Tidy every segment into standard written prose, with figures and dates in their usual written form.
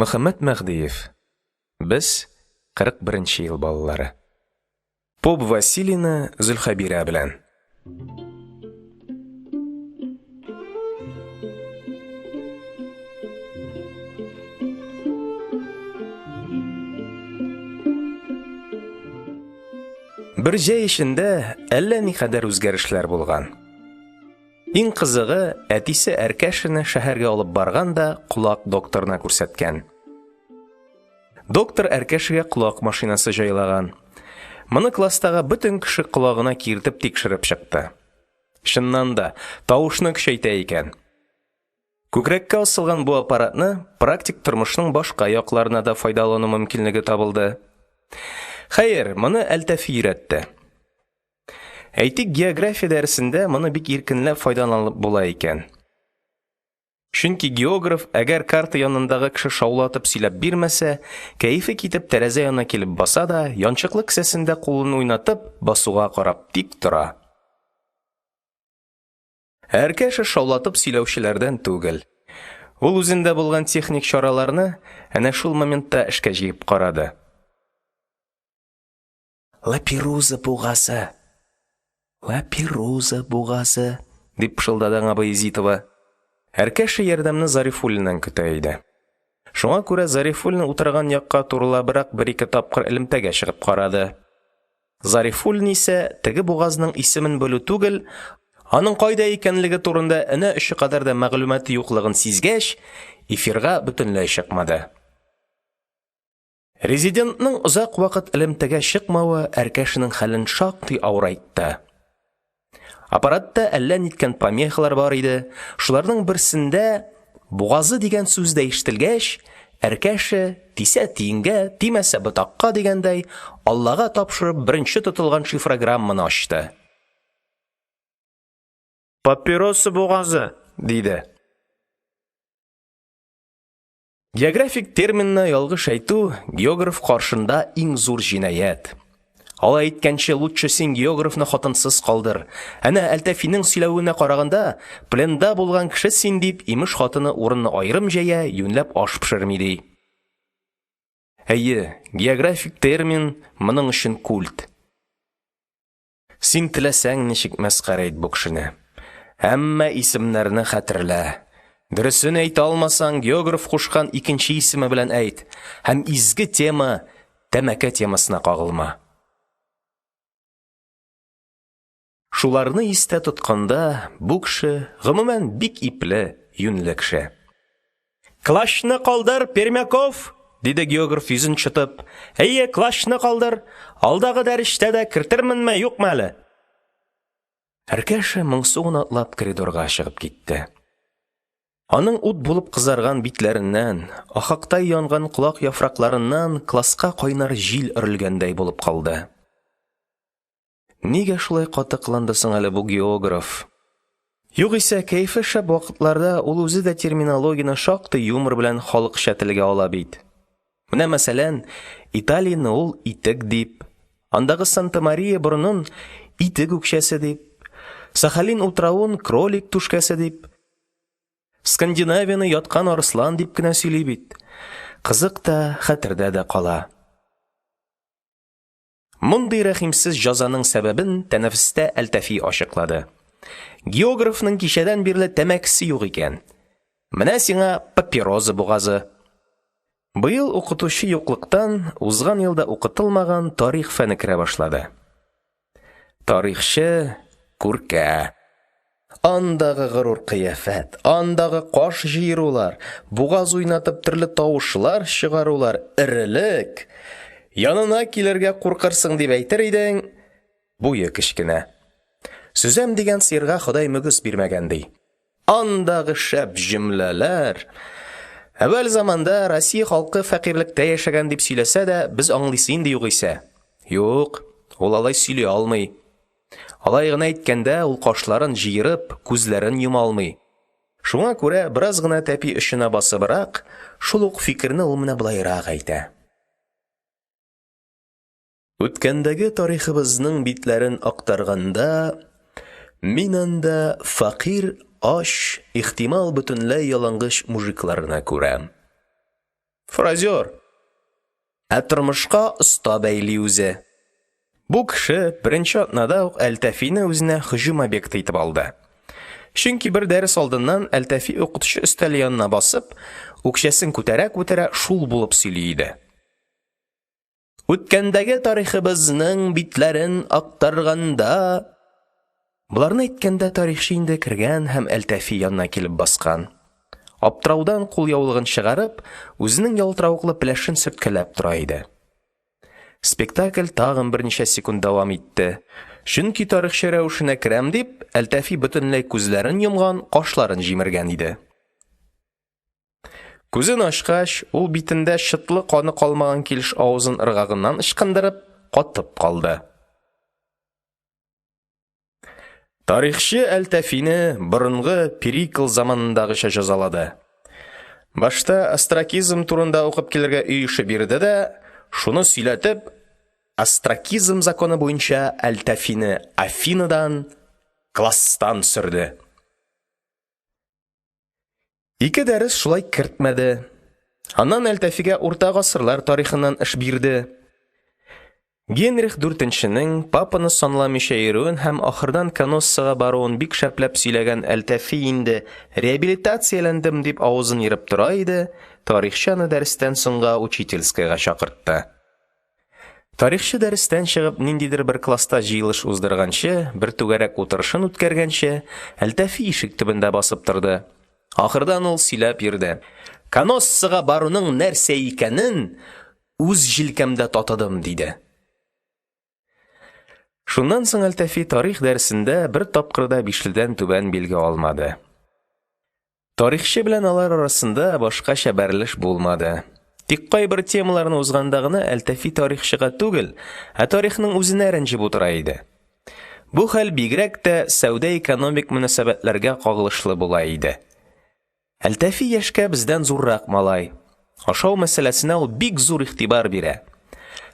Мөхәммәт Мәһдиев. Без – 41 ел балалары. Поп Василийны Зөлхәбирә белән. Бер җәй эчендә әллә никадәр үзгәрешләр булган. Иң кызыгы, әтисе Әркәшәне шәһәргә алып барган да колак докторына күрсәткән. Доктор Әркәшәгә колак машинасы җайлаган. Моны класстагы бөтен кеше колагына киертеп тикшереп чыкты. Чыннан да, тавышны көчәйтә икән. Күкрәккә асылган бу аппаратны практик тормышның башка якларына да файдалану мөмкинлеге табылды. Хәер, моны Әлтафи өйрәтте. Әйтик, география дәресендә моны бик иркенләп файдаланып була икән. Чөнки географ, әгәр карта янындагы кеше шаулатып сөйләп бирмәсә, кәефе китеп тәрәзә янына килеп баса да, янчыклы кесәсендә кулын уйнатып, басуга карап тик тора. Ә Әркәшә шаулатып сөйләүчеләрдән түгел. Ул үзендә булган техник чараларны әнә шул моментта эшкә җигеп карады. Лаперуза бугазы! Лаперуза бугазы! дип пышылдады аңа Баязитова. Әркәшә ярдәмне Зарифуллиннан көтә иде. Шуңа күрә Зарифуллин утырган якка турылабрак бер-ике тапкыр элемтәгә чыгып карады. Зарифуллин исә теге бугазның исемен белү түгел, аның кайда икәнлеге турында энә очы кадәр дә мәгълүматы юклыгын сизгәч, эфирга бөтенләй чыкмады. Резидентның озак вакыт элемтәгә чыкмавы Әркәшәнең хәлен шактый авырайтты. Аппаратта әллә ниткән помехалар бар иде, шуларның берсендә «бугазы» дигән сүз дә ишетелгәч, Әркәшә, тисә тиенгә, тимәсә ботакка дигәндәй, Аллага тапшырып беренче тотылган шифрограмманы ачты. «Папироса бугазы», – диде. Географик терминны ялгыш әйтү – географ каршында иң зур җинаять. Алай әйткәнче, лутчы син географны хатынсыз калдыр. Әнә Әлтафиның сөйләвенә караганда, пленда булган кеше син дип, имеш, хатыны урынны аерым җәя, юньләп аш пешерми, ди. Әйе, географик термин моның өчен культ. Син теләсәң ничек мәсхәрә ит бу кешене, әмма исемнәрне хәтерлә. Дөресен әйтә алмасаң, географ кушкан икенче исеме белән әйт һәм изге тема – тәмәке темасына кагылма. Шуларны истә тотканда, бу кеше, гомумән, бик ипле, юньле кеше. Клачны калдыр, Пермяков, диде географ, йөзен чытып. Әйе, клачны калдыр. Алдагы дәречтә дә кертерменме, юкмы әле? Әркәшә моңсу гына атлап коридорга чыгып китте. Аның ут булып кызарган битләреннән, ахактай янган колак яфракларыннан класска кайнар җил өрелгәндәй булып калды. Нигә шулай каты кыланды соң әле бу географ? Югыйсә, кәефе шәп вакытларда ул үзе дә терминологияне шактый юмор белән халыкча телгә ала бит. Менә, мәсәлән, Италияне ул итек дип, андагы Санта-Мария борынын итек үкчәсе дип, Сахалин утравын кролик түшкәсе дип, Скандинавияне яткан арыслан дип кенә сөйли бит. Кызык та, хәтердә дә кала. Мондый рәхимсез җазаның сәбәбен тәнәфестә Әлтафи ачыклады. Географның кичәдән бирле тәмәкесе юк икән. Менә сиңа папироза бугазы. Быел укытучы юклыктан узган елда укытылмаган тарих фәне керә башлады. Тарихчы күркә. Андагы горур кыяфәт, андагы каш җыерулар, бугаз уйнатып төрле тавышлар чыгарулар, эрелек. Янына килергә куркырсың дип әйтер идең, буе кечкенә. Сөзәм дигән сыерга Ходай мөгез бирмәгән, ди. Андагы шәп җөмләләр! Әүвәл заманда Россия халкы фәкыйрьлектә яшәгән дип сөйләсә дә, без аңлыйсы инде югыйсә. Юк, ул алай сөйли алмый. Алай гына әйткәндә ул кашларын җыерып, күзләрен йома алмый. Шуңа күрә бераз гына тәпи очына басыбрак, шул ук фикерне ул менә болайрак әйтә. Үткәндәге тарихыбызның битләрен актарганда, мин анда фәкыйрь, ач, ихтимал, бөтенләй ялангач мужикларны күрәм. Фразер. Ә тормышка оста бәйли үзе. Бу кеше беренче атнада ук Әлтафины үзенә һөҗүм объекты итеп алды. Чөнки бер дәрес алдыннан Әлтафи укытучы өстәле янына басып, үкчәсен күтәрә-күтәрә шул булып сөйли иде. Үткәндәге тарихыбызның битләрен актарганда… Боларны әйткәндә тарихчы инде кергән һәм Әлтафи янына килеп баскан, аптыраудан кулъяулыгын чыгарып, үзенең ялтыравыклы пеләшен сөрткәләп тора иде. Спектакль тагын берничә секунд дәвам итте, чөнки тарихчы рәвешенә керәм дип, Әлтафи бөтенләй күзләрен йомган, кашларын җимергән иде. Күзен ачкач, ул битендә чытлы каны калмаган килеш авызын ыргагыннан ычкындырып катып калды. Тарихчы Әлтафины борынгы Перикл заманындагыча җәзалады. Башта остракизм турында укып килергә өй эше бирде дә, шуны сөйләтеп, остракизм законы буенча Әлтафины Афинадан, класстан сөрде. Ике дәрес шулай кертмәде. Аннан Әлтафига урта гасырлар тарихыннан эш бирде. Генрих IV папаны санламыйча йөрүен һәм ахырдан Каноссага баруын бик шәпләп сөйләгән Әлтафи инде реабилитацияләндем дип авызын ерып тора иде, тарихчы аны дәрестән соңга учительскаяга чакыртты. Тарихчы дәрестән чыгып ниндидер бер класста җыелыш уздырганчы, бер түгәрәк утырышын үткәргәнче, Әлтафи ишек төбендә басып торды. Ахырдан ул сөйләп йөрде: «Каноссага баруның нәрсә икәнен үз җилкәмдә татыдым», – диде. Шуннан соң Әлтафи тарих дәресендә бер тапкыр да бишледән түбән билге алмады. Тарихчы белән алар арасында башкача бәрелеш булмады. Тик кайбер темаларны узганда гына Әлтафи тарихчыга түгел, ә тарихның үзенә рәнҗеп утыра иде. Бу хәл бигрәк тә сәүдә-экономик мөнәсәбәтләргә кагылышлы була иде. Әлтафи яшькә бездән зуррак малай. Ашау мәсьәләсенә ул бик зур игътибар бирә.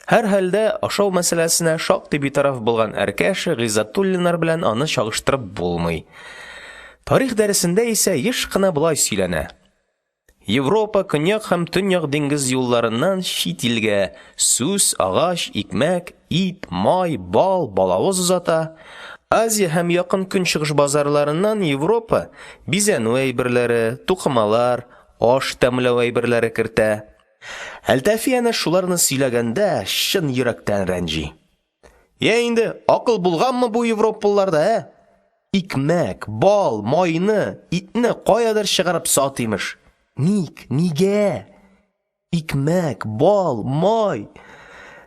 Һәрхәлдә, ашау мәсьәләсенә шактый битараф булган Әркәшә, Гыйззәтуллиннар белән аны чагыштырып булмый. Тарих дәресендә исә еш кына болай сөйләнә: Европа көньяк һәм төньяк диңгез юлларыннан чит илгә сүс, агач, икмәк, ит, май, бал, балавыз озата. Азия һәм Якын Көнчыгыш базарларыннан Европа бизәнү әйберләре, тукымалар, аш тәмләү әйберләре кертә. Әлтафи әнә шуларны сөйләгәндә чын йөрәктән рәнҗи. Йә инде, акыл булганмы бу европалыларда, ә? Икмәк, бал, майны, итне каядыр чыгарып сат, имеш. Ник? Нигә? Икмәк, бал, май.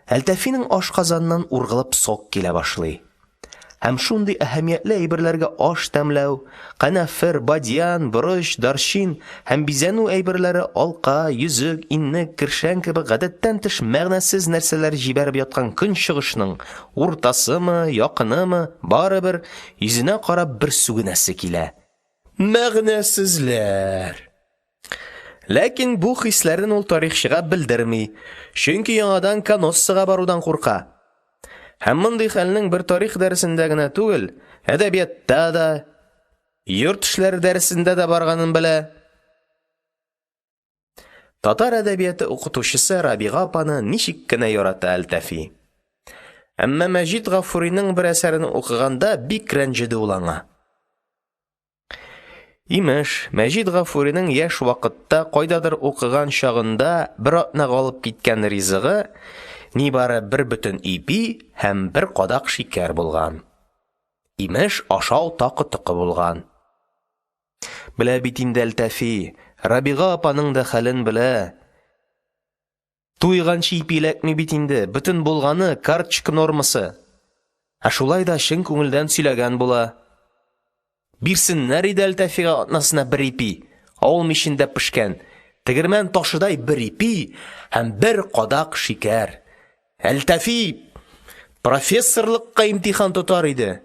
Әлтафиның ашказаныннан ургылып сок килә башлый. Һәм шундый әһәмиятле әйберләргә аш тәмләү, канәфер, бадьян, борыч, дарчин һәм бизәнү әйберләре, алка, йөзек, иннек, кершән кебек гадәттән тыш мәгънәсез нәрсәләр җибәреп яткан Көнчыгышның уртасымы, якынымы, барыбер, йөзенә карап бер сүгенәсе килә. Мәгънәсезләр! Ләкин бу хисләрен ул тарихчыга белдерми, чөнки яңадан Каноссага барудан курка. Һәм мондый хәлнең бер тарих дәресендә генә түгел, әдәбиятта да, йорт эшләре дәресендә дә барганын белә. Татар әдәбияты укытучысы Рабига апаны ничек кенә ярата Әлтафи. Әмма Мәҗит Гафуриның бер әсәрен укыганда бик рәнҗеде ул аңа. Имеш, Мәҗит Гафуриның яшь вакытта кайдадыр укыган чагында бер атнага алып киткән ризыгы нибары бер бөтен ипи һәм бер кадак шикәр булган. Имеш, ашау такы-токы булган. Белә бит инде Әлтафи, Рабига апаның да хәлен белә. Туйганчы ипи эләкми бит инде, бөтен булганы карточка нормасы. Ә шулай да чын күңелдән сөйләгән була. Бирсеннәр иде Әлтафига атнасына бер ипи, авыл мичендә пешкән, тегермән ташыдай бер ипи һәм бер кадак шикәр. Әлтафи профессорлыкка имтихан тотар иде.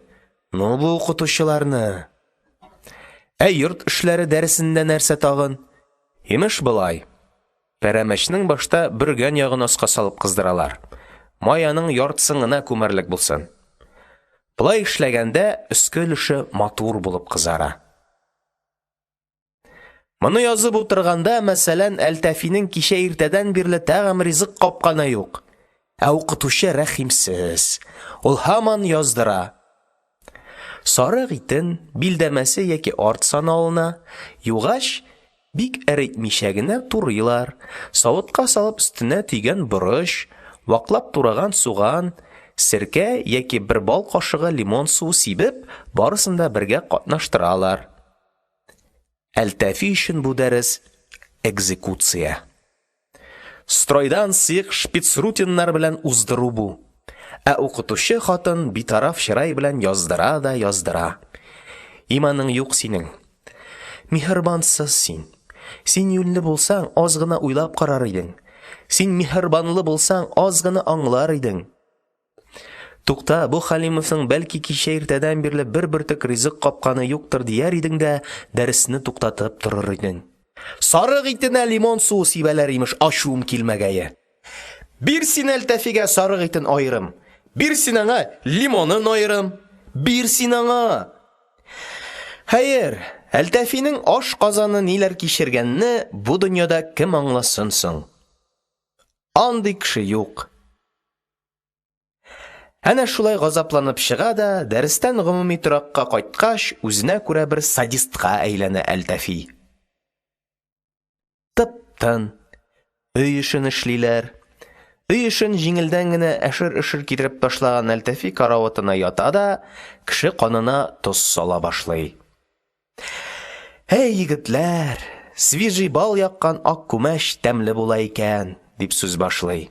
Ну бу укытучыларны. Ә йорт эшләре дәресендә нәрсә тагын? Имеш болай. Пәрәмәчнең башта бөргән ягын аска салып кыздыралар. Май аның яртысын гына күмәрлек булсын. Болай эшләгәндә өске өлеше матур булып кызара. Моны язып утырганда, мәсәлән, Әлтафиның кичә иртәдән бирле тәгам ризык капканы юк, ә укытучы рәхимсез, ул һаман яздыра. Сарык итен (билдәмәсе яки арт саны алына) югач, бик эре итмичә генә турыйлар, савытка салып, өстенә төйгән борыч, ваклап тураган суган, серкә яки бер бал кашыгы лимон суы сибеп, барысын да бергә катнаштыралар. Әлтафи өчен бу дәрес – экзекуция. Стройдан сыек шпицрутеннар белән уздыру бу. Ә укытучы хатын битараф чырай белән яздыра да яздыра. Иманың юк синең. Миһербансыз син. Син юньле булсаң, аз гына уйлап карар идең. Син миһербанлы булсаң, аз гына аңлар идең. Тукта, бу Хәлимовның, бәлки, кичә иртәдән бирле бер бөртек ризык капканы юктыр, дияр идең дә дәресне туктатып торыр идең. Сарык итенә лимон суы сибәләр, имеш, ачуым килмәгәе. Бир син Әлтафига сарык итен аерым, бир син аңа лимонын аерым, бир син аңа! Хәер, Әлтафиның ашказаны ниләр кичергәнне бу дөньяда кем аңласын соң? Андый кеше юк. Әнә шулай газапланып чыга да, дәрестән гомуми торакка кайткач, үзенә күрә бер садистка әйләнә Әлтафи. Тып-тын. Өй эшен эшлиләр. Өй эшен җиңелдән генә әшер-өшер китереп ташлаган Әлтафи караватына ята да кеше канына тоз сала башлый. Әй, егетләр, свежий бал яккан ак күмәч тәмле була икән, дип сүз башлый.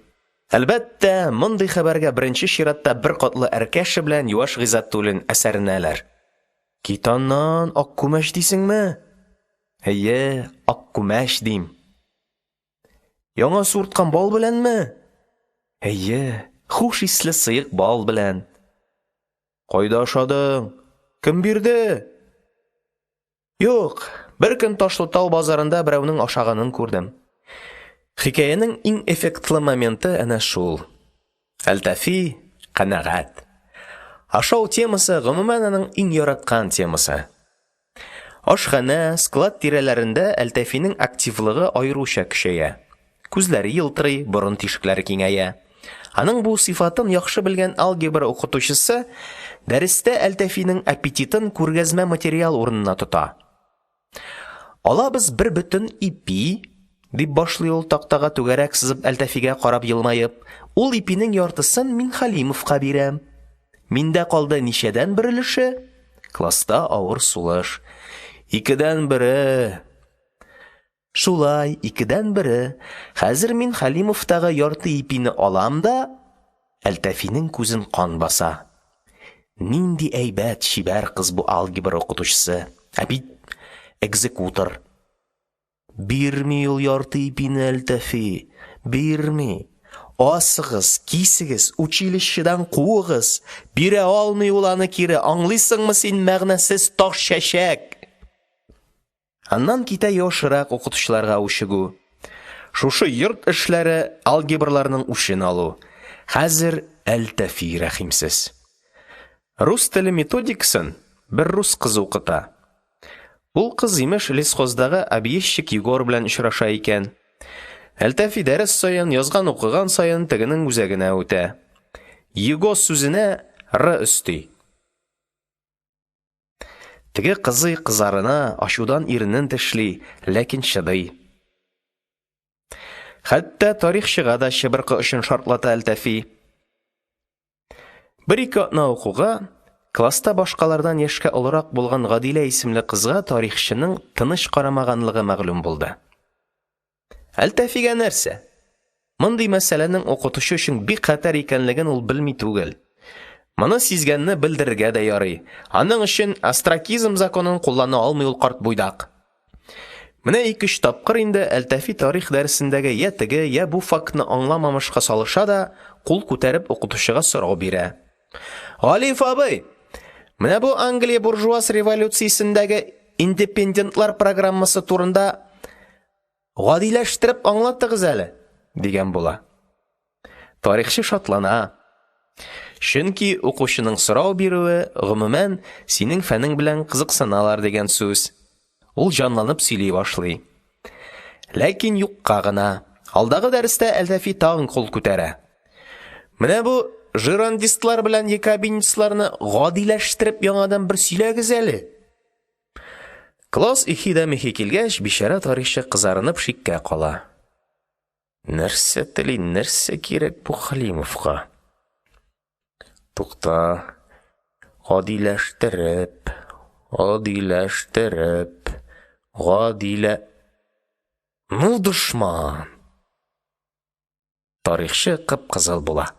Әлбәттә, мондый хәбәргә беренче чиратта беркатлы Әркәшә белән юаш Гыйззәтуллин әсәренәләр. Кит аннан, ак күмәч дисеңме? Әйе, ак күмәч дим. Яңа суырткан бал беләнме? Әйе, хуш исле сыек бал белән. Кайда ашадың? Кем бирде? Юк, беркөн Ташлытау базарында берәүнең ашаганын күрдем. Хикәянең иң эффектлы моменты әнә шул. Әлтафи канәгать. Ашау темасы, гомумән, аның иң яраткан темасы. Ашханә, склад тирәләрендә Әлтафиның активлыгы аеруча көчәя. Күзләре елтырый, борын тишекләре киңәя. Аның бу сыйфатын яхшы белгән алгебра укытучысы дәрестә Әлтафиның аппетитын күргәзмә материал урынына тота. Алабыз бер бөтен ипи, дип башлый ул тактага түгәрәк сызып Әлтафига карап елмаеп. Ул ипинең яртысын мин Хәлимовка бирәм. Миндә калды ничәдән бер өлеше? Класста авыр сулыш. Икедән бере. Шулай, икедән бере. Хәзер мин Хәлимовтагы ярты ипине алам да, Әлтафиның күзен кан баса. Нинди әйбәт, чибәр кыз бу алгебра укытучысы. Ә бит экзекутор. Бирми ул ярты ипине Әлтафи, бирми. Асыгыз, кисегез, училищедан куыгыз. Бирә алмый ул аны кире, аңлыйсыңмы син, мәгънәсез таш чәчәк? Аннан китә юашрак укытучыларга үчегү. Шушы йорт эшләре алгебрларның үчен алу. Хәзер Әлтафи рәхимсез. Рус теле методикасын бер рус кызы укыта. Ул кыз, имеш, лесхоздагы объездчик Егор белән очраша икән. Әлтафи дәрес саен, язган-укыган саен тегенең үзәгенә үтә. Его сүзенә р өсти. Теге кызый кызарына, ачудан иренен тешли, ләкин чыдый. Хәтта тарихчыга да чыбыркы очын шартлата Әлтафи. Бер-ике атна укуга, класста башкалардан яшькә олырак булган Гадилә исемле кызга тарихчының тыныч карамаганлыгы мәгълүм булды. Әлтафига нәрсә? Мондый мәсьәләнең укытучы өчен бик хәтәр икәнлеген ул белми түгел. Моны сизгәнне белдерергә дә ярый. Аның өчен остракизм законын куллана алмый ул карт буйдак. Менә ике-өч тапкыр инде Әлтафи тарих дәресендәге йә теге, йә бу фактны аңламамышка салыша да, кул күтәреп укытучыга сорау бирә. Галиев абый, менә бу Англия буржуаз революциясендәге индепендентлар программасы турында Гадиләштереп аңлатыгыз әле, дигән була. Тарихчы шатлана. Чөнки укучының сорау бирүе, гомумән, синең фәнең белән кызыксыналар дигән сүз. Ул җанланып сөйли башлый. Ләкин юкка гына. Алдагы дәрестә Әлтафи тагын кул күтәрә. Менә бу жирондистлар белән якобинецларны гадиләштереп яңадан бер сөйләгез әле. Класс ихи да михи килгәч, бичара тарихчы кызарынып шиккә кала. Нәрсә тели, нәрсә кирәк бу Хәлимовка? Тукта. Гадиләштереп, гадиләштереп, гадилә… Ну, дошман! Тарихчы кып-кызыл була.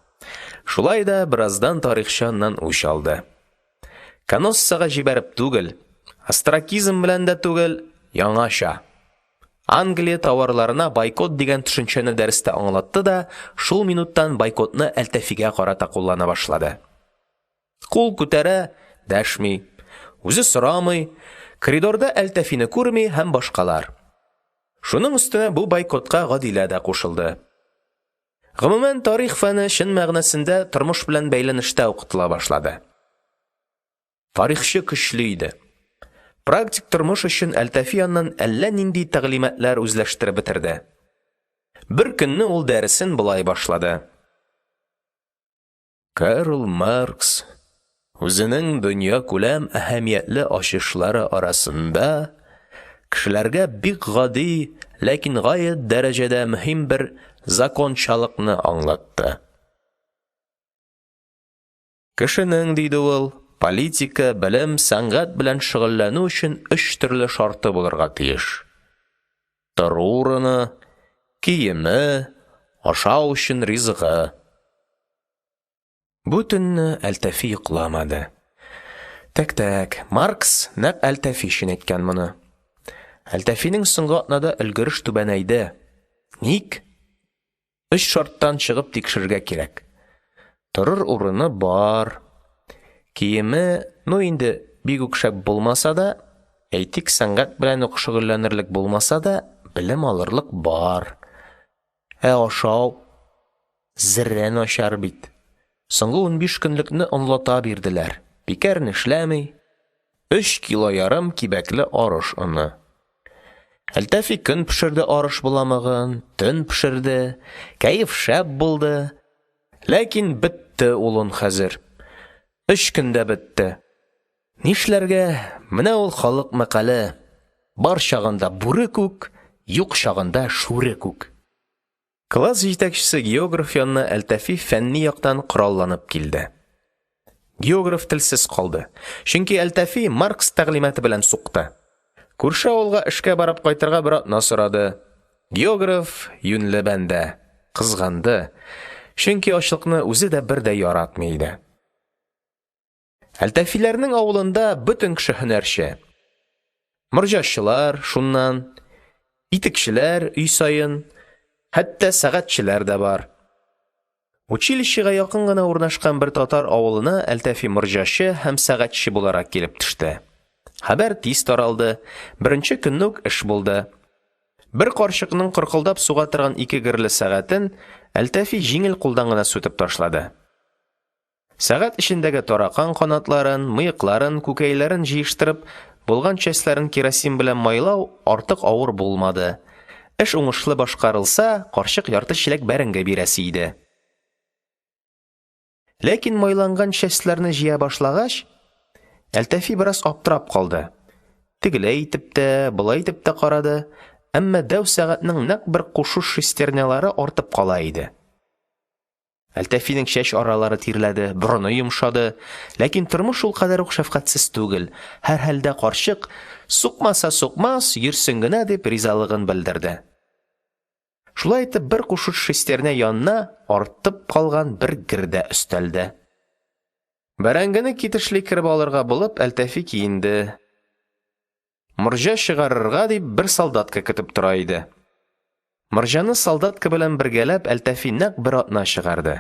Шулай да бераздан тарихчы аннан үч алды. Каноссага җибәреп түгел, остракизм белән дә түгел, яңача. Англия товарларына бойкот дигән төшенчәне дәрестә аңлатты да шул минуттан бойкотны Әлтафига карата куллана башлады. Кул күтәрә – дәшми, үзе сорамый, коридорда Әлтафины күрми һәм башкалар. Шуның өстенә бу бойкотка Гадилә дә кушылды. Гомумән, тарих фәне чын мәгънәсендә тормыш белән бәйләнештә укытыла башлады. Тарихчы көчле иде. Практик тормыш өчен Әлтафи аннан әллә нинди тәгълиматлар үзләштереп бетерде. Бер көнне ул дәресен болай башлады. Карл Маркс үзенең дөньякүләм әһәмиятле ачышлары арасында кешеләргә бик гади, ләкин гаять дәрәҗәдә мөһим бер закончалыкны аңлатты. Кешенең, диде ул, политика, белем, сәнгать белән шөгыльләнү өчен өч төрле шарты булырга тиеш: тору урыны, киеме, ашау өчен ризыгы. Бу төнне Әлтафи йокламады. Тәк, тәк, Маркс нәкъ Әлтафи өчен әйткән моны. Әлтафиның соңгы атнада өлгереш түбәнәйде. Ник? Өч шарттан чыгып тикшерергә кирәк. Торыр урыны бар. Киеме, ну инде, бик үк шәп булмаса да, әйтик, сәнгать белән үк шөгыльләнерлек булмаса да, белем алырлык бар. Ә ашау зерә начар бит. Соңгы 15 көнлекне онлата бирделәр. Пекарня эшләми. Өч кило ярым кибәкле арыш оны. Әлтафи көн пешерде арыш боламыгын, төн пешерде, кәеф шәп булды. Ләкин бетте ул он хәзер. Өч көндә бетте. Нишләргә? Менә ул халык мәкале: бар чагында бүре күк, юк чагында шүре күк. Класс җитәкчесе географ янына Әлтафи фәнни яктан коралланып килде. Географ телсез калды, чөнки Әлтафи Маркс тәгълиматы белән сукты. Күрше авылга эшкә барып кайтырга бер атна сорады. Географ, юньле бәндә, кызганды, чөнки ачлыкны үзе дә бер дә яратмый иде. Әлтафиләрнең авылында бөтен кеше һөнәрче. Морҗачылар, шуннан, итекчеләр өй саен, хәтта сәгатьчеләр дә бар. Училищега якын гына урнашкан бер татар авылына Әлтафи морҗачы һәм сәгатьче буларак килеп төште. Хәбәр тиз таралды, беренче көнне үк эш булды. Бер карчыкның коркылдап суга торган ике герле сәгатен Әлтафи җиңел кулдан гына сүтеп ташлады. Сәгать эчендәге таракан канатларын, мыекларын, күкәйләрен җыештырып, булган частьләрен керосин белән майлау артык авыр булмады. Эш уңышлы башкарылса, карчык ярты чиләк бәрәңге бирәсе иде. Ләкин майланган частьләрне җыя башлагач, Әлтафи бераз аптырап калды. Тегеләй итеп тә, болай итеп тә карады, әмма дәү сәгатьнең нәкъ бер кушу шестернялары артып кала иде. Әлтафиның чәч аралары тирләде, борыны йомшады. Ләкин тормыш ул кадәр үк шәфкатьсез түгел. Һәрхәлдә карчык, сукмаса сукмас, йөрсен генә дип ризалыгын белдерде. Шулай итеп, бер кушуч шестерня янына артып калган бер гер дә өстәлде. Бәрәңгене китешли кереп алырга булып, Әлтафи киенде. Морҗа чыгарырга дип бер солдатка көтеп тора иде. Морҗаны солдатка белән бергәләп Әлтафи нәкъ бер атна чыгарды.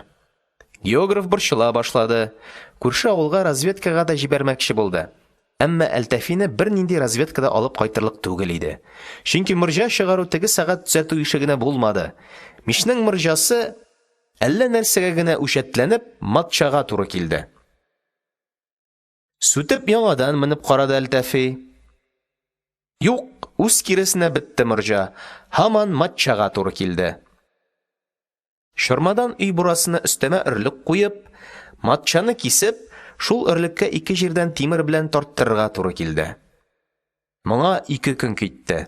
Географ борчыла башлады. Күрше авылга разведкага да җибәрмәкче булды. Әмма Әлтафины бернинди разведка да алып кайтырлык түгел иде. Чөнки морҗа чыгару теге сәгать төзәтү ише генә булмады. Мичнең морҗасы, әллә нәрсәгә генә үҗәтләнеп, матчага туры килде. Сүтеп яңадан менеп карады Әлтафи. Юк, үз киресенә бетте морҗа, һаман матчага туры килде. Чормадан өй бурасына өстәмә өрлек куеп, матчаны кисеп, шул өрлеккә ике җирдән тимер белән тарттырырга туры килде. Моңа 2 көн китте.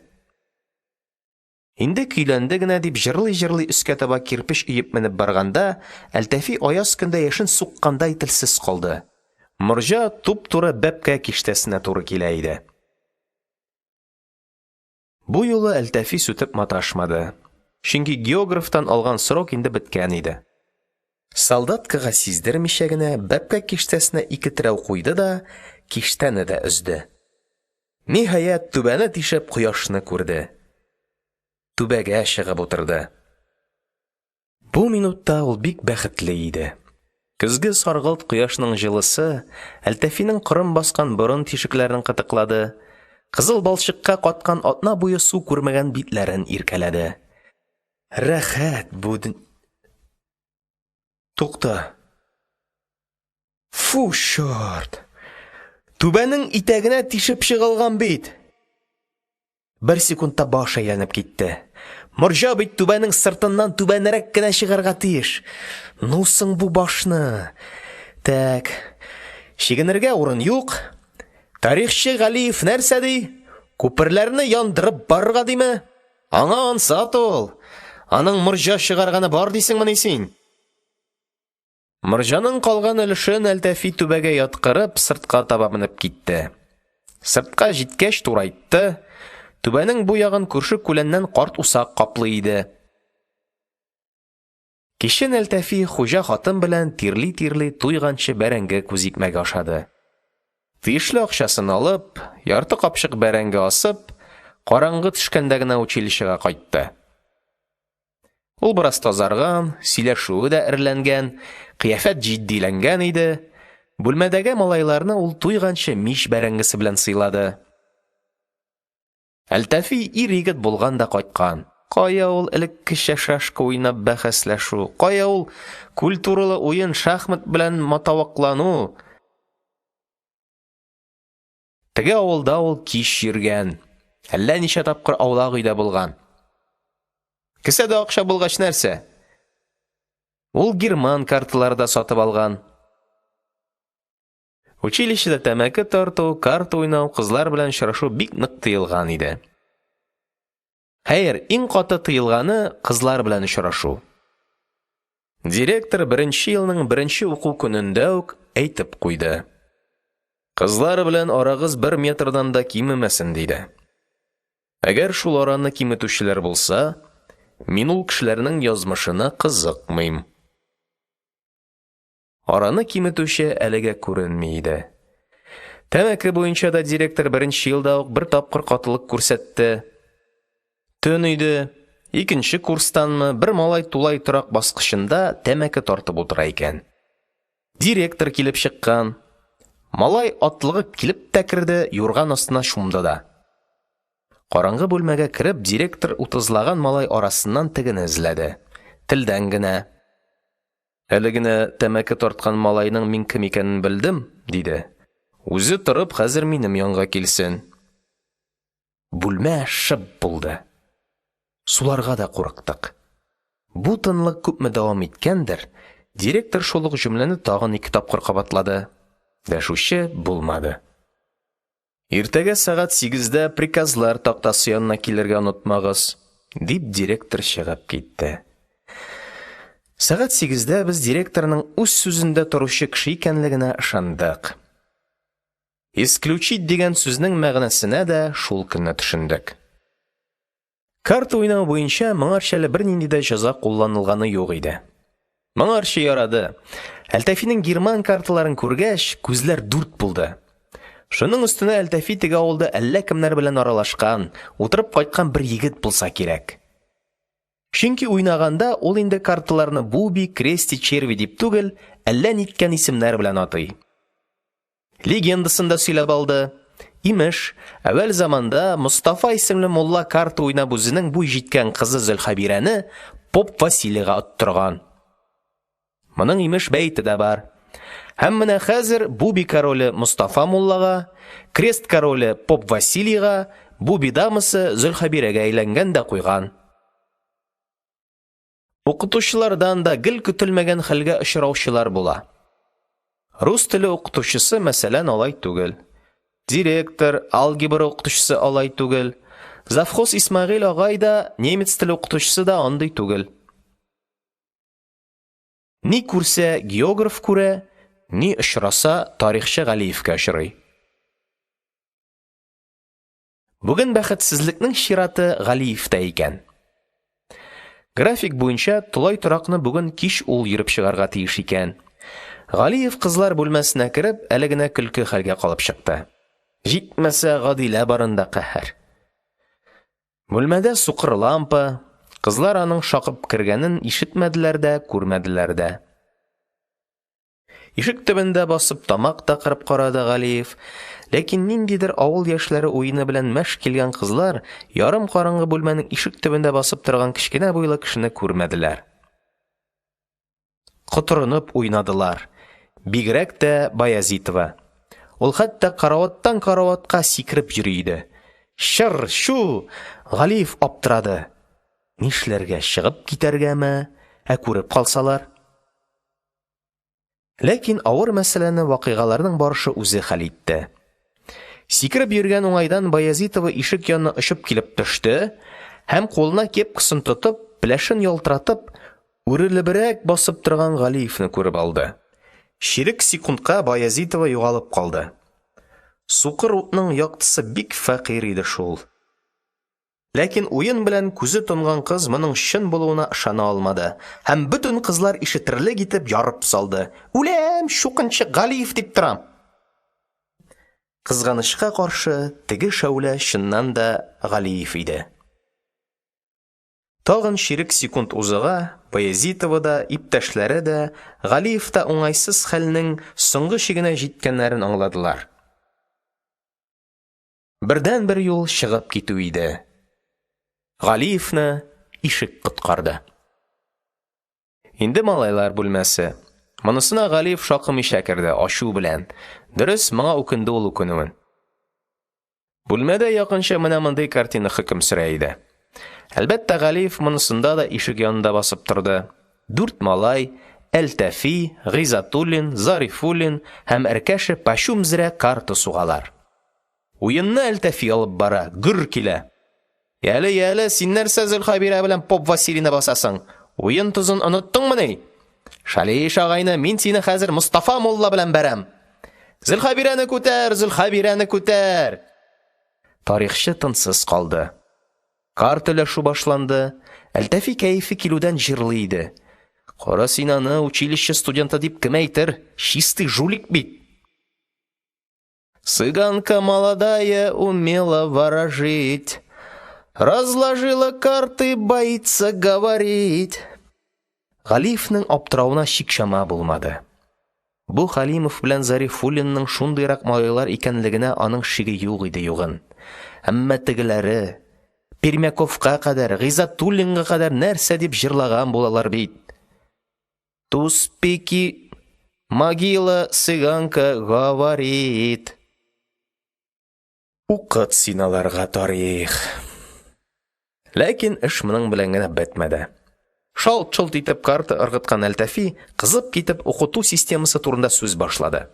Инде көйләнде генә дип җырлый-җырлый өскә таба кирпеч өеп менеп барганда, Әлтафи аяз көндә яшен суккандай телсез калды: морҗа туп-туры бәпкә киштәсенә туры килә иде. Бу юлы Әлтафи сүтеп маташмады, чөнки географтан алган срок инде беткән иде. Солдаткага сиздермичә генә бәпкә киштәсенә ике терәү куйды да киштәне дә өзде. Ниһаять, түбәне тишеп кояшны күрде. Түбәгә чыгып утырды. Бу минутта ул бик бәхетле иде. Көзге саргылт кояшның җылысы Әлтафиның корым баскан борын тишекләрен кытыклады, кызыл балчыкка каткан атна буе су күрмәгән битләрен иркәләде. Рәхәт бу дөн... Тукта. Фу, чорт! Түбәнең итәгенә тишеп чыгылган бит! Бер секундта баш әйләнеп китте. Морҗа бит түбәнең сыртыннан түбәнрәк кенә чыгарга тиеш. Ну соң бу башны! Тәк. Чигенергә урын юк. Тарихчы Галиев нәрсә ди? Күперләрне яндырып барырга диме? Аңа ансат ул. Аның морҗа чыгарганы бар дисеңмени син? Морҗаның калган өлешен Әлтафи түбәгә яткырып, сыртка таба менеп китте. Сыртка җиткәч турайтты. Түбәнең бу ягын күрше-күләннән карт усак каплый иде. Кичен Әлтафи хуҗа хатын белән тирли-тирли туйганчы бәрәңге күзикмәге ашады. Тиешле акчасын алып, ярты капчык бәрәңге асып, караңгы төшкәндә генә училищега кайтты. Ул бераз тазарган, сөйләшүе дә эреләнгән, кыяфәт җитдиләнгән иде. Бүлмәдәге малайларны ул туйганчы мич бәрәңгесе белән сыйлады. Әлтафи ир-егет булган да кайткан. Кая ул элеккечә шашка уйнап бәхәсләшү, кая ул культуралы уен шахмат белән матавыклану. Теге авылда ул кич йөргән, әллә ничә тапкыр аулак өйдә булган. Кесәдә акча булгач нәрсә? Ул герман карталары да сатып алган. Училищеда тәмәке тарту, карта уйнау, кызлар белән очрашу бик нык тыелган иде. Хәер, иң каты тыелганы кызлар белән очрашу. Директор беренче елның беренче уку көнендә үк әйтеп куйды. Кызлар белән арагыз бер метрдан да кимемәсен, диде. Әгәр шул араны киметүчеләр булса, мин ул кешеләрнең язмышына кызыкмыйм. Араны киметүче әлегә күренми иде. Тәмәке буенча да директор беренче елда ук бер тапкыр катылык күрсәтте. Төн иде, икенче курстанмы, бер малай тулай торак баскычында тәмәке тартып утыра икән. Директор килеп чыккан. Малай атлыгып килеп тә керде, юрган астына чумды да. Караңгы бүлмәгә кереп, директор утызлаган малай арасыннан тегене эзләде. Телдән генә. Әле генә тәмәке тарткан малайның мин кем икәнен белдем, диде. Үзе торып хәзер минем янга килсен. Бүлмә шып булды. Суларга да курыктык. Бу тынлык күпме дәвам иткәндер, директор шул ук җөмләне тагын ике тапкыр кабатлады. Дәшүче булмады. Иртәгә сәгать сигездә приказлар тактасы янына килергә онытмагыз, дип директор чыгып китте. Сәгать сигездә без директорның үз сүзендә торучы кеше икәнлегенә ышандык. Исключить дигән сүзнең мәгънәсенә дә шул көнне төшендек. Карта уйнау буенча моңарчы әле бернинди дә җәза кулланылганы юк иде. Моңарчы ярады. Әлтафиның герман карталарын күргәч, күзләр дүрт булды. Шуның өстенә Әлтафи теге авылда әллә кемнәр белән аралашкан, утырып кайткан бер егет булса кирәк. Чөнки уйнаганда ул инде карталарны буби, крести, черви дип түгел, әллә ниткән исемнәр белән атый. Легендасын да сөйләп алды. Имеш, әүвәл заманда Мостафа исемле мулла карта уйнап үзенең буй җиткән кызы Зөлхәбирәне поп Василийга оттырган. Моның имеш бәете дә бар. Һәм менә хәзер Буби короле Мостафа муллага, Крест короле поп Василийга, Буби дамасы Зөлхәбирәгә әйләнгән дә куйган. Укытучылардан да гел көтелмәгән хәлгә очраучылар була. Рус теле укытучысы, мәсәлән, алай түгел. Директор, алгебра укытучысы алай түгел. Завхоз Исмәгыйль агай да, немец теле укытучысы да андый түгел. Ни күрсә – географ күрә, ни очраса – тарихчы Галиевкә очрый. Бүген бәхетсезлекнең чираты Галиевтә икән. График буенча тулай торакны бүген кич ул йөреп чыгарга тиеш икән. Галиев кызлар бүлмәсенә кереп, әле генә көлке хәлгә калып чыкты. Җитмәсә, Гадилә барында каһәр. Бүлмәдә сукыр лампа, кызлар аның шакып кергәнен ишетмәделәр дә, күрмәделәр дә. Ишек төбендә басып тамак та кырып карады Галиев, ләкин ниндидер авыл яшьләре уены белән мәш килгән кызлар ярым караңгы бүлмәнең ишек төбендә басып торган кечкенә буйлы кешене күрмәделәр. Котырынып уйнадылар. Бигрәк тә Баязитова. Ул хәтта караваттан караватка сикереп йөри иде. Чыр-чу! Галиев аптырады. Нишләргә, чыгып китәргәме? Ә күреп калсалар? Ләкин авыр мәсьәләне вакыйгаларның барышы үзе хәл итте. Сикереп йөргән уңайдан Баязитова ишек янына очып килеп төште һәм кулына кепкасын тотып, пеләшен ялтыратып, үрелебрәк басып торган Галиевне күреп алды. Чирек секундка Баязитова югалып калды. Сукыр утның яктысы бик фәкыйрь иде шул. Ләкин уен белән күзе тонган кыз моның чын булуына ышана алмады һәм бөтен кызлар ишетерлек итеп ярып салды: Үләм, чукынчык Галиев дип торам! Кызганычка каршы, теге шәүлә чыннан да Галиев иде. Тагын чирек секунд узуга, Баязитова да, иптәшләре дә, Галиев та уңайсыз хәлнең соңгы чигенә җиткәннәрен аңладылар. Бердәнбер юл чыгып китү иде. Галиевне ишек коткарды. Инде малайлар бүлмәсе. Монысына Галиев шакымыйча керде, ачу белән. Дөрес, моңа үкенде ул үкенүен. Бүлмәдә якынча менә мондый картина хөкем сөрә иде. Әлбәттә, Галиев монысында да ишек янында басып торды. Дүрт малай, Әлтафи, Гыйззәтуллин, Зарифуллин һәм Әркәшә пачум зрә карта сугалар. Уенны Әлтафи алып бара, гөр килә. Яле, яле, син нәрсә Зөлхәбирә белән поп Василийны басасың? Уен тозын оныттыңмыни? Шалиш агайны, мин сине хәзер Мостафа мулла белән бәрәм. Зөлхәбирәне күтәр, Зөлхәбирәне күтәр. Тарихчы тынсыз калды. Карта өләшү башланды. Әлтафи кәефе килүдән җырлый иде. Кара син аны, училище студенты дип кем әйтер? Чистый жулик бит. Цыганка молодая умела ворожить, Разложила карты, боится говорить. Галиевнең аптыравына чик-чама булмады. Бу Хәлимов белән Зарифуллинның шундыйрак малайлар икәнлегенә аның шиге юк иде югын. Әмма тегеләре, Пермяковка кадәр, Гыйззәтуллинга кадәр нәрсә дип җырлаган булалар бит. Туз пики, могила, цыганка говорит. Укыт син аларга тарих. Ләкин эш моның белән генә бетмәде. Шалт-шолт итеп карта ыргыткан Әлтафи, кызып китеп, укыту системасы турында сүз башлады.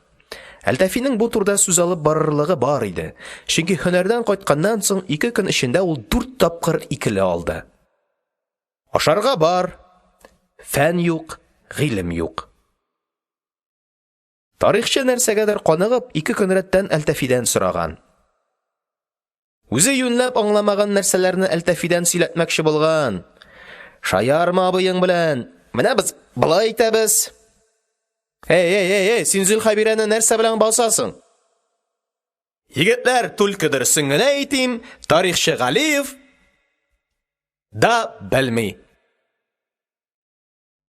Әлтафиның бу турыда сүз алып барырлыгы бар иде, чөнки һөнәрдән кайтканнан соң ике көн эчендә ул дүрт тапкыр икеле алды. Ашарга бар, фән юк, гыйлем юк. Тарихчы нәрсәгәдер каныгып, ике көн рәттән Әлтафидән сораган. Үзе юньләп аңламаган нәрсәләрне Әлтафидән сөйләтмәкче булган. Шаярма абыең белән. Менә без болай итәбез. Эй, эй, эй, эй, син Зөлхәбирәне нәрсә белән басасың? Егетләр, түлке дөресен генә әйтим, тарихчы Галиев да белми.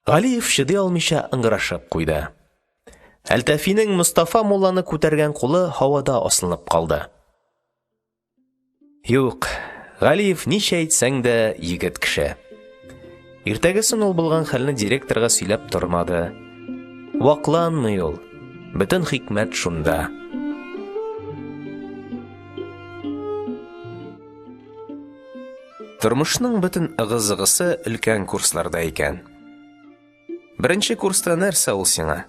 Галиев чыдый алмыйча ыңгырашып куйды. Әлтафиның Мостафа мулланы күтәргән кулы һавада асылынып калды. Юк, Галиев ничә әйтсәң дә егет кеше. Иртәгесен ул булган хәлне директорга сөйләп тормады. Вакланмый ул. Бөтен хикмәт шунда. Тормышның бөтен ыгы-зыгысы өлкән курсларда икән. Беренче курста нәрсә ул сиңа?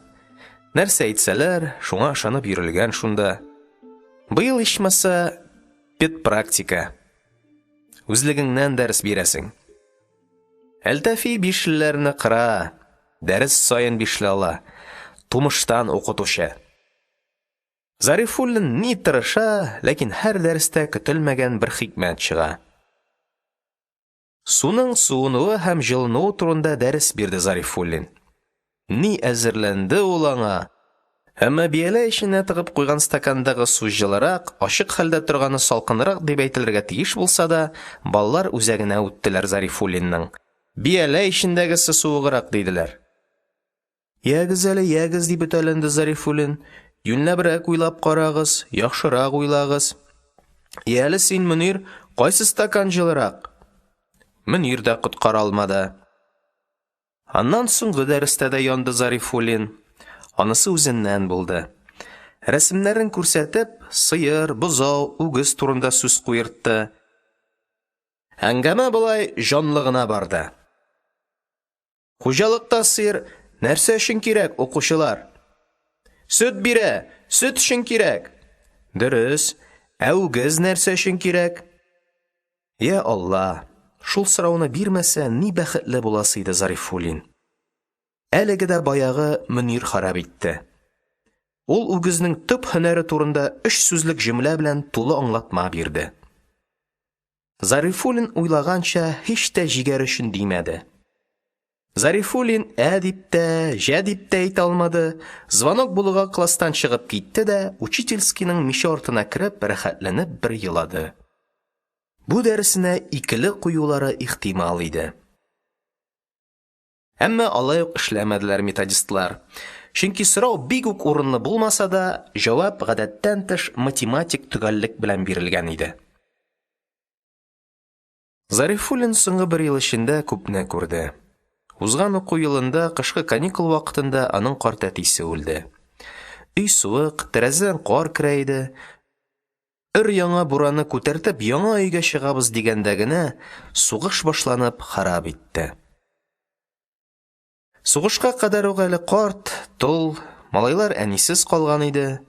Нәрсә әйтсәләр, шуңа ышанып йөрелгән шунда. Быел ичмаса педпрактика. Үзлегеңнән дәрес бирәсең. Әлтафи бишлеләрне кыра, дәрес саен бишле ала. Тумыштан укытучы. Зарифуллин ни тырыша, ләкин һәр дәрестә көтелмәгән бер хикмәт чыга. Суның суынуы һәм җылынуы турында дәрес бирде Зарифуллин. Ни әзерләнде ул аңа! Әмма бияләй эченә тыгып куйган стакандагы су җылырак, ачык хәлдә торганы салкынрак дип әйтелергә тиеш булса да, балалар үзәгенә үттеләр Зарифуллинның. Бияләй эчендәгесе суыграк, диделәр. Ягез әле, ягез, дип өтәләнде Зарифуллин. Юньләбрәк уйлап карагыз, яхшырак уйлагыз. Яле син, Мөнир, кайсы стакан җылырак? Мөнир дә коткара алмады. Аннан соңгы дәрестә дә янды Зарифуллин. Анысы үзеннән булды. Рәсемнәрен күрсәтеп, сыер, бозау, үгез турында сүз куертты. Әңгәмә болай җанлы гына барды. Хуҗалыкта сыер нәрсә өчен кирәк, укучылар? Сөт бирә, сөт өчен кирәк. Дөрес. Ә үгез нәрсә өчен кирәк? Йа Алла, шул сорауны бирмәсә, ни бәхетле буласы иде Зарифуллин. Әлеге дә баягы Мөнир харап итте. Ул үгезнең төп һөнәре турында өч сүзлек җөмлә белән тулы аңлатма бирде. Зарифуллин уйлаганча, һич тә җигәр өчен димәде. Зарифуллин ә дип тә, җә дип тә әйтә алмады, звонок булуга класстан чыгып китте дә, учительскийның миче артына кереп, рәхәтләнеп бер елады. Бу дәресенә икеле куюлары ихтимал иде. Әмма алай ук эшләмәделәр методистлар. Чөнки сорау бик үк урынлы булмаса да, җавап гадәттән тыш математик төгәллек белән бирелгән иде. Зарифуллин соңгы бер ел эчендә күпне күрде. Узган уку елында кышкы каникул вакытында аның карт әтисе үлде. Өй суык, тәрәзәдән кар керә иде. Өр-яңа бураны күтәртеп яңа өйгә чыгабыз дигәндә генә, сугыш башланып харап итте. Сугышка кадәр үк әле карт, тол, малайлар әнисез калган иде.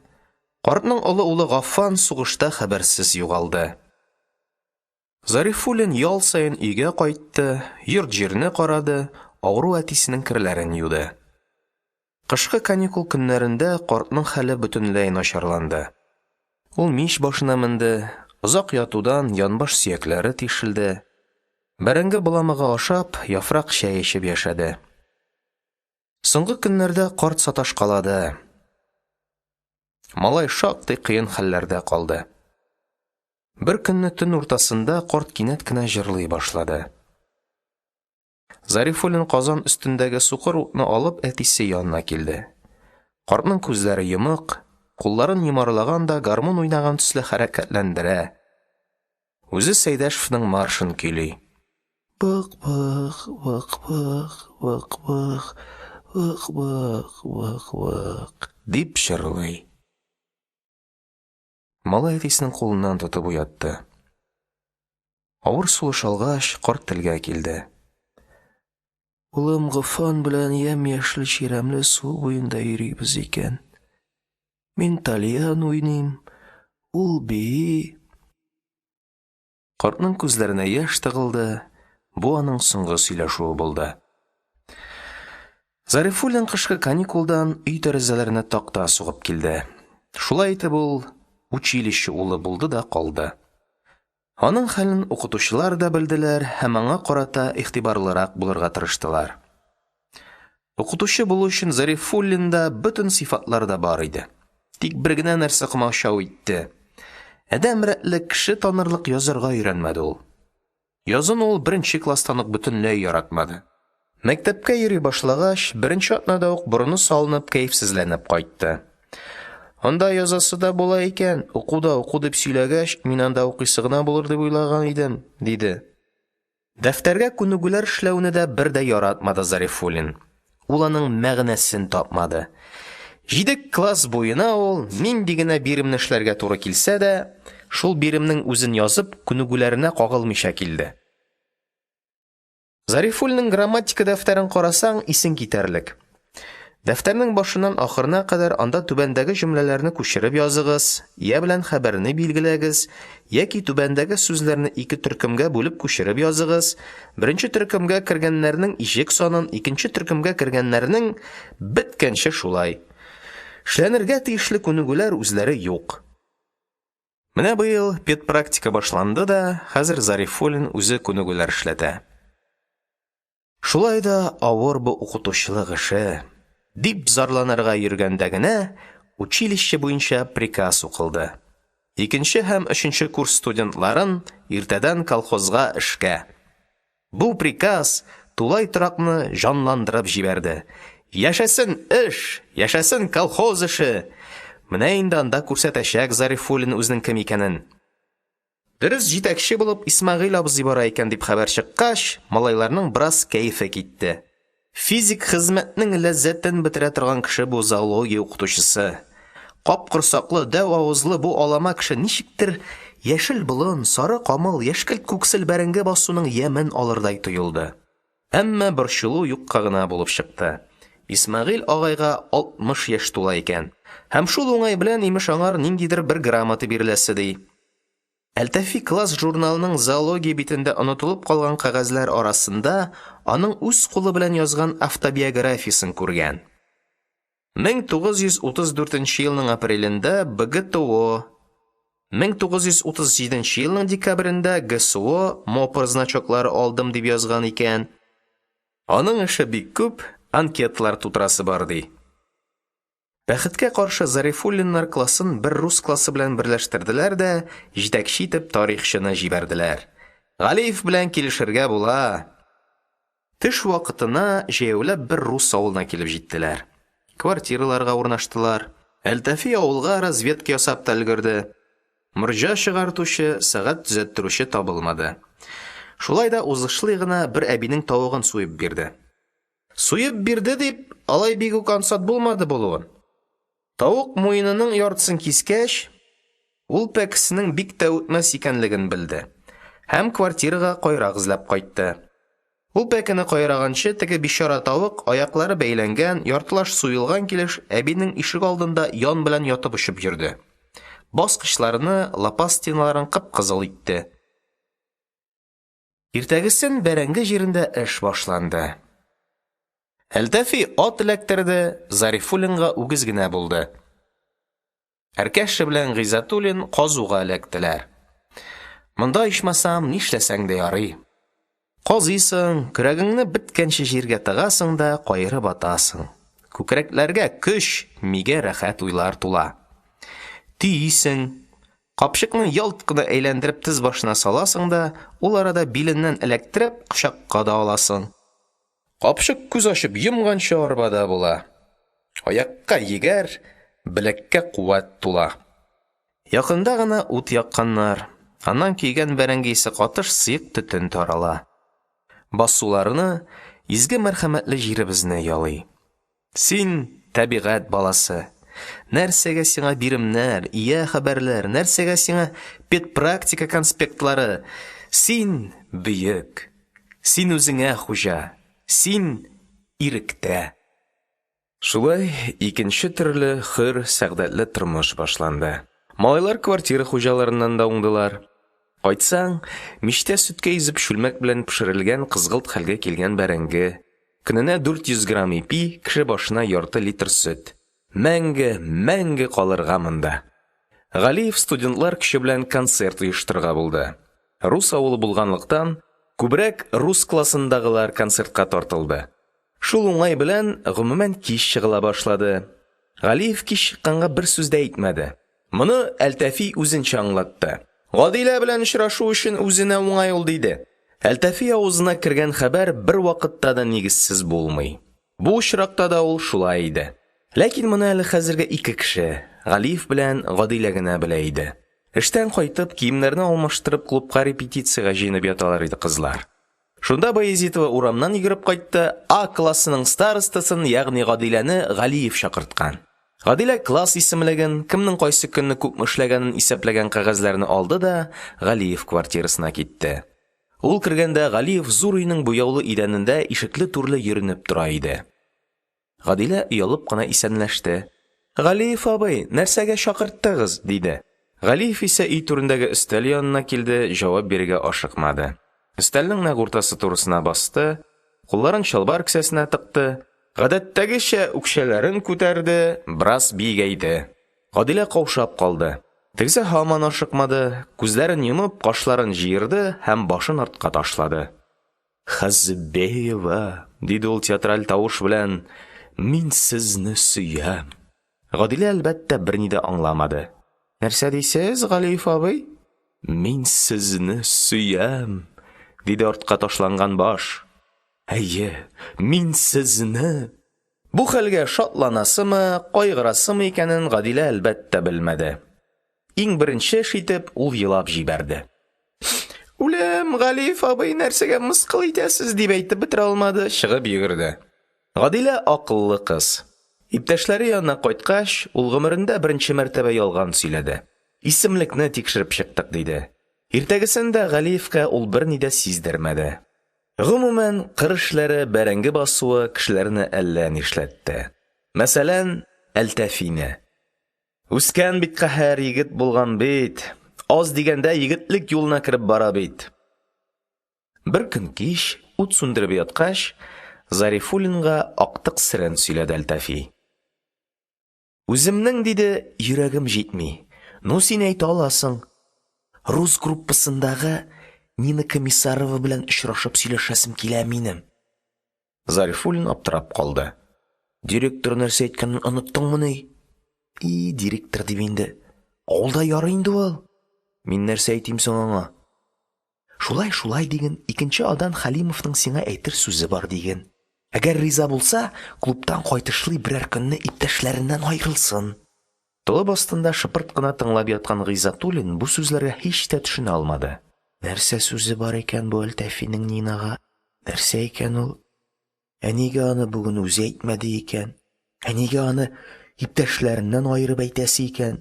Картның олы улы Гаффан сугышта хәбәрсез югалды. Зарифуллин ял саен өйгә кайтты, йорт-җирне карады, авыру әтисенең керләрен юды. Кышкы каникул көннәрендә картның хәле бөтенләй начарланды. Ул мич башына менде, озак ятудан янбаш сөякләре тишелде. Бәрәңге боламыгы ашап, яфрак чәй эчеп яшәде. Соңгы көннәрдә карт саташкалады. Малай шактый кыен хәлләрдә калды. Бер көнне төн уртасында карт кинәт кенә җырлый башлады. Зарифуллин казан өстендәге сукыр утны алып әтисе янына килде. Картның күзләре йомык, кулларын йомарлаган да гармун уйнаган төсле хәрәкәтләндерә. Үзе Сәйдәшевнең маршын көйли. Бык-бык, бык-бык, бык-бык, бык-бык, бык-бык, дип җырлый. Малай әтисенең кулыннан тотып уятты. Авыр сулыш алгач, карт телгә килде. Улым Гаффан белән ямь-яшел чирәмле су буенда йөрибез икән. Мин тальян уйныйм, ул бии. Картның күзләренә яшь тыгылды, бу аның соңгы сөйләшүе булды. Зарифуллин кышкы каникулдан өй тәрәзәләренә такта сугып килде. Шулай итеп ул училище улы булды да калды. Аның хәлен укытучылар да белделәр һәм аңа карата игътибарлырак булырга тырыштылар. Укытучы булу өчен Зарифуллинда бөтен сыйфатлар да бар иде. Тик бер генә нәрсә комачау итте. Адәм рәтле кеше танырлык язарга өйрәнмәде ул. Язуны ул беренче класстан ук бөтенләй яратмады. Мәктәпкә йөри башлагач, беренче атнада ук борыны салынып, кәефсезләнеп кайтты. Анда язасы да була икән, уку да уку дип сөйләгәч, мин анда укыйсы гына булыр дип уйлаган идем, диде. Дәфтәргә күнегүләр эшләүне дә бер дә яратмады Зарифуллин. Ул аның мәгънәсен тапмады. Җиде класс буена ул, нинди генә биремне эшләргә туры килсә дә, шул биремнең үзен язып, күнегүләренә кагылмыйча килде. Зарифуллинның грамматика дәфтәрен карасаң, исең китәрлек. Дәфтәрнең башыннан ахырына кадәр анда түбәндәге җөмләләрне күчереп языгыз, ия белән хәбәрне билгеләгез яки түбәндәге сүзләрне ике төркемгә бүлеп күчереп языгыз, беренче төркемгә кергәннәренең иҗек санын, икенче төркемгә кергәннәренең беткәнче шулай. Эшләнергә тиешле күнегүләр үзләре юк. Менә быел педпрактика башланды да, хәзер Зарифуллин үзе күнегүләр эшләтә. Шулай да авыр бу укытучылык эше, дип зарланырга йөргәндә генә, училище буенча приказ укылды: икенче һәм өченче курс студентларын иртәдән колхозга эшкә. Бу приказ тулай торакны җанландырып җибәрде. Яшәсен эш, яшәсен колхоз эше! Менә инде анда күрсәтәчәк Зарифуллин үзенең кем икәнен. Дөрес, җитәкче булып Исмәгыйль абзый бара икән дип хәбәр чыккач, малайларның бераз кәефе китте. Физик хезмәтнең ләззәтен бетерә торган кеше бу зоология укытучысы. Капкорсаклы, дәү авызлы бу алама кеше ничектер яшел болын, сары камыл, яшькелт-күксел бәрәңге басуының ямен алырдай тоелды. Әмма борчылу юкка гына булып чыкты. Исмәгыйль агайга 60 яшь тула икән. Һәм шул уңай белән, имеш, аңар ниндидер бер грамота биреләсе, ди. Әлтафи класс журналының зоология битендә онытылып калган кәгазьләр арасында аның үз кулы белән язган автобиографиясен күргән. 1934 елның апрелендә БГТО, 1937 елның декабрендә ГСО МОПР значоклары алдым дип язган икән. Аның эше бик күп, анкеталар тутырасы бар, ди. Бәхеткә каршы, Зарифуллиннар классын бер рус классы белән берләштерделәр дә җитәкче итеп тарихчыны җибәрделәр. Галиев белән килешергә була. Төш вакытына җәяүләп бер рус авылына килеп җиттеләр. Квартираларга урнаштылар. Әлтафи авылга разведка ясап та өлгерде. Морҗа чыгартучы, сәгать төзәттерүче табылмады. Шулай да узышлый гына бер әбинең тавыгын суеп бирде. Суеп бирде дип, алай бик үк ансат булмады булуын. Тавык муенының яртысын кискәч, ул пәкесенең бик тә үтмәс икәнлеген белде һәм квартирага кайрак эзләп кайтты. Ул пәкене кайраганчы, теге бичара тавык, аяклары бәйләнгән, яртылаш суелган килеш, әбинең ишек алдында ян белән ятып очып йөрде. Баскычларны, лапас стеналарын кып-кызыл итте. Иртәгесен бәрәңге җирендә эш башланды. Әлтафи ат эләктерде, Зарифуллинга үгез генә булды. Әркәшә белән Гыйззәтуллин казуга эләктеләр. Монда ичмасам нишләсәң дә ярый. Казыйсың, көрәгеңне беткәнче җиргә тыгасың да каерып атасың. Күкрәкләргә көч, мигә рәхәт уйлар тула. Төйисең. Капчыкны ялт кына әйләндереп тез башына саласың да, ул арада биленнән эләктереп, кочакка да аласың. Капчык күз ачып йомганчы арбада була. Аякка егәр, беләккә куәт тула. Якында гына ут якканнар, аннан көйгән бәрәңге исе катыш сыек төтен тарала. Басуларны, изге мәрхәмәтле җиребезне ялый. Син, табигать баласы. Нәрсәгә сиңа биремнәр, ия хәбәрләр, нәрсәгә сиңа педпрактика конспектлары? Син бөек. Син үзеңә хуҗа. Син иректә. Шулай икенче төрле хөр, сәгъдәтле тормыш башланды. Малайлар квартира хуҗаларыннан да уңдылар. Кайтсаң, мичтә сөткә изеп чүлмәк белән пешерелгән кызгылт хәлгә килгән бәрәңге, көненә 400 грамм ипи, кеше башына ярты литр сөт. Мәңге, мәңге калырга монда. Галиев студентлар көче белән концерт оештырырга булды. Рус авылы булганлыктан, күбрәк рус классындагылар концертка тартылды. Шул уңай белән, гомумән, кич чыгыла башлады. Галиев кич чыкканга бер сүз дә әйтмәде. Моны Әлтафи үзенчә аңлатты. Гадилә белән очрашу өчен үзенә уңай ул, диде. Әлтафи авызына кергән хәбәр бервакытта да нигезсез булмый. Бу очракта да ул шулай иде. Ләкин моны әле хәзергә ике кеше, Галиев белән Гадилә генә белә иде. Эштән кайтып, киемнәрне алмаштырып клубка репетициягә җыенып яталар иде кызлар. Шунда Баязитова урамнан йөгереп кайтты, А классының старостасын, ягъни Гадиләне Галиев чакырткан. Гадилә класс исемлеген, кемнең кайсы көнне күпме эшләгәнен исәпләгән кәгазьләрне алды да Галиев квартирасына китте. Ул кергәндә Галиев зур өйнең буяулы идәнендә ишекле-түрле йөренеп тора иде. Гадилә оялып кына исәнләште: – Галиев абый, нәрсәгә чакырттыгыз? – диде. Галиев исә өй түрендәге өстәл янына килде, җавап бирергә ашыкмады. Өстәлнең нәкъ уртасы турысына басты, кулларын чалбар кесәсенә тыкты, гадәттәгечә үкчәләрен күтәрде, бераз биегәйде. Гадилә каушап калды. Тегесе һаман ашыкмады, күзләрен йомып, кашларын җыерды һәм башын артка ташлады. – Хәсбиева, – диде ул театраль тавыш белән, – мин сезне сөям. Гадилә, әлбәттә, берни дә аңламады. – Нәрсә дисез, Галиев абый? – Мин сезне сөям, – диде артка ташланган баш. – Әйе, мин сезне… Бу хәлгә шатланасымы, кайгырасымы икәнен Гадилә, әлбәттә, белмәде. Иң беренче эш итеп ул елап җибәрде. Үләм, Галиев абый, нәрсәгә мыскыл итәсез, дип әйтеп бетерә алмады, чыгып йөгерде. Гадилә акыллы кыз. Иптәшләре янына кайткач, ул гомерендә беренче мәртәбә ялган сөйләде. Исемлекне тикшереп чыктык, диде. Иртәгесен дә Галиевкә ул берни дә сиздермәде. Гомумән, кыр эшләре, бәрәңге басуы кешеләрне әллә нишләтте. Мәсәлән, Әлтафины. Үскән бит каһәр, егет булган бит. Аз дигәндә егетлек юлына кереп бара бит. Беркөн кич, ут сүндереп яткач, Зарифуллинга актык серен сөйләде Әлтафи. Үземнең, диде, йөрәгем җитми. Ну, син әйтә аласың. Рус группасындагы Нина Комиссарова белән очрашып сөйләшәсем килә минем. Зарифуллин аптырап калды. Директор нәрсә әйткәнен оныттыңмыни? И, директор дип инде. Авылда ярый инде ул. Мин нәрсә әйтим соң аңа? Шулай, шулай диген, икенче адан Хәлимовның сиңа әйтер сүзе бар диген. Әгәр риза булса, клубтан кайтышлый берәр көнне иптәшләреннән аерылсын. Толып астында шыпырт кына тыңлап яткан Гыйззәтуллин бу сүзләргә һич тә төшенә алмады. Нәрсә сүзе бар икән бу Әлтафиның Нинага? Нәрсә икән ул? Ә нигә аны бүген үзе әйтмәде икән? Ә нигә аны иптәшләреннән аерып әйтәсе икән?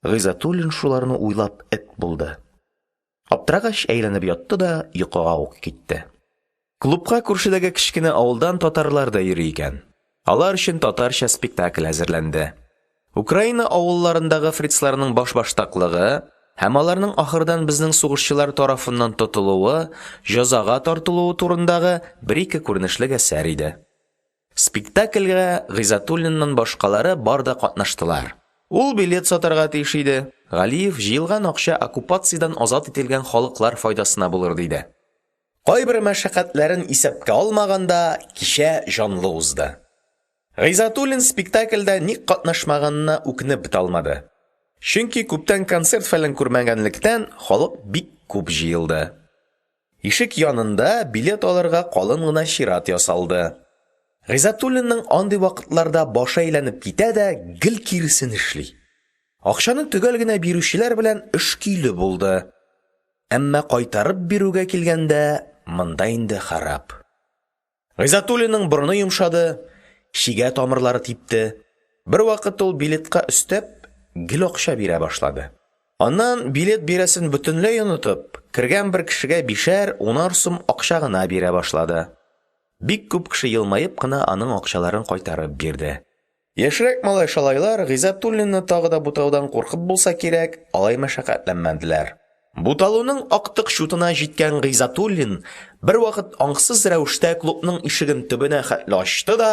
Гыйззәтуллин шуларны уйлап эт булды. Аптырагач әйләнеп ятты да йокыга ук китте. Клубка күршедәге кечкенә авылдан татарлар да йөри икән. Алар өчен татарча спектакль әзерләнде. Украина авылларындагы фрицларның башбаштаклыгы һәм аларның ахырдан безнең сугышчылар тарафыннан тотылуы, җәзага тартылуы турындагы бер-ике күренешлек әсәр иде. Спектакльгә Гыйззәтуллиннан башкалары бар да катнаштылар. Ул билет сатарга тиеш иде. Галиев җыелган акча оккупациядән азат ителгән халыклар файдасына булыр диде. Кайбер мәшәкатьләрен исәпкә алмаганда, кичә җанлы узды. Гыйззәтуллин спектакльдә ник катнашмаганына үкенеп бетә алмады. Чөнки күптән концерт-фәлән күрмәгәнлектән, халык бик күп җыелды. Ишек янында билет алырга калын гына чират ясалды. Гыйззәтуллинның андый вакытларда башы әйләнеп китә дә гел киресен эшли. Акчаны төгәл генә бирүчеләр белән эш көйле булды. Әмма кайтарып бирүгә килгәндә, монда инде харап. Гыйззәтуллинның борыны йомшады, чигә тамырлары типте. Бервакыт ул билетка өстәп гел акча бирә башлады. Аннан билет бирәсен бөтенләй онытып, кергән бер кешегә бишәр, унар сум акча гына бирә башлады. Бик күп кеше елмаеп кына аның акчаларын кайтарып бирде. Яшьрәк малай-шалайлар Гыйззәтуллинны тагы да бутаудан куркып булса кирәк, алай мәшәкатьләнмәделәр. Буталуның актык чутына җиткән Гыйззәтуллин бервакыт аңсыз рәвештә клубның ишеген төбенә хәтле ачты да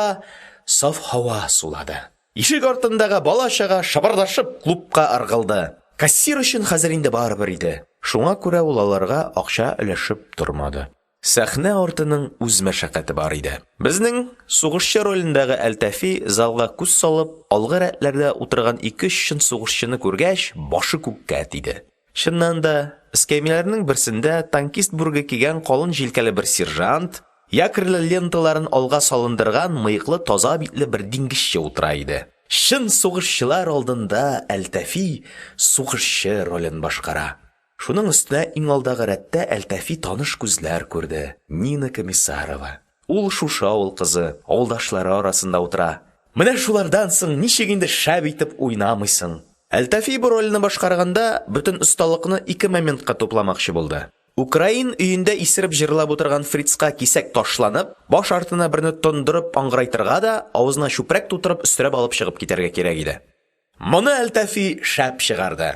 саф һава сулады. Ишек артындагы бала-чага шыбырдашып клубка ыргылды. Кассир өчен хәзер инде барыбер иде. Шуңа күрә ул аларга акча өләшеп тормады. Сәхнә артының үз мәшәкате бар иде. Безнең сугышчы ролендәге Әлтафи залга күз салып, алгы рәтләрдә утырган ике-өч чын сугышчыны күргәч, башы күккә тиде. Чыннан да, эскәмияләрнең берсендә танкист бүреге кигән калын җилкәле бер сержант, якорьлы ленталарын алга салындырган мыеклы таза битле бер диңгезче утыра иде. Чын сугышчылар алдында Әлтафи сугышчы ролен башкара. Шуның өстенә иң алдагы рәттә Әлтафи таныш күзләр күрде, Нина Комиссарова. Ул шушы авыл кызы, авылдашлары арасында утыра. Менә шулардан соң ничек инде шәп итеп уйнамыйсың? Әлтафи бу рольне башкарганда бөтен осталыкны ике моментка тупламакчы булды. Украин өендә исереп җырлап утырган фрицка кисәк ташланып, баш артына берне тондырып аңгырайтырга да, авызына чүпрәк тутырып өстерәп алып чыгып китәргә кирәк иде. Моны Әлтафи шәп чыгарды.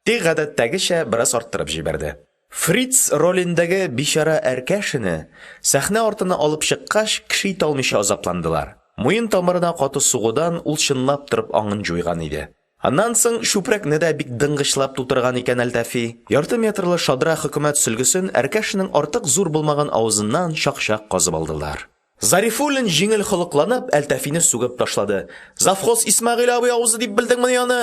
Тик, гадәттәгечә, бераз арттырып җибәрде. Фриц ролендәге бичара Әркәшәне сәхнә артына алып чыккач, кеше итә алмыйча азапландылар. Муен тамырына каты сугудан ул чынлап торып аңын җуйган иде. Аннан соң чүпрәкне дә бик дыңгычлап тутырган икән Әлтафи. Ярты метрлы шадра хөкүмәт сөлгесен Әркәшәнең артык зур булмаган авызыннан чак-чак казып алдылар. Зарифуллин җиңел холыкланып Әлтафины сүгеп ташлады: – Завхоз Исмәгыйль абый авызы дип белдеңмени аны?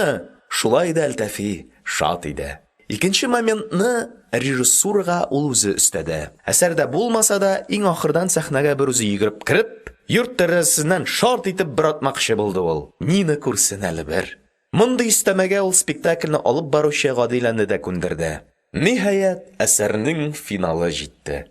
Шулай да Әлтафи шат иде. Икенче моментны режиссурага ул үзе өстәде. Әсәрдә булмаса да, иң ахырдан сәхнәгә берүзе йөгереп кереп, йорт тәрәзәсеннән шарт итеп бер атмакчы булды ул. Нина күрсен әле бер. Мондый өстәмәгә ул спектакльне алып баручы Гадиләне дә күндерде. Ниһаять, әсәрнең финалы җитте.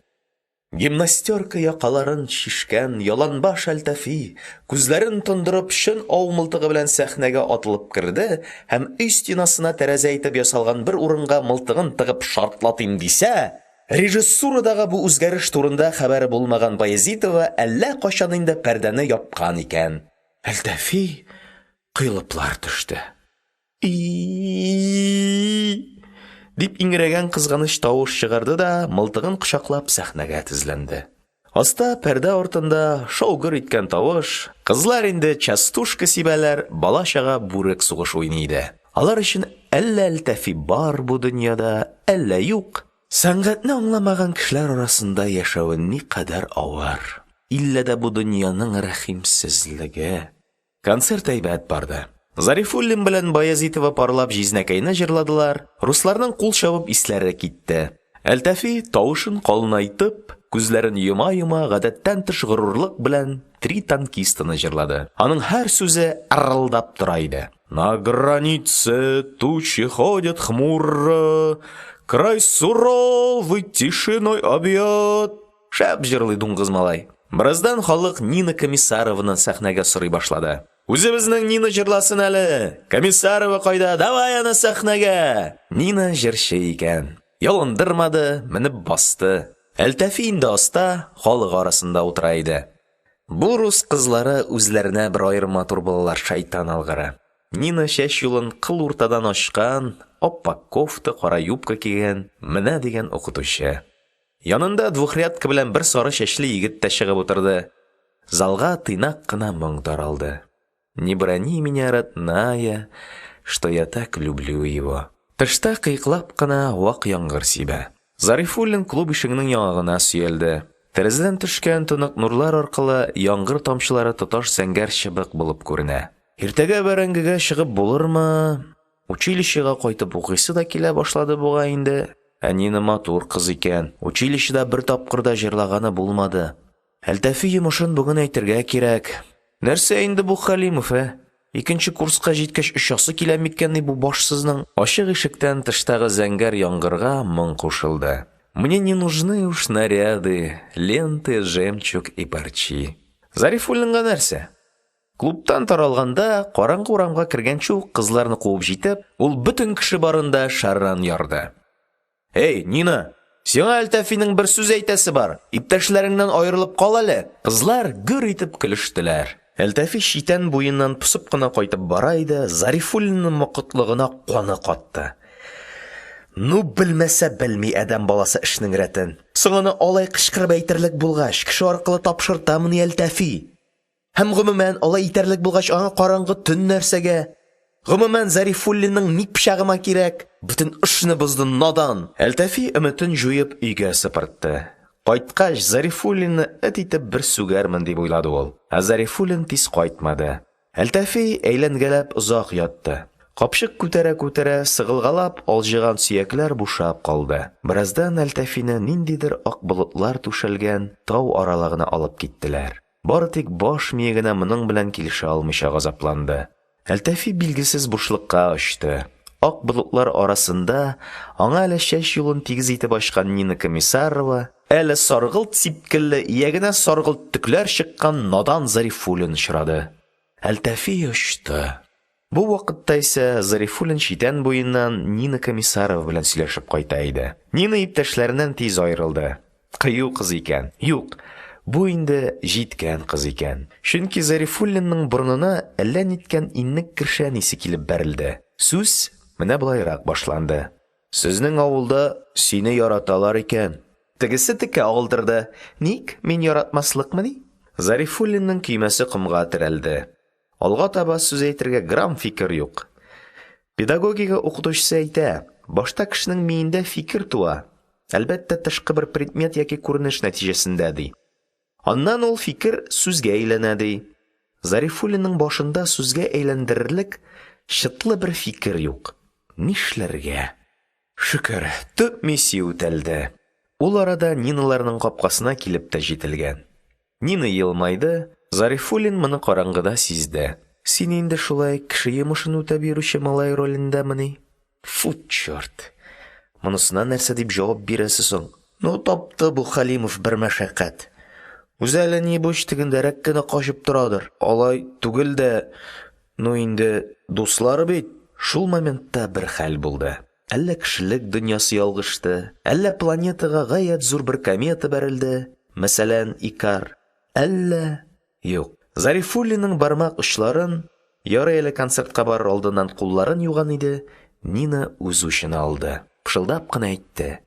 Гимнастёрка якаларын чишкән яланбаш Әлтафи, күзләрен тондырып, чын ау мылтыгы белән сәхнәгә атылып керде һәм өй стенасына тәрәзә итеп ясалган бер урынга мылтыгын тыгып шартлатыйм дисә, режиссурадагы бу үзгәреш турында хәбәре булмаган Баязитова әллә кайчан инде пәрдәне япкан икән. Әлтафи коелыплар төште. И-и-и-и! дип иңрәгән кызганыч тавыш чыгарды да, мылтыгын кочаклап сәхнәгә тезләнде. Аста, пәрдә артында, шау-гөр иткән тавыш, кызлар инде частушка сибәләр, бала-чага бүрек сугыш уйный иде. Алар өчен әллә Әлтафи бар бу дөньяда, әллә юк. Сәнгатьне аңламаган кешеләр арасында яшәве никадәр авыр. Иллә дә бу дөньяның рәхимсезлеге. Концерт әйбәт барды. Зарифуллин белән Баязитова парлап Җизнәкәйне җырладылар, русларның кул чабып исләре китте. Әлтафи, тавышын калынайтып, күзләрен йома-йома, гадәттән тыш горурлык белән «Три танкиста»ны җырлады. Аның һәр сүзе ырылдап тора иде. На границе тучи ходят хмуро, Край суровый тишиной объят. Шәп җырлый дуңгыз малай. Бераздан халык Нина Комиссарованы сәхнәгә сорый башлады. Үзебезнең Нина җырласын әле! Комиссарова кайда? Давай аны сәхнәгә! Нина җырчы икән. Ялындырмады, менеп басты. Әлтафи инде аста, халык арасында утыра иде. Бу рус кызлары үзләренә бер аерым матур булалар, шайтан алгыры. Нина чәч юлын кыл уртадан ачкан, ап-ак кофта, кара юбка кигән, менә дигән укытучы. Янында двухрядка белән бер сары чәчле егет тә чыгып утырды. Залга тыйнак кына моң таралды. Не брани меня, родная, что я так люблю его. Тышта кыеклап кына вак яңгыр сибә. Зарифуллин клуб ишегенең яңагына сөялде. Тәрәзәдән төшкән тонык нурлар аркылы яңгыр тамчылары тоташ зәңгәр чыбык булып күренә. Иртәгә бәрәңгегә чыгып булырмы? Училищега кайтып укыйсы да килә башлады бугай инде. Ә Нина матур кыз икән. Училищеда бер тапкыр да җырлаганы булмады. Әлтафи йомышын бүген әйтергә кирәк. Нәрсә инде бу Хәлимов, ә? Икенче курска җиткәч очасы килә микәнни бу башсызның? Ачык ишектән тыштагы зәңгәр яңгырга моң кушылды. Мне не нужны уж наряды, ленты, жемчуг и парчи. Зарифуллинга нәрсә? Клубтан таралганда, караңгы урамга кергәнче үк кызларны куып җитеп, ул бөтен кеше барында шәрран ярды. Эй, Нина, сиңа Әлтафиның бер сүз әйтәсе бар. Иптәшләреңнән аерылып кал әле. Кызлар гөр итеп көлештеләр. Әлтафи читән буеннан посып кына кайтып бара иде, Зарифуллинның мокытлыгына каны катты. Ну, белмәсә белми адәм баласы эшнең рәтен. Соң аны алай кычкырып әйтерлек булгач, кеше аркылы тапшыртамыни Әлтафи? Һәм, гомумән, алай итәрлек булгач, аңа караңгы төн нәрсәгә? Гомумән, Зарифуллинның ни пычагыма кирәк? Бөтен эшне бозды, надан! Әлтафи өметен җуеп өйгә сыпыртты. Кайткач, Зарифуллинны эт итеп бер сүгәрмен дип уйлады ул. Ә Зарифуллин тиз кайтмады. Әлтафи әйләнгәләп озак ятты. Капчык күтәрә-күтәрә сыгылгалап алҗыган сөякләр бушап калды. Бераздан Әлтафины ниндидер ак болытлар түшәлгән тау аралагына алып киттеләр. Бары тик баш мие генә моның белән килешә алмыйча газапланды. Әлтафи билгесез бушлыкка очты. Ак болытлар арасында аңа әле чәч юлын тигез итеп ачкан Нина Комиссарова, әле саргылт сипкелле, иягенә саргылт төкләр чыккан надан Зарифуллин очрады. Әлтафи очты. Бу вакытта исә Зарифуллин читән буеннан Нина Комиссарова белән сөйләшеп кайта иде. Нина иптәшләреннән тиз аерылды. Кыю кыз икән. Юк, бу инде җиткән кыз икән. Чөнки Зарифуллинның борынына әллә ниткән иннек-кершән исе килеп бәрелде. Сүз менә болайрак башланды. Сезнең авылда сине яраталар икән. Тегесе текә алдырды. Ник, мин яратмаслыкмыни? Зарифуллинның көймәсе комга терәлде. Алга таба сүз әйтергә грамм фикер юк. Педагогика укытучысы әйтә, башта кешенең миендә фикер туа, әлбәттә, тышкы бер предмет яки күренеш нәтиҗәсендә, ди. Аннан ул фикер сүзгә әйләнә, ди. Зарифуллинның башында сүзгә әйләндерерлек чытлы бер фикер юк. Нишләргә? Шөкер, төп миссия үтәлде. Ул арада Ниналарның капкасына килеп тә җителгән. Нина елмайды, Зарифуллин моны караңгыда сизде. Син инде шулай кеше йомышын үтәп йөрүче малай ролендәмени? Фу, чорт! Монысына нәрсә дип җавап бирәсе соң? Ну, тапты бу Хәлимов бер мәшәкать. Үзе әле нибуч тегендәрәк кенә качып торадыр. Алай түгел дә, ну инде, дуслар бит. Шул моментта бер хәл булды. Әллә кешелек дөньясы ялгышты, әллә планетага гаять зур бер комета бәрелде, мәсәлән, Икар, әллә… Юк, Зарифуллинның бармак очларын, ярый әле концертка барыр алдыннан кулларын юган иде, Нина үз учына алды, пышылдап кына әйтте: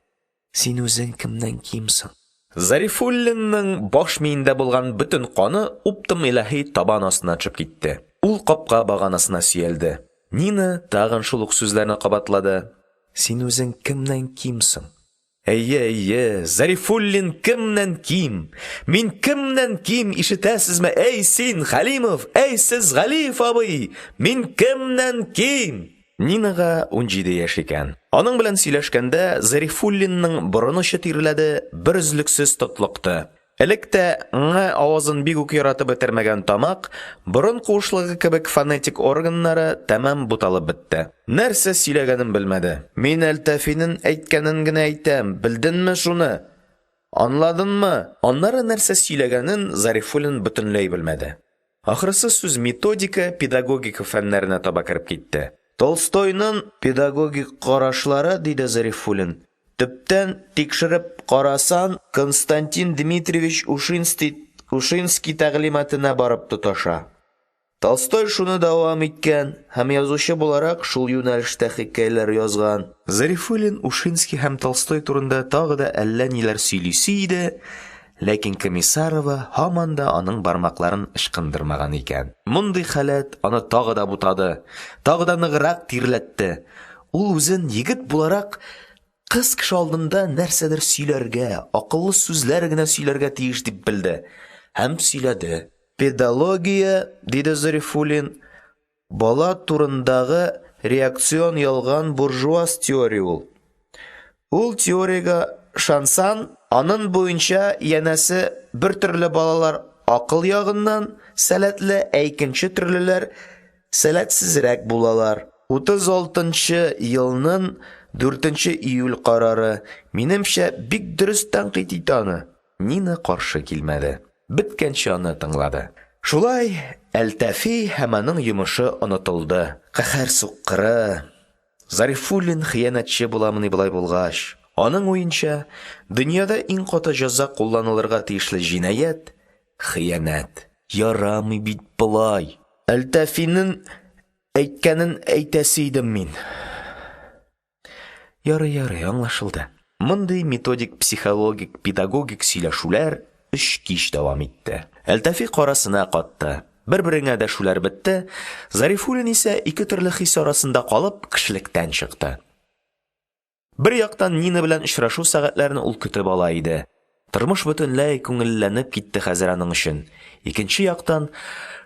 Син үзең кемнән ким соң? Зарифуллинның баш миендә булган бөтен каны уптым илаһи табан астына төшеп китте. Ул капка баганасына сөялде. Нина тагын шул ук сүзләрне кабатлады. Син үзең кемнән ким соң? Әйе, әйе, Зарифуллин кемнән ким? Мин кемнән ким, ишетәсезме? Әй син, Хәлимов, әй сез, Галиев абый, мин кемнән ким? Нинага 17 яшь икән. Аның белән сөйләшкәндә Зарифуллинның борын очы тирләде, берөзлексез тотлыкты. Элек тә «ң» авазын бик үк яратып бетермәгән тамак, борын куышлыгы кебек фонетик органнары тәмам буталып бетте. Нәрсә сөйләгәнен белмәде. Мин Әлтафинын әйткәнен генә әйтәм, белденме шуны? Анладынмы? Аннары нәрсә сөйләгәнен Зарифуллин бөтенләй белмәде. Ахрысы, сүз методика, педагогика фәннәренә таба кереп китте. Толстойнын педагогик карашлары, диде Зарифуллин, төптән тикшереп карасан, Константин Дмитриевич Ушинский Ушинский тәгълиматына барып тоташа. Толстой шуны дәвам иткән һәм язучы буларак шул юнәлештә хикәяләр язган. Зарифуллин Ушинский һәм Толстой турында тагы да әллә ниләр сөйлисе иде, Ләкин Комиссарова һаман да аның бармакларын ычкындырмаган икән. Мондый халәт аны тагы да бутады, тагы да ныграк тирләтте. Ул үзен, егет буларак, кыз кеше алдында нәрсәдер сөйләргә, акыллы сүзләр генә сөйләргә тиеш дип белде. Һәм сөйләде. Педология, диде Зарифуллин, бала турындагы реакцион ялган буржуаз теория ул. Ул теориягә ышансан, анын буенча, янәсе, бер төрле балалар акыл ягыннан сәләтле, ә икенче төрлеләр сәләтсезрәк булалар. 36 нчы елнын 4 нче июль карары, минемчә, бик дөрес тәнкыйть итә аны. Нина каршы килмәде. Беткәнче аны тыңлады. Шулай Әлтафи һәм аның йомышы онытылды. Каһәр суккыры! Зарифуллин хыянәтче буламыни болай булгач? Аның уенча, дөньяда иң каты җәза кулланылырга тиешле җинаять – хыянәт. Ярамый бит болай! Әлтафинын әйткәнен әйтәсе идем мин. Ярый, ярый, аңлашылды. Мондый методик, психологик, педагогик сөйләшүләр өч кич дәвам итте. Әлтафи карасына катты. Бер-береңә дәшүләр бетте. Зарифуллин исә ике төрле хис арасында калып, кешелектән чыкты. Бер яктан Нина белән очрашу сәгатьләрен ул көтеп ала иде. Тормыш бөтенләй күңеллеләнеп китте хәзер аның өчен. Икенче яктан,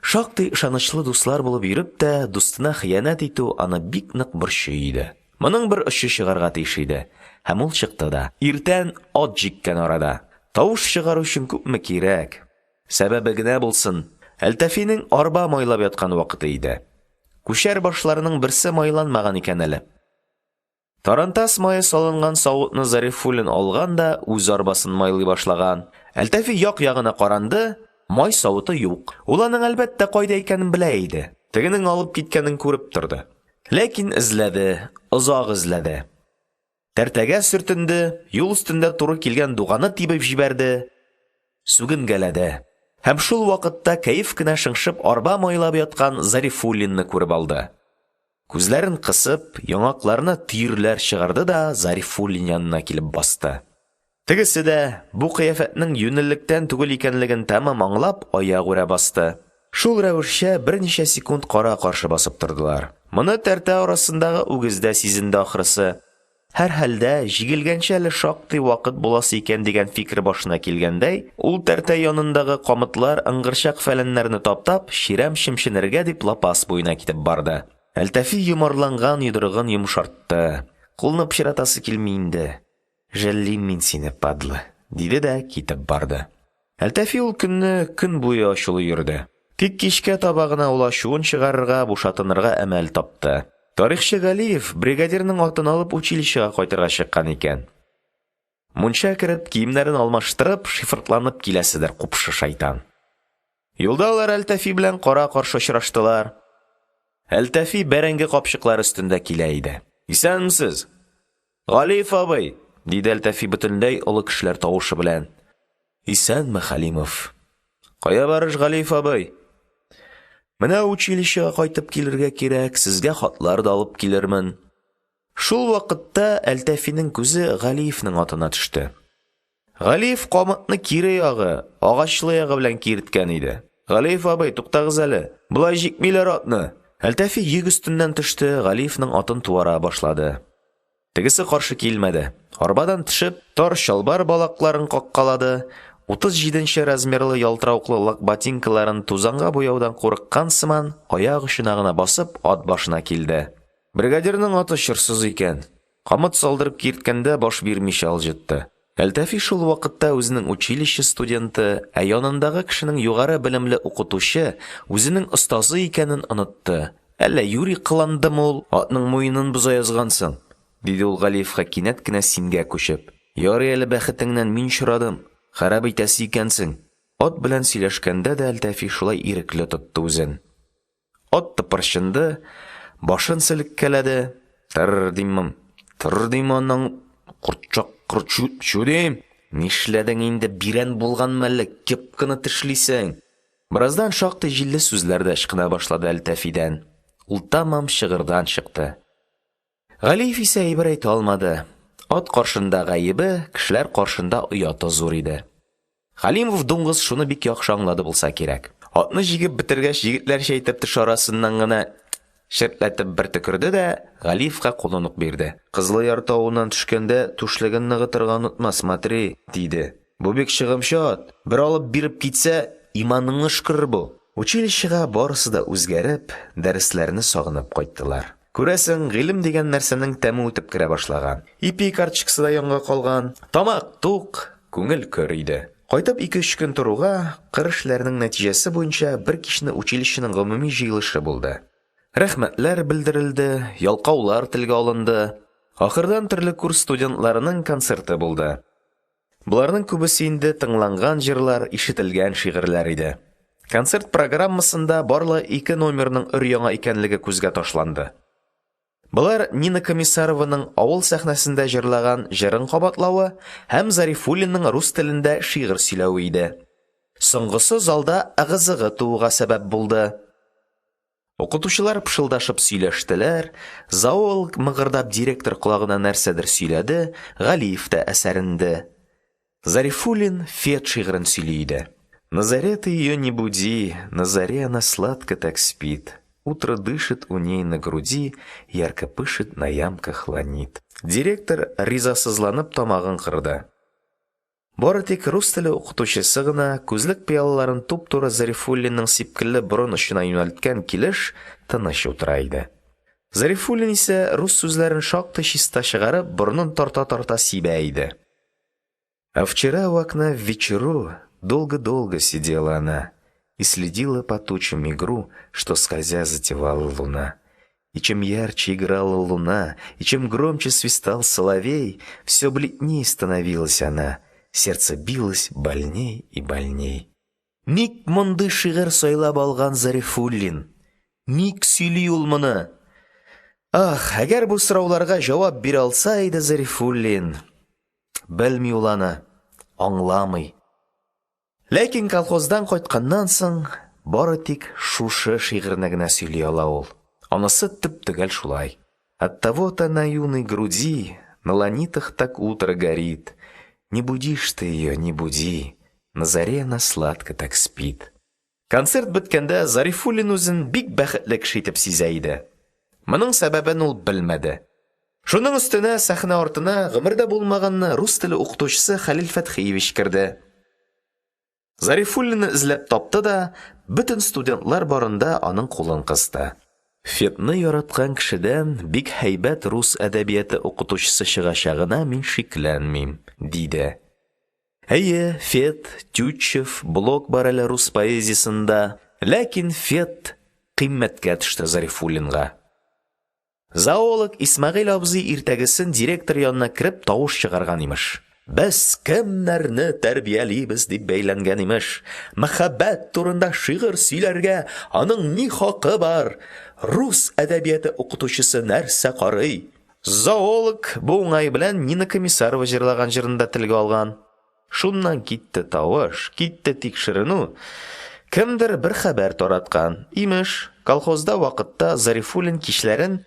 шактый ышанычлы дуслар булып йөреп тә, дустына хыянәт итү аны бик нык борчый иде. Моның бер очы чыгарга тиеш иде. Һәм ул чыкты да. Иртән ат җиккән арада. Тавыш чыгару өчен күпме кирәк. Сәбәбе генә булсын, Әлтафинең арба майлап яткан вакыты иде. Күчәр башларының берсе майланмаган икән әле. Тарантас мае салынган савытны Зарифуллин алган да үз арбасын майлый башлаган. Әлтафи як-ягына каранды, май савыты юк. Ул аның, әлбәттә, кайда икәнен белә иде. Тегенең алып киткәнен күреп торды. Ләкин эзләде, озак эзләде. Тәртәгә сөртенде, юл өстендә туры килгән дуганы тибеп җибәрде, сүгенгәләде һәм шул вакытта кәеф кенә шыңшып арба майлап яткан Зарифуллинны күреп алды. Күзләрен кысып, яңакларына төерләр чыгарды да Зарифуллин янына килеп басты. Тегесе дә, бу кыяфәтнең юньлелектән түгел икәнлеген тәмам аңлап, аягүрә басты. Шул рәвешчә берничә секунд кара-каршы басып тордылар. Моны тәртә арасындагы үгез дә сизенде, ахрысы. Һәрхәлдә, җигелгәнче әле шактый вакыт буласы икән дигән фикер башына килгәндәй, ул тәртә янындагы камытлар, ыңгырчак-фәләннәрне таптап, чирәм чемченергә дип лапас буена китеп барды. Әлтафи йомарланган йодрыгын йомшартты. Кулны пычратасы килми инде. Жәллим мин сине, падла, диде дә китеп барды. Әлтафи ул көнне көн буе ачулы йөрде. Тик кичкә таба гына ул ачуын чыгарырга, бушатынырга әмәл тапты. Тарихчы Галиев бригадирның атын алып училищега кайтырга чыккан икән. Мунча кереп, киемнәрен алмаштырып, шифыртланып киләседер, купшы шайтан. Юлда алар Әлтафи белән кара-каршы очраштылар. Әлтафи бәрәңге капчыклары өстендә килә иде. Исәнмесез, Галиев абый, диде Әлтафи бөтенләй олы кешеләр тавышы белән. Исәнме, Хәлимов. Кая барыш, Галиев абый? Менә училищега кайтып килергә кирәк, сезгә хатлар да алып килермен. Шул вакытта Әлтафиның күзе Галиевнең атына төште. Галиев камытны кире ягы, агачлы ягы белән киерткән иде. Галиев абый, туктагыз әле. Болай җикмиләр атны. Әлтафи йөк өстеннән төште, Галиевнең атын туара башлады. Тегесе каршы килмәде. Арбадан төшеп, тар чалбар балакларын каккалады, 37 нче размерлы ялтыравыклы лак ботинкаларын тузанга буяудан курыккан сыман, аяк очына гына басып, ат башына килде. Бригадирның аты чорсыз икән. Камыт салдырып киерткәндә баш бирмичә алҗытты. Әлтафи шул вакытта үзенең училище студенты, ә янындагы кешенең югары белемле укытучы, үзенең остазы икәнен онытты. Әллә юри кыландымы ул, атның муенын боза язгансың, диде ул Галиевка кинәт кенә сингә күчеп. Ярый әле бәхетеңнән мин очрадым, харап итәсе икәнсең. Ат белән сөйләшкәндә дә Әлтафи шулай ирекле тотты үзен. Ат тыпырчынды, башын селеккәләде. Тыр димем, тыр дим аның, корт чү, чү дим. Нишләдең инде, бирән булганмы әллә, кепканы тешлисең? Бераздан шактый җилле сүзләр дә ычкына башлады Әлтафидан. Ул тәмам чыгырдан чыкты. Галиев исә әйбер әйтә алмады. Ат каршында гаебе, кешеләр каршында ояты зур иде. Хәлимов дуңгыз шуны бик яхшы аңлады булса кирәк. Атны җигеп бетергәч, егетләрчә итеп теш арасыннан гына чертләтеп бер төкерде дә Галиевка кулын ук бирде. Кызылъяр тавыннан төшкәндә түшлеген ныгытырга онытма, смотри, диде. Бу бик чыгымчы ат, бер алып биреп китсә, иманыңны өшкерер бу. Училищега барысы да үзгәреп, дәресләрне сагынып кайттылар. Күрәсең, гыйлем дигән нәрсәнең тәме үтеп керә башлаган. Ипи карточкасы да янга калган. Тамак тук, күңел көр иде. Кайтып ике-өч көн торуга, кыр эшләренең нәтиҗәсе буенча бер кичне училищеның гомуми җыелышы булды. Рәхмәтләр белдерелде, ялкаулар телгә алынды. Ахырдан төрле курс студентларының концерты булды. Боларның күбесе инде тыңланган җырлар, ишетелгән шигырьләр иде. Концерт программасында барлыгы ике номерның өр-яңа икәнлеге күзгә ташланды. Болар Нина Комиссарованың авыл сәхнәсендә җырлаган җырын кабатлавы һәм Зарифуллинның рус телендә шигырь сөйләве иде. Соңгысы залда ыгы-зыгы тууга сәбәп булды. Укытучылар пышылдашып сөйләштеләр, зоолог мыгырдап директор колагына нәрсәдер сөйләде, Галиев тә әсәренде. Зарифуллин Фет шигырен сөйли иде. На заре ты ее не буди, на заре она сладко так спит. Утро дышит у ней на груди, ярко пышет на ямках ланит. Директор ризасызланып тамагын кырды. Бары тик рус теле укытучысы гына, күзлек пыялаларын туп-туры Зарифуллинның сипкелле борын очына юнәлткән килеш, тыныч утыра иде. Зарифуллин исә, рус сүзләрен шактый чиста чыгарып, борынын тарта-тарта сибә иде. А вчера у окна в вечеру долго-долго сидела она и следила по тучам игру, что скользя затевала луна. И чем ярче играла луна, и чем громче свистал соловей, все бледней становилась она, сердце билось больней и больней. Ник мондый шигырь сайлап алган Зарифуллин? Ник сөйли ул моны? Ах, әгәр бу сорауларга җавап бирә алса иде Зарифуллин. Белми ул аны, аңламый. Ләкин колхоздан кайтканнан соң бары тик шушы шигырьне генә сөйли ала ул. Анысы төп-төгәл шулай. Оттого-то на юной груди, На ланитах так утро горит. Не буди ж ты ее, не буди, На заре она сладко так спит. Концерт беткәндә Зарифуллин үзен бик бәхетле кеше итеп сизә иде. Моның сәбәбен ул белмәде. Шуның өстенә сәхнә артына, гомердә булмаганны, рус теле укытучысы Хәлил Фәтхиевич керде. Зарифуллинны эзләп тапты да, бөтен студентлар барында аның кулын кысты. Фетны яраткан кешедән бик һәйбәт рус әдәбияты укытучысы чыгачагына мин шикләнмим, диде. Әйе, Фет, Тютчев, Блок бар әле рус поэзиясендә, ләкин Фет кыйммәткә төште Зарифуллинга. Зоолог Исмәгыйль абзый иртәгесен директор янына кереп тавыш чыгарган, имеш. Без кемнәрне тәрбиялибез, дип бәйләнгән, имеш. Мәхәббәт турында шигырь сөйләргә аның ни хакы бар? Рус әдәбияты укытучысы нәрсә карый? Зоолог бу уңай белән Нина Комиссарова җырлаган җырны да телгә алган. Шуннан китте тавыш, китте тикшеренү. Кемдер бер хәбәр тараткан. Имеш, колхозда вакытта Зарифуллин кичләрен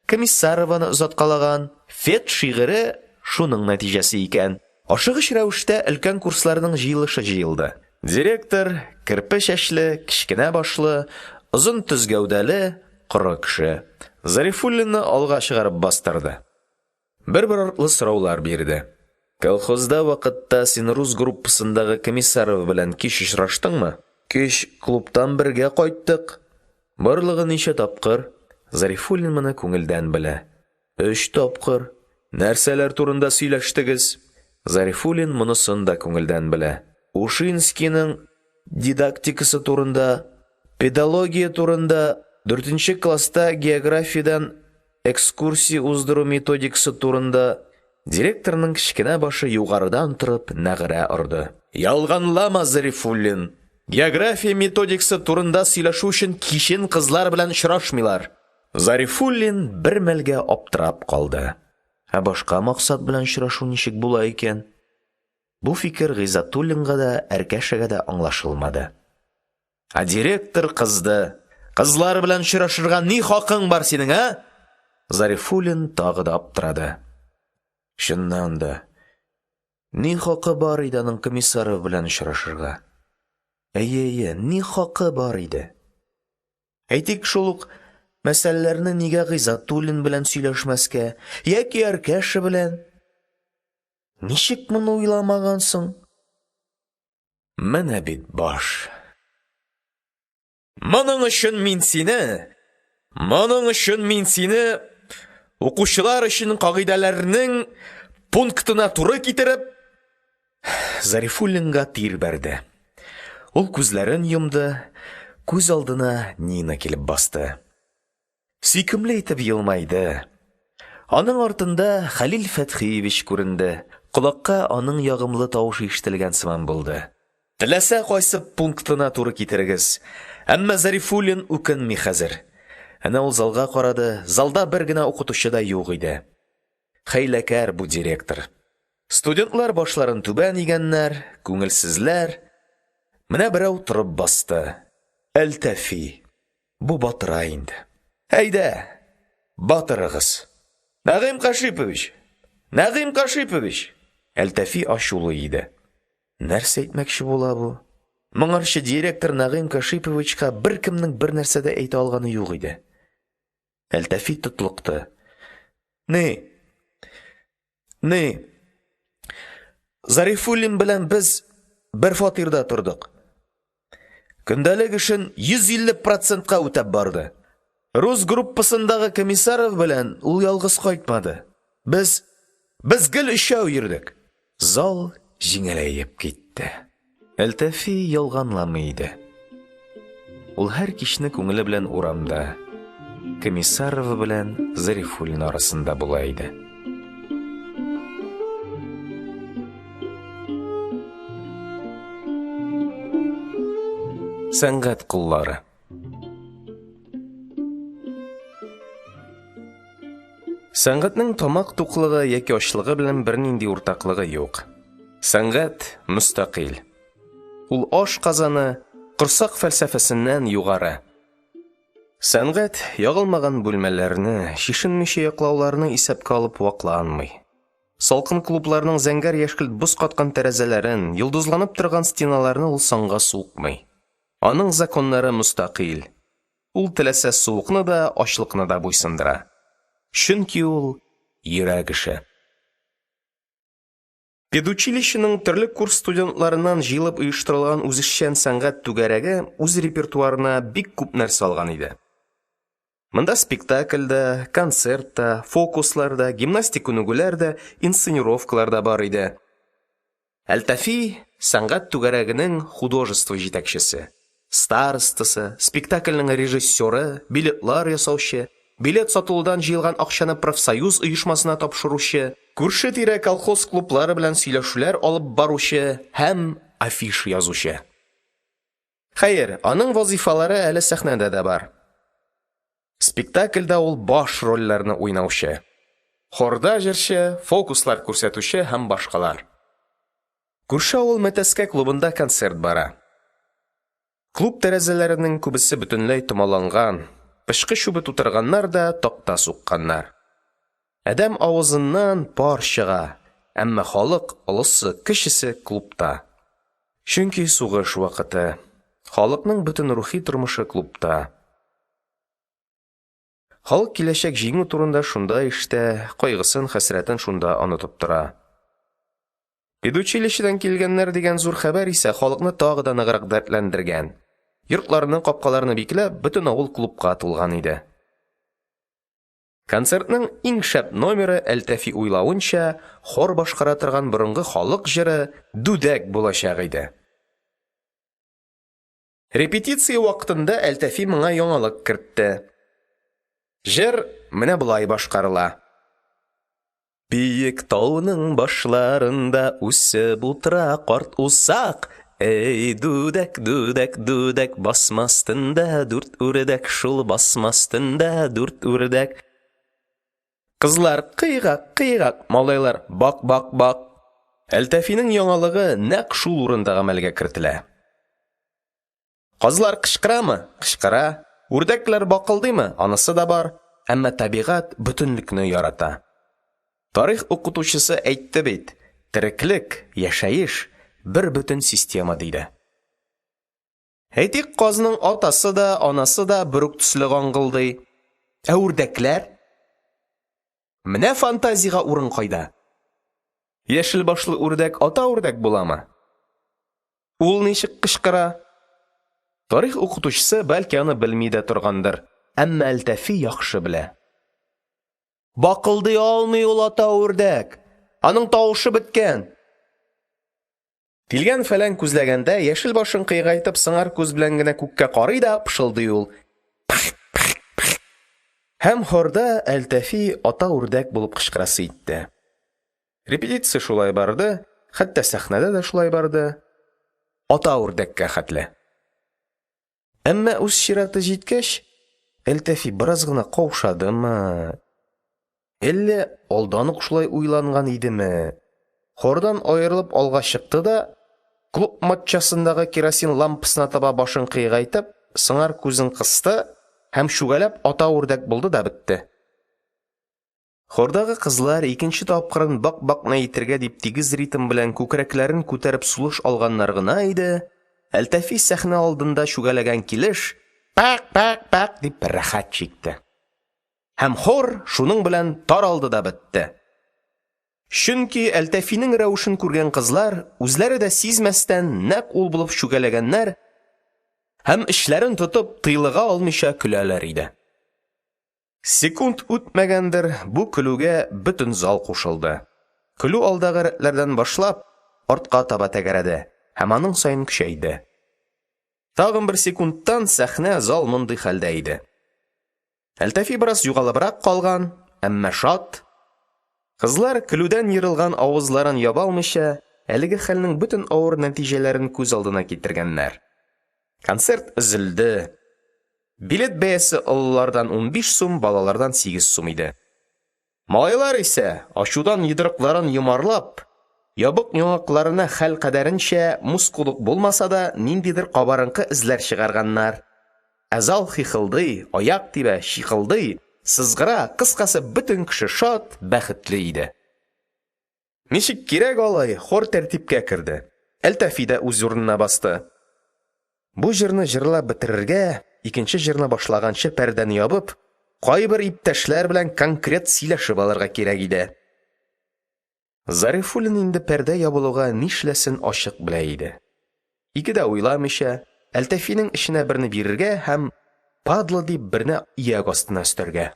Комиссарованы озаткалаган. Фет шигыре шуның нәтиҗәсе икән. Ашыгыч рәвештә өлкән курсларның җыелышы җыелды. Директор, керпе чәчле, кечкенә башлы, озын төз гәүдәле, коры кеше, Зарифуллинны алга чыгарып бастырды. Бер-бер артлы сораулар бирде. Колхозда вакытта син рус группасындагы Комиссарова белән кич очраштыңмы? Кич клубтан бергә кайттык. Барлыгы ничә тапкыр? Зарифуллин моны күңелдән белә. Өч тапкыр. Нәрсәләр турында сөйләштегез? Зарифуллин монысын да күңелдән белә. Ушинскийның дидактикасы турында, педология турында, дүртенче класста географиядән экскурсия уздыру методикасы турында. Директорның кечкенә башы югарыдан торып нәгърә орды. Ялганлама, Зарифуллин. География методикасы турында сөйләшү өчен кичен кызлар белән очрашмыйлар. Зарифуллин бер мәлгә аптырап калды. Ә башка максат белән очрашу ничек була икән? Бу фикер Гыйззәтуллинга да, Әркәшәгә дә аңлашылмады. Ә директор кызды. Кызлар белән очрашырга ни хакың бар синең, ә? Зарифуллин тагы да аптырады. Чыннан да, ни хакы бар иде аның Комиссарова белән очрашырга? Әйе, әйе, ни хакы бар иде? Әйтик, шул ук мәсьәләләрне нигә Гыйззәтуллин белән сөйләшмәскә яки Әркәшә белән? Ничек моны уйламаган соң? Менә бит баш. Моның өчен мин сине, моның өчен мин сине укучылар өчен кагыйдәләрнең пунктына туры китереп Зарифуллинга тир бәрде. Ул күзләрен йомды, күз алдына Нина килеп басты. Сөйкемле итеп елмайды. Аның артында Хәлил Фәтхиевич күренде. Колакка аның ягымлы тавышы ишетелгән сыман булды. Теләсә кайсы пунктына туры китерегез. Әмма Зарифуллин үкенми хәзер. Әнә ул залга карады, залда бер генә укытучы да юк иде. Хәйләкәр бу директор. Студентлар башларын түбән игәннәр, күңелсезләр. Менә берәү торып басты. Әлтәфи. Бу батыра инде. Әйдә, батырыгыз. Нәгыйм Кашипович! Нәгыйм Кашипович! Әлтәфи ачулы иде. Нәрсә әйтмәкче була бу? Моңарчы директор Нәгыйм Кашиповичка беркемнең бернәрсә дә әйтә алганы юк иде. Әлтәфи тотлыкты. Ни? Ни? Зарифуллин белән без бер фатирда тордык. Көндәлек эшен 150 процентка үтәп барды. Рус группасындагы Комиссаров белән ул ялгыз кайтмады. Без без гел өчәү йөрдек. Зал җиңеләеп китте. Әлтәфи ялганламый иде. Ул һәр кичне күңеле белән урамда, Комиссарова белән Зарифуллин арасында була иде. Сәнгать коллары. Сәнгатьнең тамак туклыгы яки ачлыгы белән бернинди уртаклыгы юк. Сәнгать мөстәкыйль. Ул аш казаны, корсак фәлсәфәсеннән югары. Сәнгать ягылмаган бүлмәләрне, чишенмичә йоклауларны исәпкә алып вакланмый. Салкын клубларның зәңгәр яшькелт боз каткан тәрәзәләрен, йолдызланып торган стеналарны ул санга сукмый. Аның законнары мөстәкыйль. Ул теләсә суыкны да, ачлыкны да буйсындыра. Чөнки ул йөрәк эше. Педучилищеның төрле курс студентларыннан җыелып оештырылган үзешчән сәнгать түгәрәге үз репертуарына бик күп нәрсә алган иде. Монда спектакль дә, концерт та, фокуслар да, гимнастик күнегүләр дә, инсценировкалар да бар иде. Әлтафи сәнгать түгәрәгенең художество җитәкчесе, старостасы, спектакльнең режиссеры, билетлар ясаучы, билет сатылудан җыелган акчаны профсоюз оешмасына тапшыручы, күрше-тирә колхоз клублары белән сөйләшүләр алып баручы һәм афиша язучы. Хәер, аның вазыйфалары әле сәхнәдә дә бар. Спектакльдә ул баш рольләрне уйнаучы, хорда җырчы, фокуслар күрсәтүче һәм башкалар. Күрше авыл Мәтәскә клубында концерт бара. Клуб тәрәзәләренең күбесе бөтенләй томаланган, пычкы чүбе тутырганнар да такта сукканнар. Адәм авызыннан пар чыга, әмма халык, олысы, кечесе клубта. Чөнки сугыш вакыты. Халыкның бөтен рухи тормышы клубта. Халык киләчәк җиңү турында шунда ишетә, кайгысын, хәсрәтен шунда онытып тора. Педучилищедан килгәннәр дигән зур хәбәр исә халыкны тагы да ныграк дәртләндергән. Йортларны, капкаларны бикләп, бөтен авыл клубка тулган иде. Концертның иң шәп номеры, Әлтафи уйлавынча, хор башкара торган борынгы халык җыры «Дүдәк» булачак иде. Репетиция вакытында Әлтафи моңа яңалык кертте. Җыр менә болай башкарыла. Биек тауның башларында үсеп утыра карт усак. Эй, дүдәк, дүдәк, дүдәк, басмас төндә дүрт үрдәк, шул басмас төндә дүрт үрдәк. Кызлар кыйгак, кыйгак, малайлар бак, бак, бак. Әлтафиның яңалыгы нәкъ шул урында гамәлгә кертелә. Казлар кычкырамы? Кычкыра. Үрдәкләр бакылдыймы? Анысы да бар. Әмма табигать бөтенлекне ярата. Тарих укытучысы әйтте бит, тереклек, яшәеш бер бөтен система диде. Әйтик, казның атасы да, анасы да бер үк төсле гаңгылдый. Ә үрдәкләр? Менә фантазиягә урын кайда? Яшел башлы үрдәк ата үрдәк буламы? Ул ничек кычкыра? Тарих укытучысы бәлки аны белми дә торгандыр, әмма Әлтафи яхшы белә. Бакылдый алмый ул ата үрдәк. Аның тавышы беткән. Тилгән-фәлән күзләгәндә, яшел башын кыегайтып, сыңар күз белән генә күккә карый да пышылдый ул: Пых, пых, пых. Һәм хорда Әлтафи ата үрдәк булып кычкырасы итте. Репетиция шулай барды, хәтта сәхнәдә дә шулай барды. Ата үрдәккә хәтле. Әмма үз чираты җиткәч, Әлтафи бераз гына каушадымы, Әллә алдан ук шулай уйланган идеме? Хордан аерылып алга чыкты да, клуб матчасындагы керосин лампасына таба башын кыегайтып, сыңар күзен кысты һәм чүгәләп ата үрдәк булды да бетте. Хордагы кызлар икенче тапкырын бак-бакны әйтергә дип тигез ритм белән күкрәкләрен күтәреп сулыш алганнар гына иде, Әлтафи сәхнә алдында чүгәләгән килеш пәк-пәк-пәк дип рәхәт чикте. Һәм хор шуның белән таралды да бетте. Чөнки Әлтафиның рәвешен күргән кызлар, үзләре дә сизмәстән, нәкъ ул булып чүгәләгәннәр һәм эчләрен тотып, тыйлыга алмыйча көләләр иде. Секунд үтмәгәндер, бу көлүгә бөтен зал кушылды. Көлү алдагы рәтләрдән башлап, артка таба тәгәрәде һәм аның саен көчәйде. Тагын бер секундтан сәхнә, зал мондый хәлдә иде. Әлтафи бераз югалыбрак калган, әмма шат. Кызлар, көлүдән ерылган авызларын яба алмыйча, әлеге хәлнең бөтен авыр нәтиҗәләрен күз алдына китергәннәр. Концерт өзелде. Билет бәясе олылардан 15 сум, балалардан 8 сум иде. Малайлар исә, ачудан йодрыкларын йомарлап, ябык яңакларына хәл кадәренчә, мускул ук булмаса да, ниндидер кабарынкы эзләр чыгарганнар. Ә зал хихылдый, аяк тибә, чикылдый, сызгыра, кыскасы, бөтен кеше шат, бәхетле иде. Ничек кирәк алай, хор тәртипкә керде, Әлтафи да үз урынына басты. Бу җырны җырлап бетерергә, икенче җырны башлаганчы пәрдәне ябып, кайбер иптәшләр белән конкрет сөйләшеп алырга кирәк иде. Зарифуллин инде пәрдә ябылуга нишләсен ачык белә иде. Ике дә уйламыйча, Әлтафиның эченә берне бирергә һәм, падла дип, берне ияк астына өстәргә.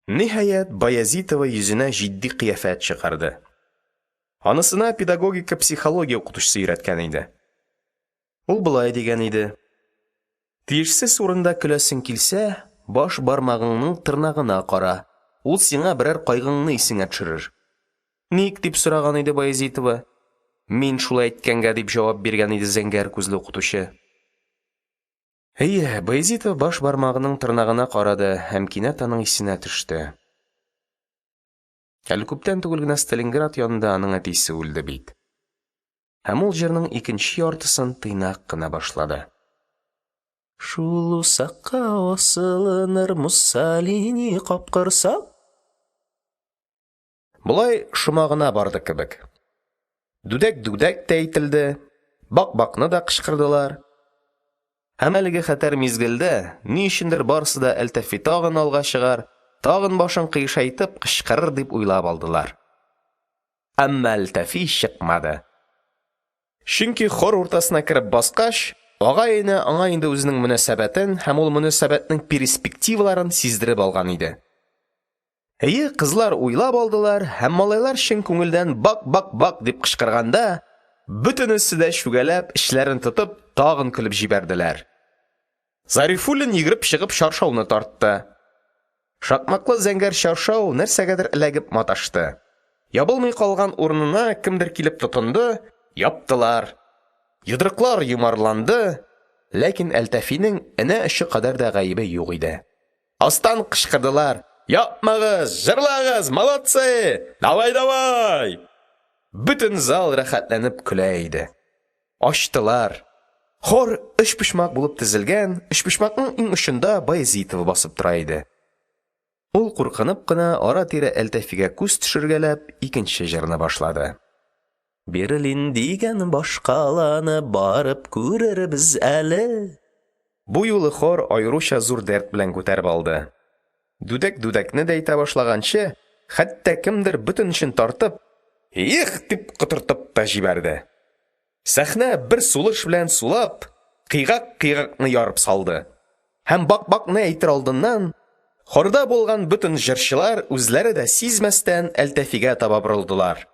Ниһаять, Баязитова йөзенә җитди кыяфәт чыгарды. Анысына педагогика-психология укытучысы өйрәткән иде. Ул болай дигән иде: Тиешсез урында көләсең килсә, баш бармагыңның тырнагына кара, ул сиңа берәр кайгыңны исеңә төшерер. Ник, дип сораган иде Баязитова. Мин шулай әйткәнгә, дип җавап биргән иде зәңгәр күзле укытучы. Әйе, Баязитова баш бармагының тырнагына карады һәм кинәт аның исенә төште. Әле күптән түгел генә Сталинград янында аның әтисе үлде бит. Һәм ул җырның икенче яртысын тыйнак кына башлады. Шул усакка асылыныр Муссолини капкорсак. Болай шома гына барды кебек. Дүдәк-дүдәк тә әйтелде, бак-бакны да кычкырдылар. Һәм әлеге хәтәр мизгелдә ни өчендер барысы да Әлтафи тагын алга чыгар, тагын башын кыйшайтып кычкырыр дип уйлап алдылар. Әмма Әлтафи чыкмады. Чөнки хор уртасына кереп баскач, агай-эне аңа инде үзенең мөнәсәбәтен һәм ул мөнәсәбәтнең перспективаларын сиздереп алган иде. Әйе, кызлар уйлап алдылар һәм малайлар чын күңелдән бак-бак-бак дип кычкырганда, бөтенесе дә чүгәләп, эчләрен тотып, тагын көлеп җибәрделәр. Зарифуллин йөгереп чыгып чаршауны тартты. Шакмаклы зәңгәр чаршау нәрсәгәдер эләгеп маташты. Ябылмый калган урынына кемдер килеп тотынды, яптылар. Йодрыклар йомарланды, ләкин Әлтафиның энә очы кадәр дә гаебе юк иде. Астан кычкырдылар: "Япмагыз, җырлагыз, молодцы! Давай, давай!" Бөтен зал рәхәтләнеп көлә иде. Ачтылар. Хор өчпочмак булып тезелгән, өчпочмакның иң очында Баязитова басып тора иде. Ул куркынып кына ара-тирә Әлтафига күз төшергәләп, икенче җырны башлады. Берлин дигән башкаланы барып күрербез әле. Бу юлы хор аеруча зур дәрт белән күтәреп алды. Дүдәк-дүдәкне дә әйтә башлаганчы, хәтта кемдер бөтен эчен тартып, «Их!» дип котыртып та җибәрде. Сәхнә бер сулыш белән сулап, кыйгак-кыйгакны ярып салды. Һәм бак-бакны әйтер алдыннан, хорда булган бөтен җырчылар үзләре дә сизмәстән Әлтафига таба борылдылар.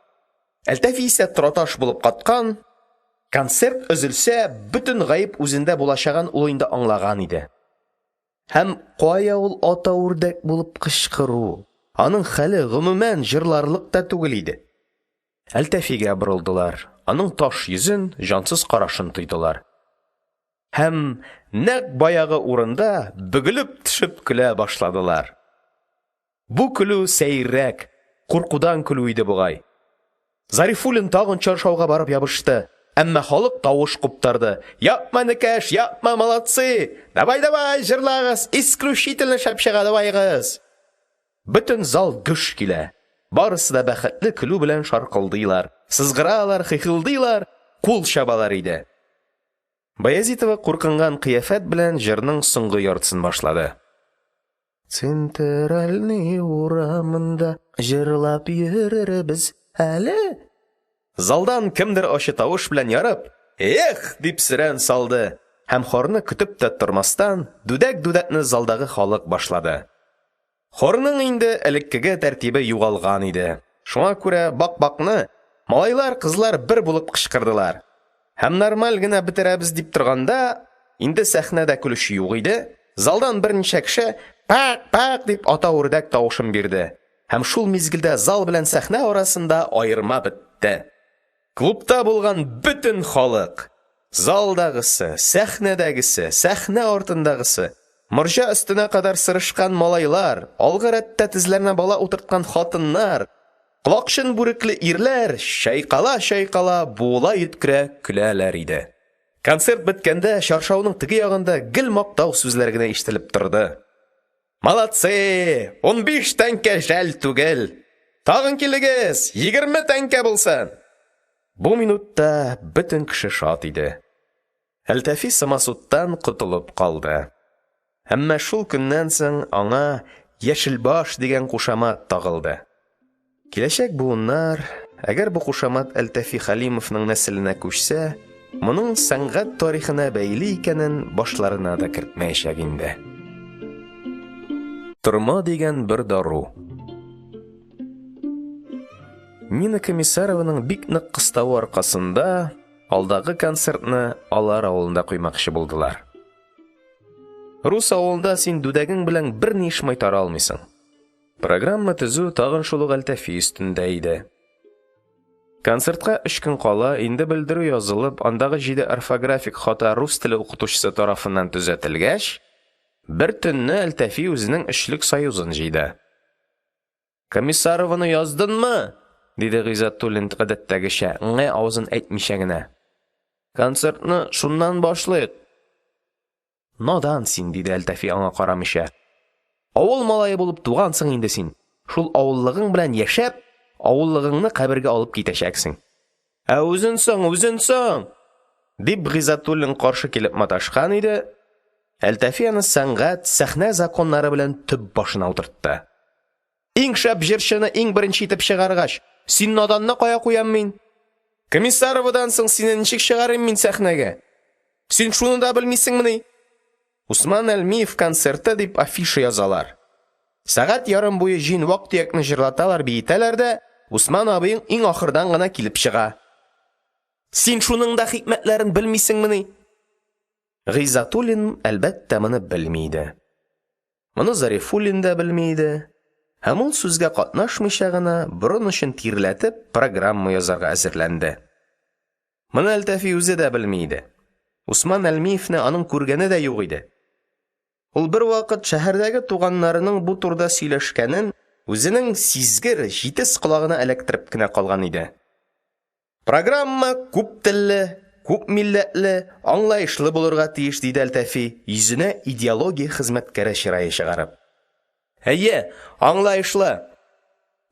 Әлтафи исә тораташ булып каткан, концерт өзелсә, бөтен гаеп үзендә булачагын ул инде аңлаган иде. Һәм кая ул ата үрдәк булып кычкыру, аның хәле, гомумән, җырларлык та түгел иде. Әлтафига борылдылар, аның таш йөзен, җансыз карашын тойдылар. Һәм нәкъ баягы урында бөгелеп төшеп көлә башладылар. Бу көлү сәеррәк, куркудан көлү иде бугай. Зарифуллин тагын чаршауга барып ябышты, әмма халык тавыш куптарды. Япма, энекәш, япма, молодцы! Давай, давай, җырлагыз, исключительно шәп чыга, давайгыз! Бөтен зал гөж килә. Барысы да бәхетле көлү белән шаркылдыйлар, сызгыралар, хихылдыйлар, кул чабалар иде. Баязитова куркынган кыяфәт белән җырның соңгы яртысын башлады. Центральный урамында җырлап йөрербез әле. Залдан кемдер ачы тавыш белән ярып, "Эх!" дип сөрән салды һәм хорны көтеп тә тормастан, дүдәк-дүдәкне залдагы халык башлады. Хорның инде элеккеге тәртибе югалган иде. Шуңа күрә бак-бакны малайлар, кызлар бер булып кычкырдылар. Һәм нормаль генә бетерәбез дип торганда, инде сәхнәдә көлүче юк иде, залдан берничә кеше пак-пак дип ата үрдәк тавышын бирде. Һәм шул мизгелдә зал белән сәхнә арасында аерма бетте. Клубта булган бөтен халык, залдагысы, сәхнәдәгесе, сәхнә артындагысы, Морҗа өстенә кадәр сырышкан малайлар, алгы рәттә тезләренә бала утырткан хатыннар, колакчын бүрекле ирләр чайкала-чайкала, буыла-йөткерә көләләр иде. Концерт беткәндә чаршауның теге ягында гел мактау сүзләре генә ишетелеп торды: – Молодцы, 15 тәңкә жәл түгел! Тагын килегез, 20 тәңкә булсын! Бу минутта бөтен кеше шат иде. Әлтафи самосудтан котылып калды. Әмма шул көннән соң аңа «яшелбаш» дигән кушамат тагылды. Киләчәк буыннар, әгәр бу кушамат Әлтафи Хәлимовның нәселенә күчсә, моның сәнгать тарихына бәйле икәнен башларына да кертмәячәк инде. Торма дигән бер дару. Нина Комиссарованың бик нык кыставы аркасында алдагы концертны алар авылында куймакчы булдылар. Рус авылында син дүдәгең белән берни эш майтара алмыйсың. Программа төзү тагын шул ук Әлтафи өстендә иде. Концертка өч көн кала инде белдерү язылып, андагы җиде орфографик хата рус теле укытучысы тарафыннан төзәтелгәч, бер төнне Әлтафи үзенең өчлек союзын җыйды. «Комиссарованы яздынмы?» – диде Гыйззәтуллин гадәттәгечә, «ң» авазын әйтмичә генә. «Концертны шуннан башлыйк». Надан син, диде Әлтафи аңа карамыйча. Авыл малае булып тугансың инде син. Шул авыллыгың белән яшәп, авыллыгыңны кабергә алып китәчәксең. Ә үзен соң, үзен соң! дип Гыйззәтуллин каршы килеп маташкан иде, Әлтафи аны сәнгать, сәхнә законнары белән төп башына утыртты. Иң шәп җырчыны иң беренче итеп чыгаргач, син наданны кая куям мин? Комиссаровадан соң сине ничек чыгарыйм мин сәхнәгә? Син шуны да белмисеңмени? Усман Әлмиев концерты дип афиша язалар. Сәгать ярым буе җыен вак-төякне җырлаталар, биетәләр дә, Усман абыең иң ахырдан гына килеп чыга. Син шуның да хикмәтләрен белмисеңмени? Гыйззәтуллин, әлбәттә, моны белми иде. Моны Зарифуллин да белми иде. Һәм ул сүзгә катнашмыйча гына, борын очын тирләтеп, программа язарга әзерләнде. Моны Әлтафи үзе дә белми иде. Усман Әлмиевне аның күргәне дә юк иде. Ул бервакыт шәһәрдәге туганнарының бу турыда сөйләшкәнен үзенең сизгер, җитез колагына эләктереп кенә калган иде. Программа күп телле, күп милләтле, аңлаешлы булырга тиеш, диде Әлтафи, йөзенә идеология хезмәткәре чырае чыгарып. Әйе, аңлаешлы.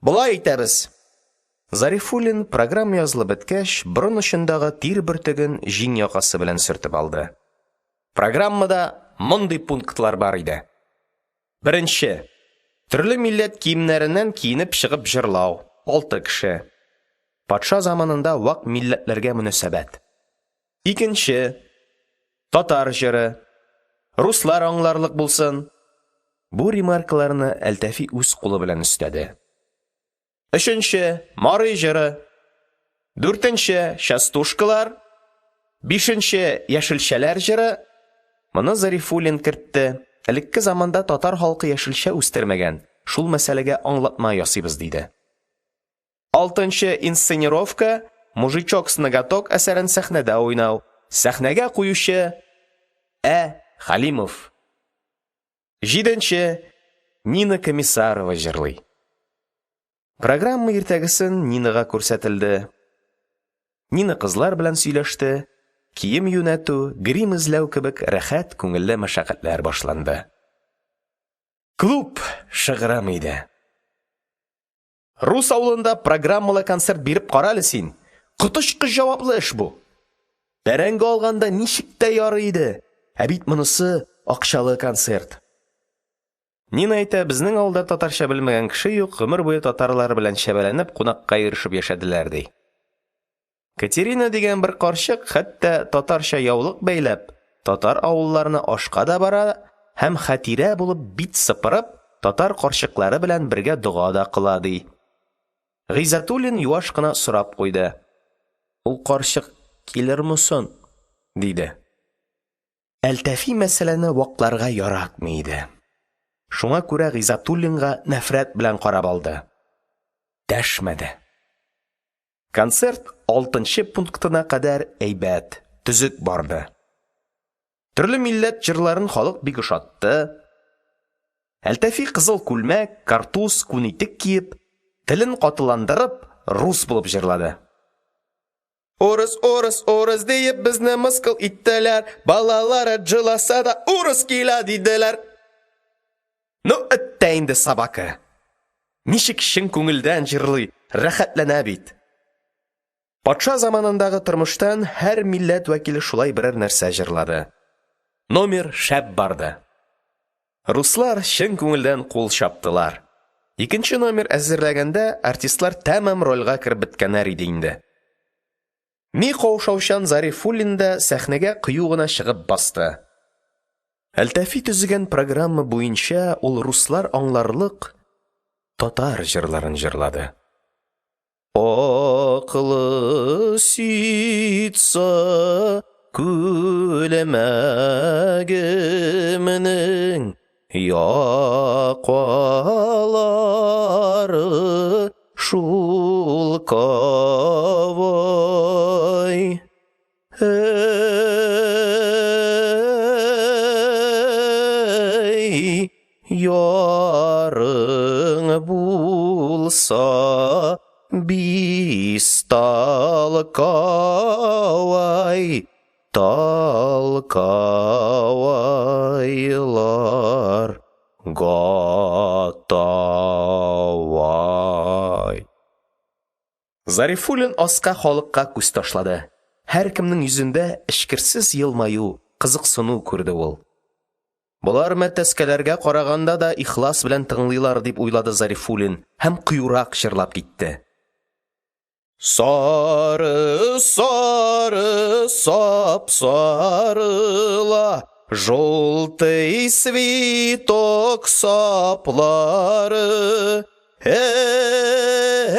Болай итәбез. Зарифуллин, программа язылып беткәч, борын очындагы тир бөртеген җиң якасы белән сөртеп алды. Программада мондый пунктлар бар иде. Беренче. Төрле милләт киемнәреннән киенеп чыгып җырлау. Алты кеше. Патша заманында вак милләтләргә мөнәсәбәт. Икенче. Татар җыры. Руслар аңларлык булсын. Бу ремаркаларны Әлтафи үз кулы белән өстәде. Өченче – Мари җыры. Дүртенче – частушкалар. Бишенче – яшелчәләр җыры. Моны Зарифуллин кертте. Элекке заманда татар халкы яшелчә үстермәгән, шул мәсьәләгә аңлатма ясыйбыз, диде. Алтынчы – инсценировка, «Мужичок с ноготок» әсәрен сәхнәдә уйнау. Сәхнәгә куючы – Ә. Хәлимов. Җиденче – Нина Комиссарова җырлый. Программа иртәгесен Нинага күрсәтелде. Нина кызлар белән сөйләште, кием юнәтү, грим эзләү кебек рәхәт күңелле мәшәкатьләр башланды. Клуб шыгрым иде. Рус авылында программалы концерт биреп кара әле син. Коточкыч җаваплы эш бу. Бәрәңге алганда ничек тә ярый иде, ә бит монысы акчалы концерт. Нина әйтә, безнең авылда татарча белмәгән кеше юк, гомер буе татарлар белән чәбәләнеп, кунакка йөрешеп яшәделәр, ди. Катерина дигән бер карчык хәтта татарча яулык бәйләп, татар авылларына ашка да бара һәм Хәтирә булып бит сыпырып, татар карчыклары белән бергә дога да кыла, ди. Гыйззәтуллин юаш кына сорап куйды: – Ул карчык килерме соң? – диде. Әлтафи мәсьәләне вакларга яратмый иде. Шуңа күрә Гыйззәтуллинга нәфрәт белән карап алды. Дәшмәде. Концерт алтынчы пунктына кадәр әйбәт, төзек барды. Төрле милләт җырларын халык бик ошатты. Әлтафи кызыл күлмәк, картуз, күн итек киеп, телен катыландырып, рус булып җырлады. Урыс, урыс, урыс диеп, безне мыскыл иттеләр, Балалары җыласа да, урыс килә, диделәр. Ну, эт тә инде, собака! Ничек чын күңелдән җырлый, рәхәтләнә бит! Патша заманындагы тормыштан һәр милләт вәкиле шулай берәр нәрсә җырлады. Номер шәп барды. Руслар чын күңелдән кул чаптылар. Икенче номер әзерләгәндә артистлар тәмам рольгә кереп беткәннәр иде инде. Ни каушаучан Зарифуллин да сәхнәгә кыю гына чыгып басты. Әлтафи төзегән программа буенча ул руслар аңларлык татар җырларын җырлады. Аклы ситса күлмәгемнең якалары шулкавай. Әй, ярың булса, бисталкавай, талкавайлар гатавай. Зарифуллин аска халыкка күз ташлады. Һәркемнең йөзендә эчкерсез елмаю, кызыксыну күрде ул. Болар мәтәскәләргә караганда да ихлас белән тыңлыйлар дип уйлады Зарифуллин һәм кыюрак җырлап китте. Сары, сары, сап-сары ла, Желтый цветок саплары. Э-э-һей!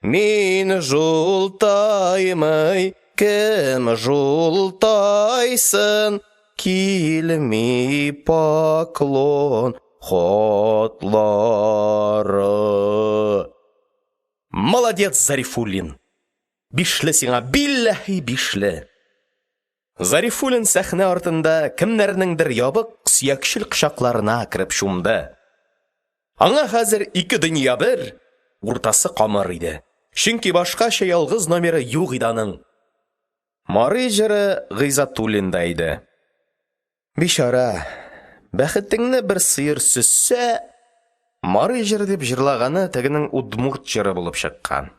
Мин жултаймый, кем жултайсын, Килми поклон хатлары. Молодец, Зарифуллин! Бишле сиңа, билләһи, бишле! Зарифуллин сәхнә артында кемнәрнеңдер ябык, сөякчел кочакларына кереп чумды. Аңа хәзер ике дөнья бер, уртасы камыр иде. Чөнки башкача ялгыз номеры юк иде аның. Мари җыры Гыйззәтуллинда иде. Бичара, бәхетеңне бер сыер сөзсә, мари җыры дип җырлаганы тегенең удмурт җыры булып чыккан.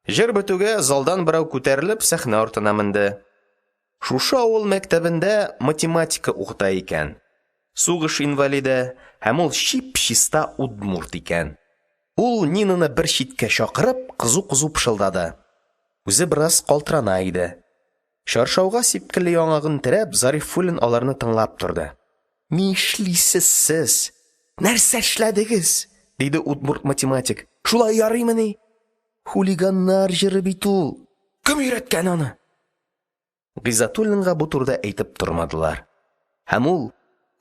Җыр бетүгә залдан берәү күтәрелеп сәхнә артына менде. Шушы авыл мәктәбендә математика укыта икән. Сугыш инвалиды һәм ул чип-чиста удмурт икән. Ул Нинаны бер читкә чакырып, кызу-кызу пышылдады. Үзе бераз калтырана иде. Чаршауга сипкелле яңагын терәп, Зарифуллин аларны тыңлап торды. Нишлисез сез? Нәрсә эшләдегез? диде удмурт математик. Шулай ярыймыни? Хулиганнар җыры бит ул. Кем өйрәткән аны? Гыйззәтуллинга бу турыда әйтеп тормадылар. Һәм ул,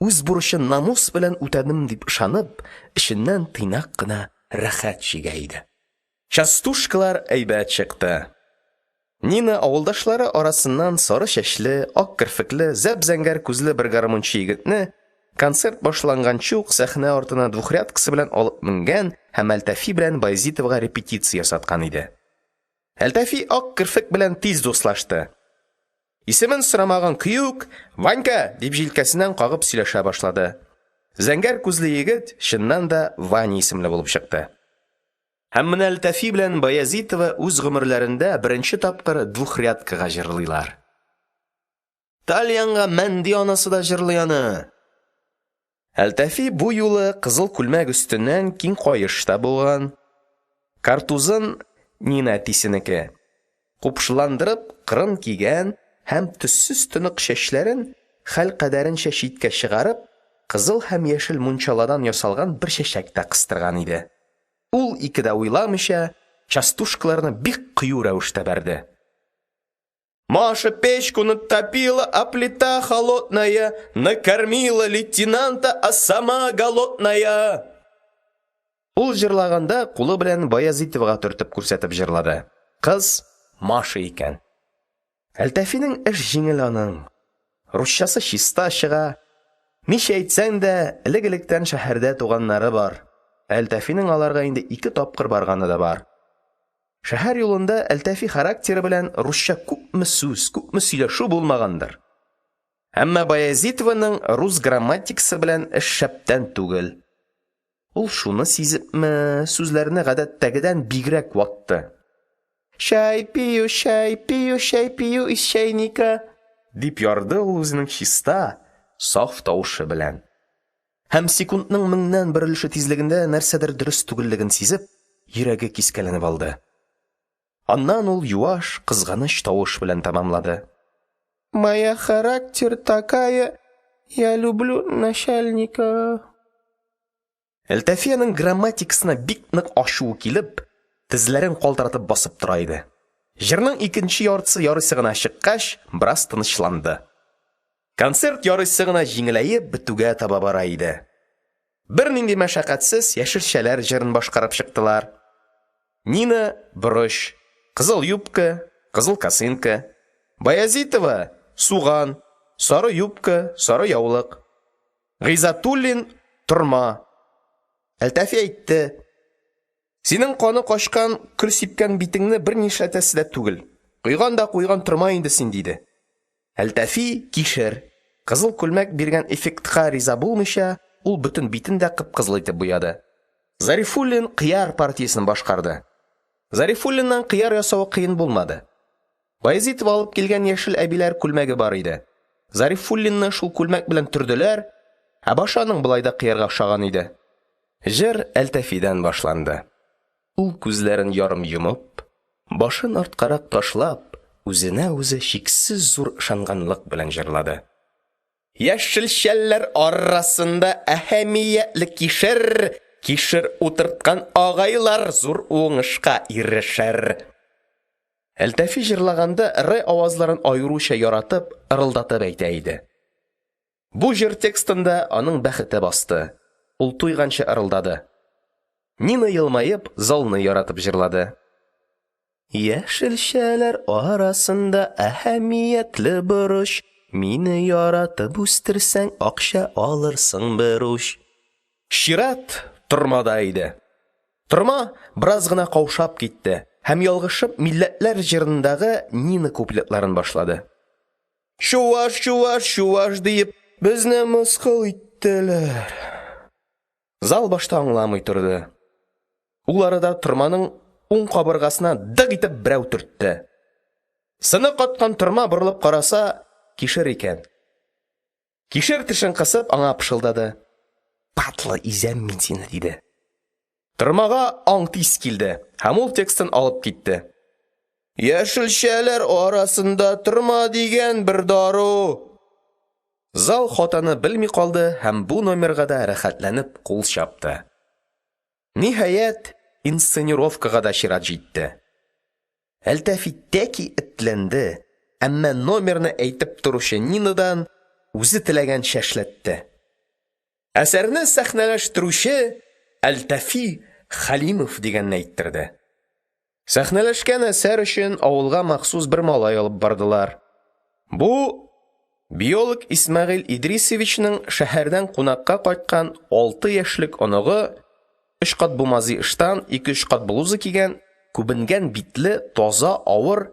үз бурычын намус белән үтәдем дип ышанып, эченнән тыйнак кына рәхәт чигә иде. Частушкалар әйбәт чыкты. Нина авылдашлары арасыннан сары чәчле, ак керфекле, зәп-зәңгәр күзле бер гармунчы егетне концерт башланганчы ук сәхнә артына двухрядкасы белән алып менгән һәм Әлтафи белән Баязитовага репетиция ясаткан иде. Әлтафи ак керфек белән тиз дуслашты. Исемен сорамаган көе үк, «Ванька!» дип җилкәсеннән кагып сөйләшә башлады. Зәңгәр күзле егет, чыннан да, Ваня исемле булып чыкты. Һәм менә Әлтафи белән Баязитова үз гомерләрендә беренче тапкыр двухрядкага җырлыйлар. Тальянга мәнди анасы да җырлый аны. Әлтафи бу юлы кызыл күлмәк өстеннән киң каеш та буган. Картузын, Нина әтисенеке, купшыландырып кырын кигән һәм төссез тонык чәчләрен хәл кадәренчә читкә чыгарып, кызыл һәм яшел мунчаладан ясалган бер чәчәк тә кыстырган иде. Ул, ике дә уйламыйча, частушкаларны бик кыю рәвештә бәрде. Маша печку натопила, а плита холодная, накормила лейтенанта, а сама голодная. Ул җырлаганда кулы белән Баязитовага төртеп күрсәтеп җырлады. Кыз Маша икән. Әлтафиның эш җиңел аның. Русчасы чиста чыга. Ничә әйтсәң дә, элек-электән шәһәрдә туганнары бар, ә Әлтафиның аларга инде ике тапкыр барганы да бар. Шәһәр юлында Әлтафи характеры белән русча күпме сүз, күпме сөйләшү булмагандыр. Әмма Баязитованың рус грамматикасы белән эш шәптән түгел. Ул шуны сизепме, сүзләрне гадәттәгедән бигрәк ватты. Чай пию, чай пию, чай пию из чайника, дип ярды ул үзенең чиста, саф тавышы белән. Һәм секундның меңнән бер өлеше тизлегендә нәрсәдер дөрес түгеллеген сизеп, йөрәге кискәләнеп алды. Аннан ул юаш, кызганыч тавыш белән тәмамлады. Моя характер такая, я люблю начальника. Әлтафи аның грамматикасына бик нык ачуы килеп, тезләрен калтыратып басып тора иде. Җырның икенче яртысы ярыйсы гына чыккач, бераз тынычланды. Концерт ярыйсы гына җиңеләеп бетүгә таба бара иде. Бернинди мәшәкатьсез яшелчәләр җырын башкарып чыктылар. Нина – борыч, кызыл юбка, кызыл косынка. Баязитова – суган, сары юбка, сары яулык. Гыйззәтуллин – торма. Әлтафи әйтте: «Синең каны качкан, көл сипкән битеңне бернишләтәсе дә түгел. Койган да куйган торма инде син», – диде. Әлтафи – кишер. Кызыл күлмәк биргән эффектка риза булмыйча, ул бөтен битен дә кып-кызыл итеп буяды. Зарифуллин кыяр партиясен башкарды. Зарифуллиннан кыяр ясавы кыен булмады. Баязитова алып килгән яшел әбиләр күлмәге бар иде. Зарифуллинны шул күлмәк белән төрделәр, ә башы аның болай да кыярга охшаган иде. Җыр Әлтафидан башланды. Ул күзләрен ярым йомып, башын арткарак ташлап, үзенә үзе чиксез зур ышанганлык белән җырлады. Яшелчәләр арасында әһәмиятле кишер, кишер утырткан агайлар зур уңышка ирешер. Әлтафи җырлаганда «р» авазларын аеруча яратып, ырылдатып әйтә иде. Бу җыр текстында аның бәхете басты, ул туйганчы ырылдады. Нина елмаеп, залны яратып җырлады. Яшелчәләр арасында әһәмиятле борыч, мине яратып үстерсәң, акча алырсың бер уч. Чират тормада иде. Торма бераз гына каушап китте һәм ялгышып «Милләтләр» җырындагы Нина куплетларын башлады. Чуаш, чуаш, чуаш диеп, безне мыскыл иттеләр. Зал башта аңламый торды. Ул арада торманың уң кабыргасына дык итеп берәү төртте. Сыны каткан торма борылып караса, кишер икән. Кишер тешен кысып аңа пышылдады. Патлы изәм мин сине, диде. Тормага аң тиз килде һәм ул текстын алып китте. Яшелчәләр арасында торма дигән бер дару. Зал хатаны белми калды һәм бу номерга да рәхәтләнеп кул чапты. Ниһаять, инсценировкага да чират җитте. Әлтафи тәки этләнде, әмма номерны әйтеп торучы Нинадан үзе теләгәнчә эшләтте. Әсәрне сәхнәләштерүче Әлтафи Хәлимов дигәнне әйттерде. Сәхнәләшкән әсәр өчен авылга махсус бер малай алып бардылар. Бу биолог Исмәгыйль Идрисовичның шәһәрдән кунакка кайткан 6 яшьлек оныгы, өч кат бумази ыштан, ике-өч кат блуза кигән, күбенгән битле, таза, авыр,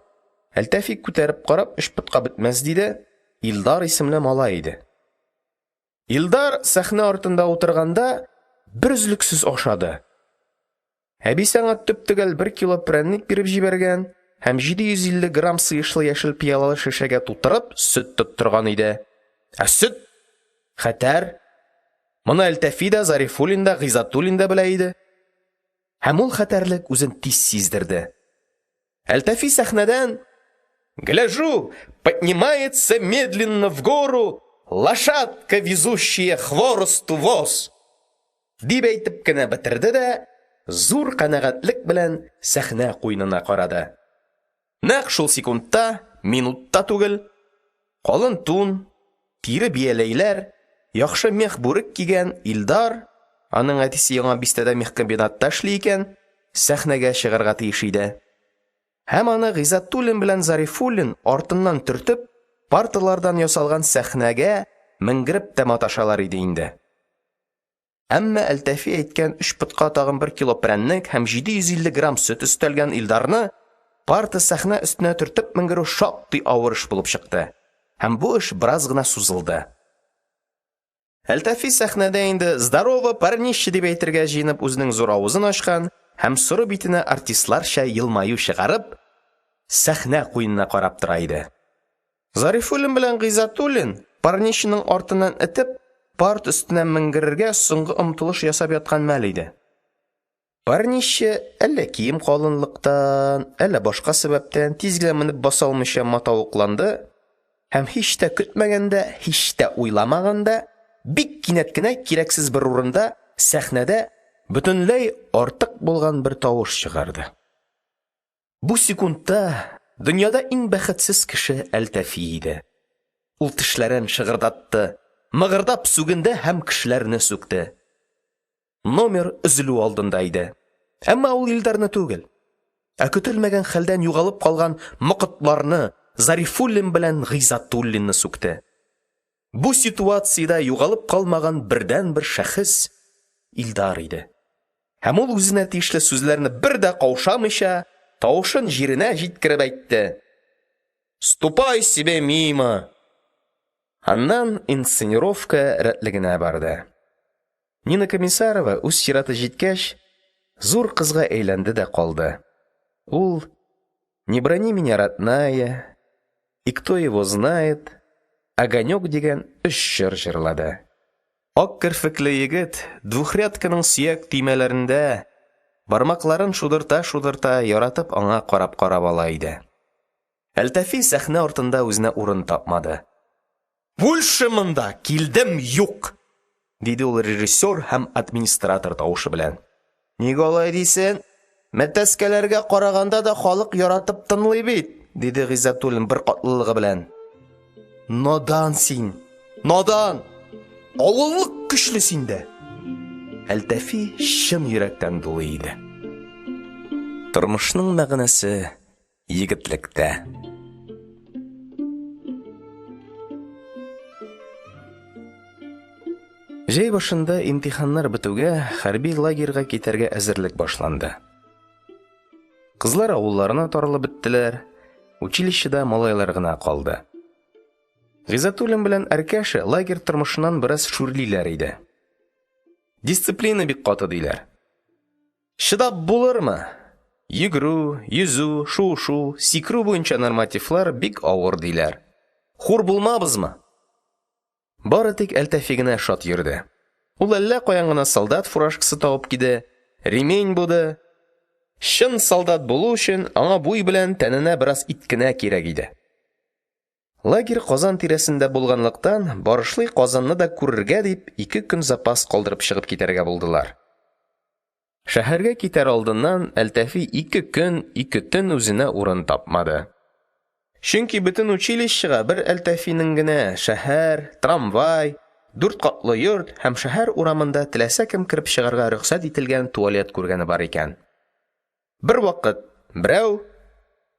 Әлтафи күтәреп карап, өч потка бетмәс диде, Илдар исемле малай иде. Илдар сәхнә артында утырганда берөзлексез ашады. Әбисе аңа төп-төгәл бер кило прәннек биреп җибәргән һәм 750 грамм сыешлы яшел пыялалы шешәгә тутырып сөт тоттырган иде. Ә сөт хәтәр. Моны Әлтафи да, Зарифуллин да, Гыйззәтуллин да белә иде. Һәм ул хәтәрлек үзен тиз сиздерде. Әлтафи сәхнәдән Гляжу, поднимается медленно в гору лошадка, везущая хворосту воз, дип әйтеп кенә бетерде дә, зур канәгатьлек белән сәхнә куенына карады. Нәкъ шул секундта, минутта түгел, калын тун, тире бияләйләр, яхшы мех бүрек кигән Илдар, аның әтисе Яңа бистәдә мехкомбинатта эшли икән, сәхнәгә чыгарга тиеш иде. Һәм аны Гыйззәтуллин белән Зарифуллин артыннан төртеп, Парталардан ясалган сәхнәгә менгереп тә маташалар иде инде. Әмма Әлтафи әйткән өч потка тагын бер кило прәннек һәм 750 грамм сөт өстәлгән Илдарны парта-сәхнә өстенә төртеп менгерү шактый авыр эш булып чыкты, һәм бу эш бераз гына сузылды. Әлтафи сәхнәдә инде «Здорово, парнище!» дип әйтергә җыенып үзенең зур авызын ачкан һәм соры битенә артистларча елмаю чыгарып, сәхнә куенына карап тора иде. Зарифуллин белән Гыйззәтуллин парнищеның артыннан этеп, парта өстенә менгерергә соңгы омтылыш ясап яткан мәл иде. Парнище, әллә кием калынлыктан, әллә башка сәбәптән, тиз генә менеп баса алмыйча матавыкланды һәм һич тә көтмәгәндә, һич тә уйламаганда, бик кинәт кенә кирәксез бер урында, сәхнәдә бөтенләй артык булган бер тавыш чыгарды. Бу секундта дөньяда иң бәхетсез кеше Әлтафи иде. Ул тешләрен шыгырдатты, мыгырдап сүгенде һәм кешеләрне сүкте. Номер өзелү алдында иде. Әмма ул Илдарны түгел, ә көтелмәгән хәлдән югалып калган мокытларны, Зарифуллин белән Гыйззәтуллинны сүкте. Бу ситуациядә югалып калмаган бердәнбер шәхес Илдар иде. Һәм ул үзенә тиешле сүзләрне бер дә каушамыйча, тавышын җиренә җиткереп әйтте. Ступай себе мимо! Аннан инсценировка рәтле генә барды. Нина Комиссарова, үз чираты җиткәч, зур кызга әйләнде дә калды. Ул «Не брани меня, родная», «И кто его знает», «Огонек» дигән өч җыр җырлады. Ак керфекле егет двухрядканың сөяк төймәләрендә бармакларын шудырта-шудырта яратып аңа карап-карап ала иде. Әлтафи сәхнә артында үзенә урын тапмады. Больше монда килдем юк! диде ул режиссер һәм администратор тавышы белән. Ник алай дисен? Мәтәскәләргә караганда да халык яратып тынлый бит, диде Гыйззәтуллин беркатлылыгы белән. Надан син! Надан! Авыллык көчле синдә! Әлтәфи чын йөрәктән дулый иде. Тормышның мәгънәсе Егетлектә. Җәй башында имтиханнар бетүгә хәрби лагерьга китәргә әзерлек башланды. Кызлар авылларына таралып беттеләр, училищеда малайлар гына калды. Гыйззәтуллин белән Әркәшә лагерь тормышыннан бераз шүрлиләр иде. Дисциплина бик каты диләр. Чыдап булырмы? Йөгерү, йөзү, шуышу, сикерү буенча нормативлар бик авыр, диләр. Хур булмабызмы? Бары тик Әлтафи генә шат йөрде. Ул әллә каян гына солдат фуражкасы табып киде, ремень буды. Чын солдат булу өчен аңа буй белән тәненә бераз ит кенә кирәк иде. Лагерь Казан тирәсендә булганлыктан, барышлый Казанны да күрергә дип, ике көн запас калдырып чыгып китәргә булдылар. Шәһәргә китәр алдыннан Әлтафи ике көн, ике төн үзенә урын тапмады. Чөнки бөтен училищега бер Әлтафинең генә шәһәр, трамвай, дүрт катлы йорт һәм шәһәр урамында теләсә кем кереп чыгарга рөхсәт ителгән туалет күргәне бар икән. Бервакыт берәү,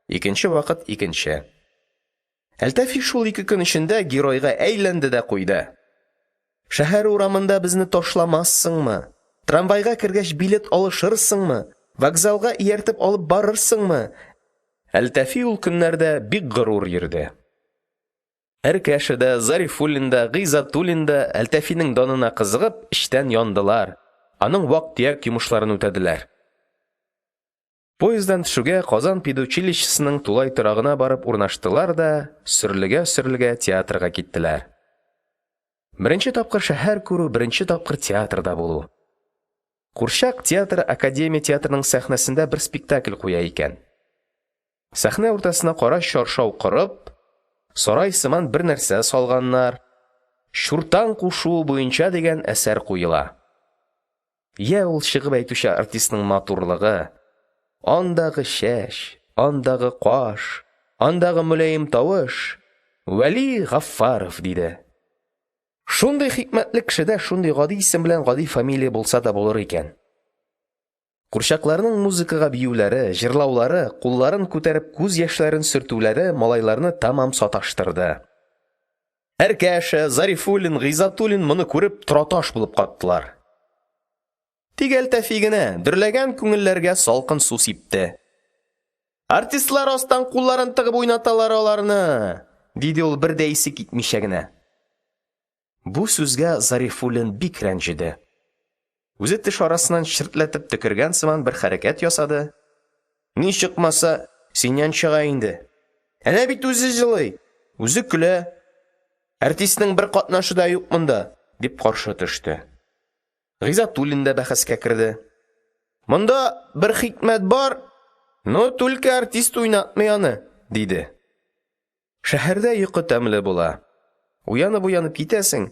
икенче вакыт икенче. Әлтафи шул ике көн эчендә геройга әйләнде дә куйды. Шәһәр урамында безне ташламассыңмы? Трамвайга кергәч билет алышырсыңмы? Вокзалга ияртеп алып барырсыңмы? Әлтафи ул көннәрдә бик горур йөрде. Әркәшә дә, Зарифуллин да, Гыйззәтуллин да Әлтафинең данына кызыгып, эчтән яндылар, аның вак-төяк йомышларын үтәделәр. Поезддан төшүгә Казан педучилищесының тулай торагына барып урнаштылар да сөрлегә-сөрлегә театрга киттеләр. Беренче тапкыр шәһәр күрү, беренче тапкыр театрда булу. Курчак театры Академия театрының сәхнәсендә бер спектакль куя икән. Сәхнә уртасына кара чаршау корып, сарай сыман бер нәрсә салганнар. Чуртан кушуы буенча дигән әсәр куела. Йә ул чыгып әйтүче артистның матурлыгы! Андагы чәч, андагы каш, андагы мөлаем тавыш! Вәли Гаффаров, диде. Шундый хикмәтле кешедә шундый гади исем белән гади фамилия булса да булыр икән. Курчакларның музыкага биюләре, җырлаулары, кулларын күтәреп күз яшьләрен сөртүләре малайларны тәмам саташтырды. Әркәшә, Зарифуллин, Гыйззәтуллин моны күреп тораташ булып каттылар. Тик Әлтафи гына дөрләгән күңелләргә салкын су сипте. – Артистлар астан кулларын тыгып уйнаталар аларны, – диде ул, бер дә исе китмичә генә. Бу сүзгә Зарифуллин бик рәнҗеде. Үзе теш арасыннан чертләтеп төкергән сыман бер хәрәкәт ясады. – Ни чыкмаса, синнән чыга инде. Әнә бит үзе җылый, үзе көлә. Артистның бер катнашы да юк монда, – дип каршы төште. Гыйззәтуллин да бәхәскә керде. – Монда бер хикмәт бар, но түлке артист уйнатмый аны, – диде. Шәһәрдә йокы тәмле була. Уянып-уянып китәсең,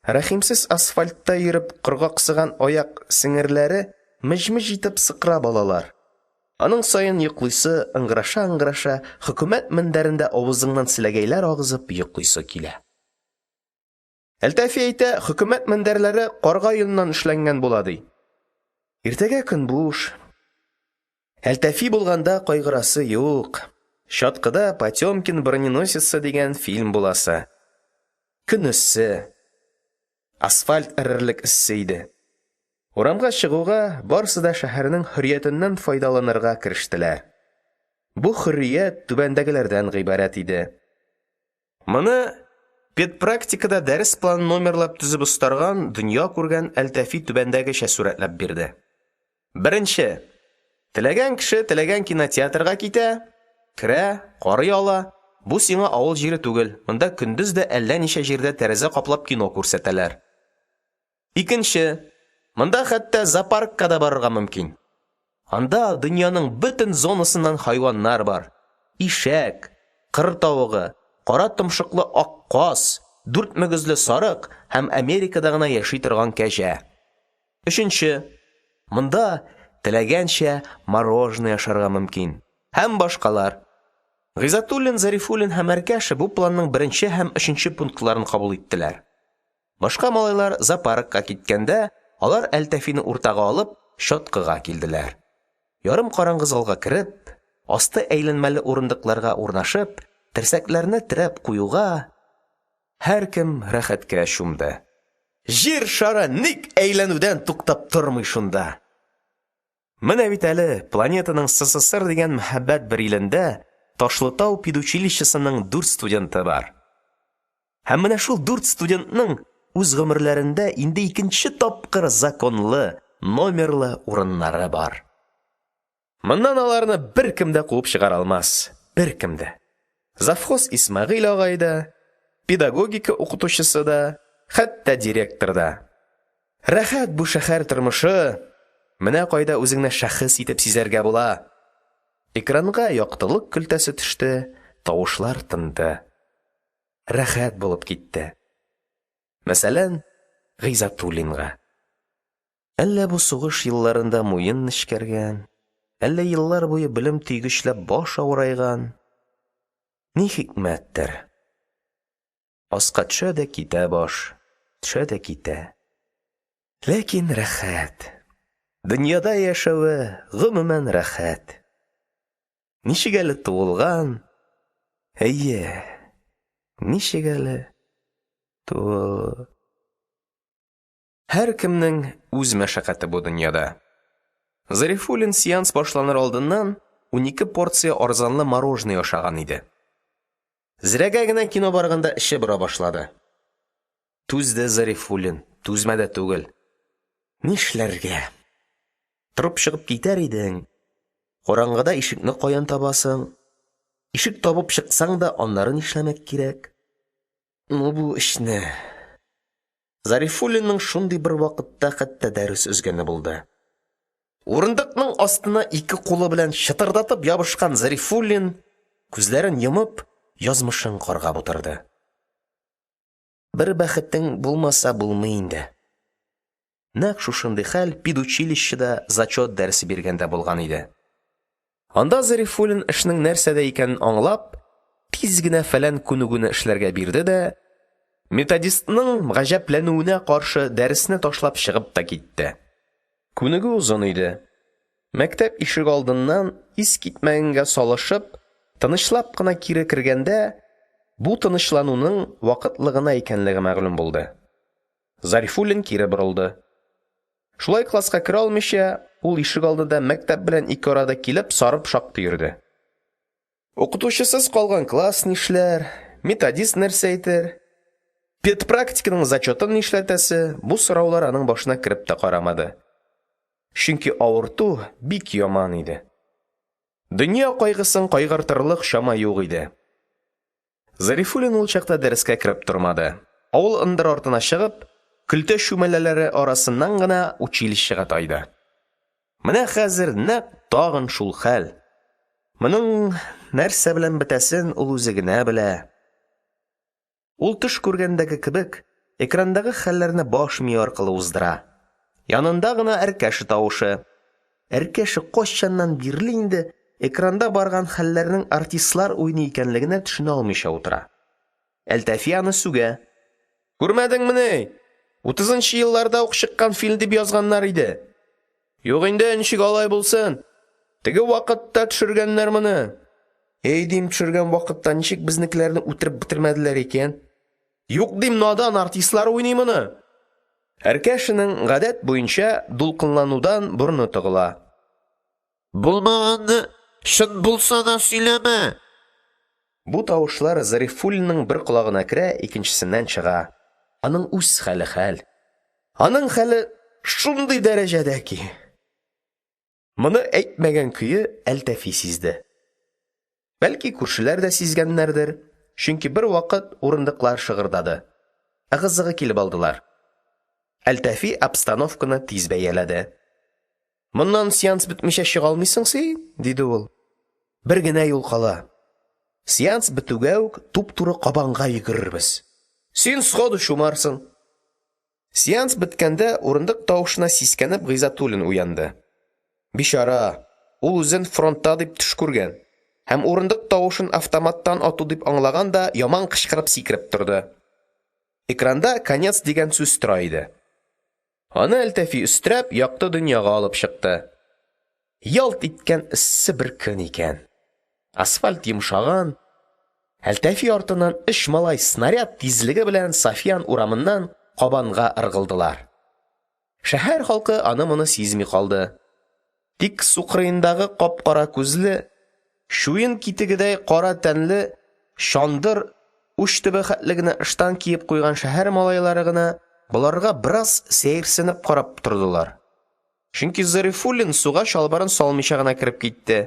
рәхимсез асфальтта йөреп коргаксыган аяк сеңерләре меҗ-меҗ итеп сыкрап алалар. Аның саен йоклыйсы, ыңгыраша-ыңгыраша, хөкүмәт мендәрендә авызыңнан селәгәйләр агызып йоклыйсы килә. Әлтафи әйтә, хөкүмәт мендәрләре карга йоныннан эшләнгән була, ди. Иртәгә көн буш. Әлтафи булганда кайгырасы юк. «Чаткы»да «Потёмкин броненосецы» дигән фильм буласы. Көн эссе. Асфальт эрерлек эссе иде. Урамга чыгуга, барысы да шәһәрнең хөрриятеннән файдаланырга керештеләр. Бу хөррият түбәндәгеләрдән гыйбарәт иде. Моны педпрактикада дәрес планын номерлап төзеп остарган, дөнья күргән Әлтафи түбәндәгечә сурәтләп бирде. Беренче. Теләгән кеше теләгән кинотеатрга китә, керә, карый ала. Бу сиңа авыл җире түгел, монда көндез дә әллә ничә җирдә тәрәзә каплап кино күрсәтәләр. Икенче. Монда хәтта зоопаркка да барырга мөмкин. Анда дөньяның бөтен зонасыннан хайваннар бар: ишәк, кыр тавыгы, кара томшыклы ак каз, дүрт мөгезле сарык һәм Америкада гына яши торган кәҗә. Өченче. Монда теләгәнчә мороженое ашарга мөмкин. Һәм башкалар. Гыйззәтуллин, Зарифуллин һәм Әркәшә бу планның беренче һәм өченче пунктларын кабул иттеләр. Башка малайлар зоопаркка киткәндә, алар Әлтафины уртага алып, «Чаткы»га килделәр. Ярым караңгы залга кереп, асты әйләнмәле урындыкларга урнашып, терсәкләрне терәп куюга, һәркем рәхәткә чумды. Җир шары ник әйләнүдән туктап тормый шунда! Менә бит әле планетаның СССР дигән мәһабәт бер илендә Ташлытау педучилищесының дүрт студенты бар. Һәм менә шул дүрт студентның үз гомерләрендә инде икенче тапкыр законлы, номерлы урыннары бар. Моннан аларны беркем дә куып чыгара алмас, беркем дә. Завхоз Исмәгыйль агай да, педагогика укытучысы да, хәтта директор да. Рәхәт бу шәһәр тормышы! Менә кайда үзеңне шәхес итеп сизәргә була. Экранга яктылык көлтәсе төште, тавышлар тынды. Рәхәт булып китте. Мәсәлән, Гыйззәтуллинга. Әллә бу сугыш елларында муен нечкәргән, әллә еллар буе белем төйгечләп баш авырайган. Ни хикмәттер. Аска төшә дә китә баш, төшә дә китә. Ләкин рәхәт. Дөньяда яшәве, гомумән, рәхәт. Ничек әле туылган? Әйе. Ничек әле туыл... Һәркемнең үз мәшәкате бу дөньяда. Зарифуллин сеанс башланыр алдыннан 12 порция арзанлы мороженое ашаган иде. Зрәгә генә кино барганда эче бора башлады. Түзде Зарифуллин, түзмәде түгел. Нишләргә? Торып чыгып китәр идең. Караңгыда ишекне каян табасың? Ишек табып чыксаң да, аннары нишләмәк кирәк? Ну бу эшне. Зарифуллинның шундый бер вакытта хәтта дәрес өзгәне булды. Урындыкның астына ике кулы белән чытырдатып ябышкан Зарифуллин, күзләрен йомып, язмышын каргап утырды. Бер бәхетең булмаса булмый инде. Нәкъ шушындый хәл педучилищеда зачет дәресе биргәндә булган иде. Анда Зарифуллин эшнең нәрсәдә икәнен аңлап, тиз генә фәлән күнегүне эшләргә бирде дә, методистның гаҗәпләнүенә каршы дәресне ташлап чыгып та китте. Күнегү озын иде. Мәктәп ишегалдыннан искитмәгәнгә салышып, тынычлап кына кире кергәндә, Бу тынычлануның вакытлы гына икәнлеге мәгълүм булды. Зарифуллин кире борылды. Шулай класска керә алмыйча, ул ишегалдында мәктәп белән ике арада киләп сарып шактый йөрде. Укытучысыз калган класс нишләр, методист нәрсә әйтер, педпрактиканың зачётын нишләтәсе – бу сораулар аның башына кереп тә карамады. Чөнки авырту бик яман иде. Дөнья кайгысын кайгыртырлык чама юк иде. Зарифуллин ул чакта дәрескә кереп тормады, авыл ындыр артына чыгып, көлтә чүмәләләре арасыннан гына училищега тайды. Менә хәзер нәкъ тагын шул хәл. Моның нәрсә белән бетәсен ул үзе генә белә. Ул төш күргәндәге кебек, экрандагы хәлләрне баш мие аркылы уздыра. Янында гына Әркәшә тавышы. Әркәшә кайчаннан бирле инде экранда барган хәлләрнең артистлар уены икәнлегенә төшенә алмыйча утыра. Әлтафи аны сүгә. Күрмәдеңмени? Утызынчы елларда ук чыккан фильм дип язганнар иде. Юк инде, ничек алай булсын? Теге вакытта төшергәннәр моны. Әй, дим, төшергән вакытта ничек безнекеләрне үтереп бетермәделәр икән? Юк, дим, надан артистлар уйный моны. Әркәшәнең, гадәт буенча, дулкынланудан борыны тыгыла. Булмаганны чын булса да сөйләмә. Бу тавышлар Зарифуллинның бер колагына керә, икенчесеннән чыга. Аның үз хәле хәл. Аның хәле шундый дәрәҗәдә ки. Моны әйтмәгән көе Әлтафи сизде. Бәлки, күршеләр дә сизгәннәрдер, чөнки бервакыт урындыклар шыгырдады, ыгы-зыгы килеп алдылар. Әлтафи обстановканы тиз бәяләде. Моннан сеанс бетмичә чыга алмыйсың син, диде ул. Бер генә юл кала. Сеанс бетүгә үк туп-туры Кабанга йөгерербез. Син сходу чумарсың. Сеанс беткәндә урындык тавышына сискәнеп Гыйззәтуллин уянды. Бичара, ул үзен фронтта дип төш күргән һәм урындык тавышын автоматтан ату дип аңлаган да яман кычкырып сикереп торды. Экранда конец дигән сүз тора иде. Аны Әлтафи өстерәп якты дөньяга алып чыкты. Ялт иткән эссе бер көн икән. Асфальт йомшаган. Әлтафи артыннан өч малай снаряд тизлеге белән Сафьян урамыннан Кабанга ыргылдылар. Шәһәр халкы аны-моны сизми калды. Тик сукырындагы кап-кара күзле, чуен китегедәй кара тәнле, чандыр, уч төбе хәтле генә ыштан киеп куйган шәһәр малайлары гына боларга бераз сәерсенеп карап тордылар. Чөнки Зарифуллин суга чалбарын салмыйча гына кереп китте.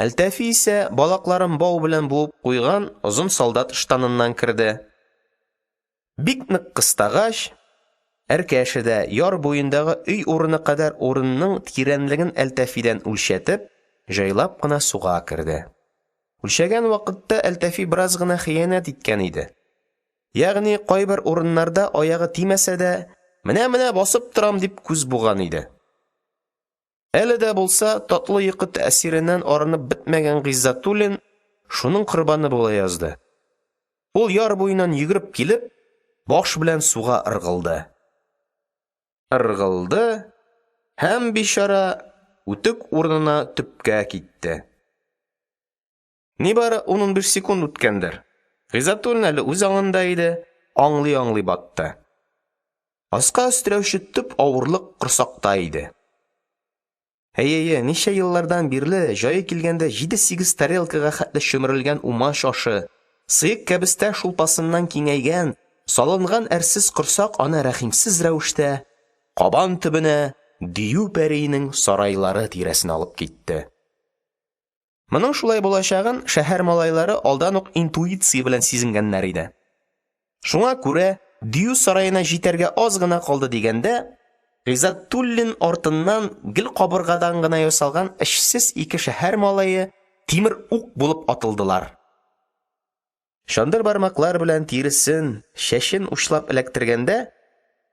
Әлтафи исә балакларын бау белән буып куйган озын солдат ыштаныннан керде. Бик нык кыстагач, Әркәшә дә яр буендагы өй урыны кадәр урынның тирәнлеген Әлтафидан үлчәтеп, җайлап кына суга керде. Үлчәгән вакытта Әлтафи бераз гына хыянәт иткән иде. Ягъни кайбер урыннарда аягы тимәсә дә, менә-менә басып торам дип күз буган иде. Әле дә булса татлы йокы тәэсиреннән арынып бетмәгән Гыйззәтуллин шуның корбаны була язды. Ул яр буеннан йөгереп килеп, баш белән суга ыргылды. Ыргылды һәм, бичара, үтүк урынына төпкә китте. Нибары ун-унбиш секунд үткәндер. Гыйззәтуллин әле үз аңында иде, аңлый-аңлый батты. Аска өстерәүче төп авырлык корсакта иде. Әйе-әйе, ничә еллардан бирле җае килгәндә җиде-сигез тарелкага хәтле чөмерелгән умач ашы, сыек кәбестә шулпасыннан киңәйгән, салынган әрсез корсак аны рәхимсез рәвештә Кабан төбенә, дию пәриенең сарайлары тирәсенә алып китте. Моның шулай булачагын шәһәр малайлары алдан ук интуиция белән сизенгәннәр иде. Шуңа күрә дию сараена җитәргә аз гына калды дигәндә, Гыйззәтуллин артыннан гел кабыргадан гына ясалган эшсез ике шәһәр малае тимер ук булып атылдылар. Чандыр бармаклар белән тиресен, чәчен учлап эләктергәндә,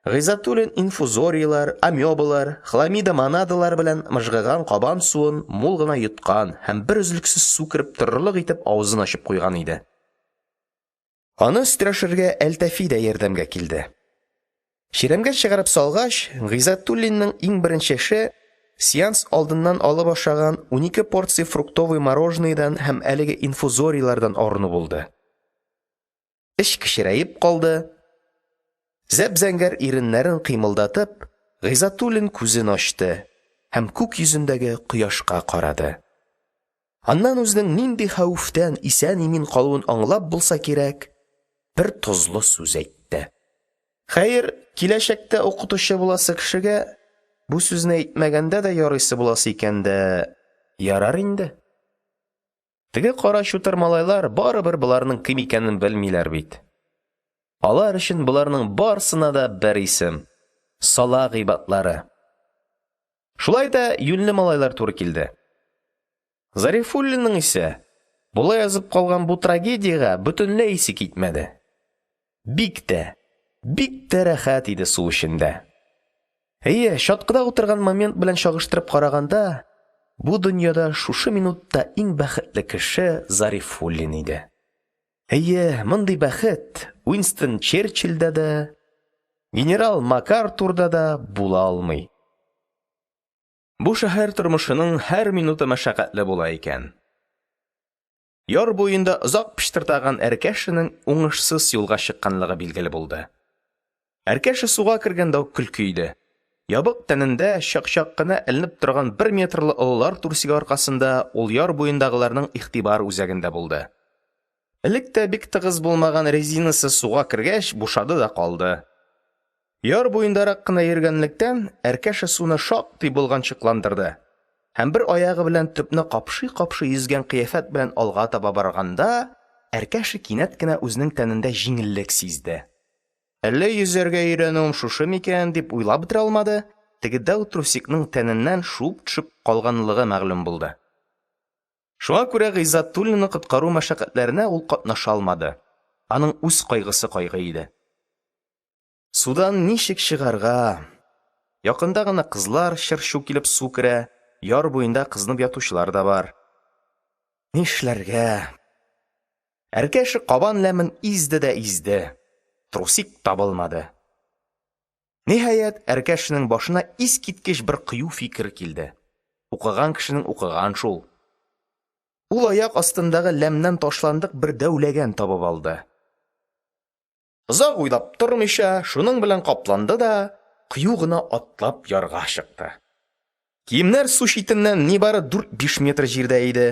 Гыйззәтуллин инфузорияләр, амебалар, хламидомонадалар белән мыжгыган кабан суын мул гына йоткан һәм берөзлексез су кереп торырлык итеп авызын ачып куйган иде. Аны өстерәшергә Әлтафи дә ярдәмгә килде. Чирәмгә чыгарып салгач, Гыйззәтуллинның иң беренче эше сеанс алдыннан алып ашаган 12 порция фруктовый мороженоедан һәм әлеге инфузорияләрдән арыну булды. Эч кечерәеп калды. Зәп-зәңгәр иреннәрен кыймылдатып, Гыйззәтуллин күзен ачты һәм күк йөзендәге кояшка карады. Аннан үзенең нинди хәвефтән исән-имин калуын аңлап булса кирәк, бер тозлы сүз әйтте. Хәер, киләчәктә укытучы буласы кешегә бу сүзне әйтмәгәндә дә ярыйсы буласы икән дә, ярар инде. Теге кара чутыр малайлар барыбер боларның кем икәнен белмиләр бит. Алар өчен боларның барысына да бер исем – сала гыйбатлары. Шулай да юньле малайлар туры килде. Зарифуллинның исә була язып калган бу трагедиягә бөтенләй исе китмәде. Бик тә, бик тә рәхәт иде су эчендә. Әйе, чаткыда утырган момент белән чагыштырып караганда, бу дөньяда шушы минутта иң бәхетле кеше Зарифуллин иде. Әйе, мондый бәхет Уинстон Черчилльдә дә, генерал МакАртурда да була алмый. Бу шәһәр тормышының һәр минуты мәшәкатьле була икән. Яр буенда озак пычтырдаган Әркәшәнең уңышсыз юлга чыкканлыгы билгеле булды. Әркәшә суга кергәндә үк көлке иде. Ябык тәнендә чак-чак кына эленеп торган бер метрлы олылар трусигы аркасында ул яр буендагыларның игътибар үзәгендә булды. Элек тә бик тыгыз булмаган резинасы суга кергәч бушады да калды. Яр буендарак кына йөргәнлектән, Әркәшә суны шактый болганчыкландырды һәм бер аягы белән төпне капшый-капшый йөзгән кыяфәт белән алга таба барганда, Әркәшә кинәт кенә үзенең тәнендә җиңеллек сизде. Әллә йөзәргә өйрәнүем шушы микән дип уйлап бетерә алмады, теге дәү трусикның тәненнән шуып төшеп калганлыгы мәгълүм булды. Шуңа күрә Гыйззәтуллинны коткару мәшәкатьләренә ул катнаша алмады. Аның үз кайгысы кайгы иде. Судан ничек чыгарга? Якында гына кызлар чыр-чу килеп су керә, яр буенда кызынып ятучылар да бар. Нишләргә? Әркәшә кабан ләмен изде дә изде. Трусик табылмады. Ниһаять, Әркәшәнең башына искиткеч бер кыю фикер килде. Укыган кешенең укыган шул. Ул аяк астындагы ләмнән ташландык бер дәү ләгән табып алды. Озак уйлап тормыйча, шуның белән капланды да, кыю гына атлап ярга чыкты. Киемнәр су читеннән нибары дүрт-биш метр җирдә иде.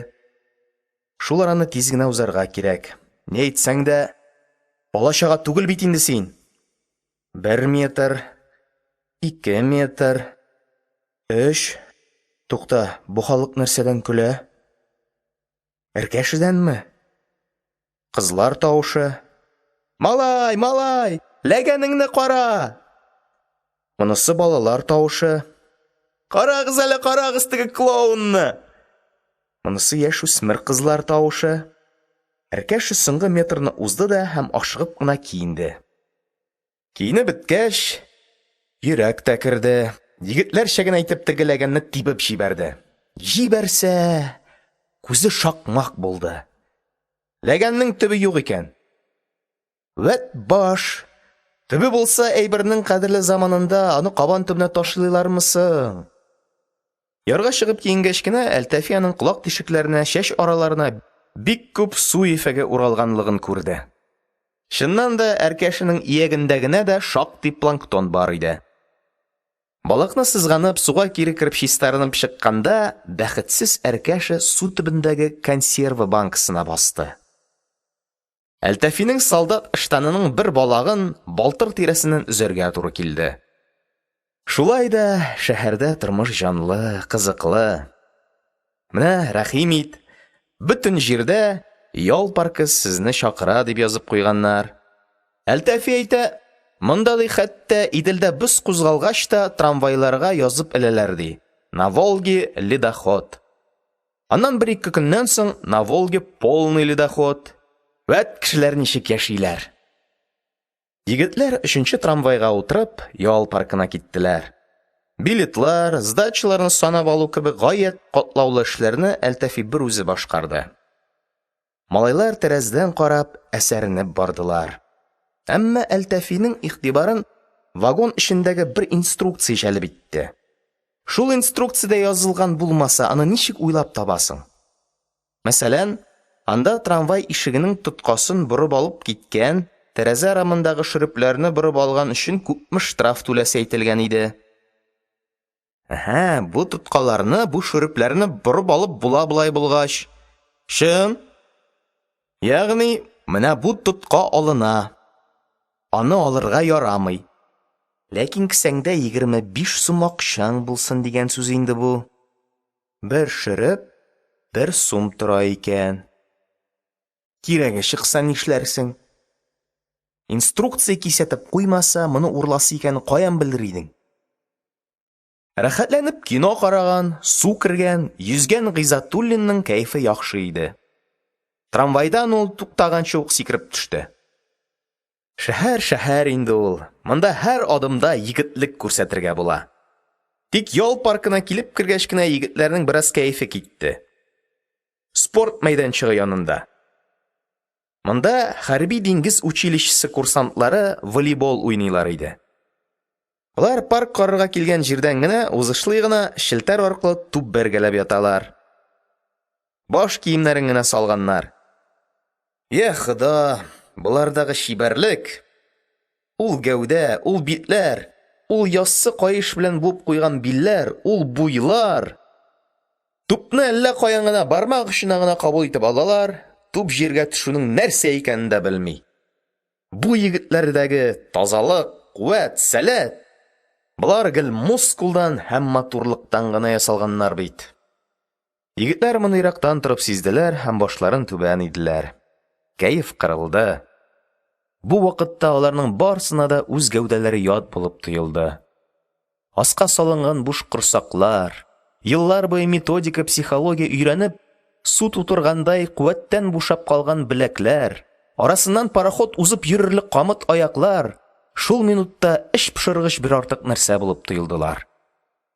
Шул араны тиз генә узарга кирәк. Ни әйтсәң дә, бала-чага түгел бит инде син. Бер метр, ике метр, өч. Тукта, бу халык нәрсәдән көлә? Әркәшәдәнме? Кызлар тавышы. Малай, малай, ләгәнеңне кара! Монысы балалар тавышы. Карагыз әле, карагыз теге клоунны! Монысы яшүсмер кызлар тавышы. Әркәшә соңгы метрны узды да һәм ашыгып кына киенде. Киенеп беткәч, йөрәк тә керде. Егетләрчә генә итеп теге ләгәнне тибеп җибәрде. Җибәрсә, күзе шакмак булды. Ләгәннең төбе юк икән. Вәт баш! Төбе булса, әйбернең кадерле заманында аны кабан төбенә ташлыйлармы соң? Ярга чыгып киенгәч кенә, Әлтафи аның колак тишекләренә, чәч араларына бик күп су ефәге уралганлыгын күрде. Чыннан да, Әркәшәнең иягендә генә дә шактый планктон бар иде. Балыкны сызганып, суга кире кереп чистарынып чыкканда, бәхетсез Әркәшә су төбендәге консерва банкасына басты. Әлтафиның солдат ыштанының бер балагын балтыр тирәсеннән өзәргә туры килде. Шулай да шәһәрдә тормыш җанлы, кызыклы. Менә рәхим ит, бөтен җирдә ял паркы сезне чакыра дип язып куйганнар. Әлтафи әйтә, монда ди хәтта Иделдә боз кузгалгач та трамвайларга язып эләләр ди. На Волге ледоход. Аннан бер-ике көннән соң на Волге полный ледоход. Вәт кешеләр ничек яшиләр. Егетләр өченче трамвайга утырып, ял паркына киттеләр. Билетлар, сдачаларны санап алу кебек гаять катлаулы эшләрне Әлтафи берүзе башкарды. Малайлар тәрәзәдән карап, әсәренеп бардылар. Әмма Әлтафиның игътибарын вагон эчендәге бер инструкция җәлеп итте. Шул инструкциядә язылган булмаса, аны ничек уйлап табасың? Мәсәлән, Анда трамвай ишегенең тоткасын борып алып киткән, тәрәзә рамындагы шөрепләрне борып алган өчен күпме штраф түләсе әйтелгән иде. Әһә, бу тоткаларны, бу шөрепләрне борып алып була болай булгач. Чын. Ягъни менә бу тотка алына. Аны алырга ярамый. Ләкин кесәңдә 25 сум акчаң булсын дигән сүз инде бу. Бер шөреп бер сум тора икән. Кирәге чыкса нишләрсең? Инструкция кисәтеп куймаса, моны урласы икәнен каян белер идең? Рәхәтләнеп кино караган, су кергән, йөзгән Гыйззәтуллинның кәефе яхшы иде. Трамвайдан ул туктаганчы ук сикереп төште. Шәһәр шәһәр инде ул, монда һәр адымда егетлек күрсәтергә була. Тик ял паркына килеп кергәч кенә егетләрнең бераз кәефе китте. Спорт мәйданчыгы янында. Монда хәрби диңгез училищесы курсантлары волейбол уйныйлар иде. Болар парк карарга килгән җирдән генә, узышлый гына, челтәр аркылы туп бәргәләп яталар. Баш киемнәрен генә салганнар. Йа Хода, болардагы чибәрлек! Ул гәүдә, ул битләр, ул яссы каеш белән буып куйган билләр, ул буйлар! Тупны әллә каян гына бармак очына гына кабул итеп алалар, туп җиргә төшүнең нәрсә икәнен дә белми. Бу егетләрдәге тазалык, куәт, сәләт! Болар гел мускулдан һәм матурлыктан гына ясалганнар бит. Егетләр моны ерактан торып сизделәр һәм башларын түбән иделәр. Кәеф кырылды. Бу вакытта аларның барысына да үз гәүдәләре ят булып тоелды. Аска салынган буш корсаклар, еллар буе методика, психология өйрәнеп, су тутыргандай куәттән бушап калган беләкләр, арасыннан пароход узып йөрерлек камыт аяклар шул минутта эч пошыргыч бер артык нәрсә булып тоелдылар.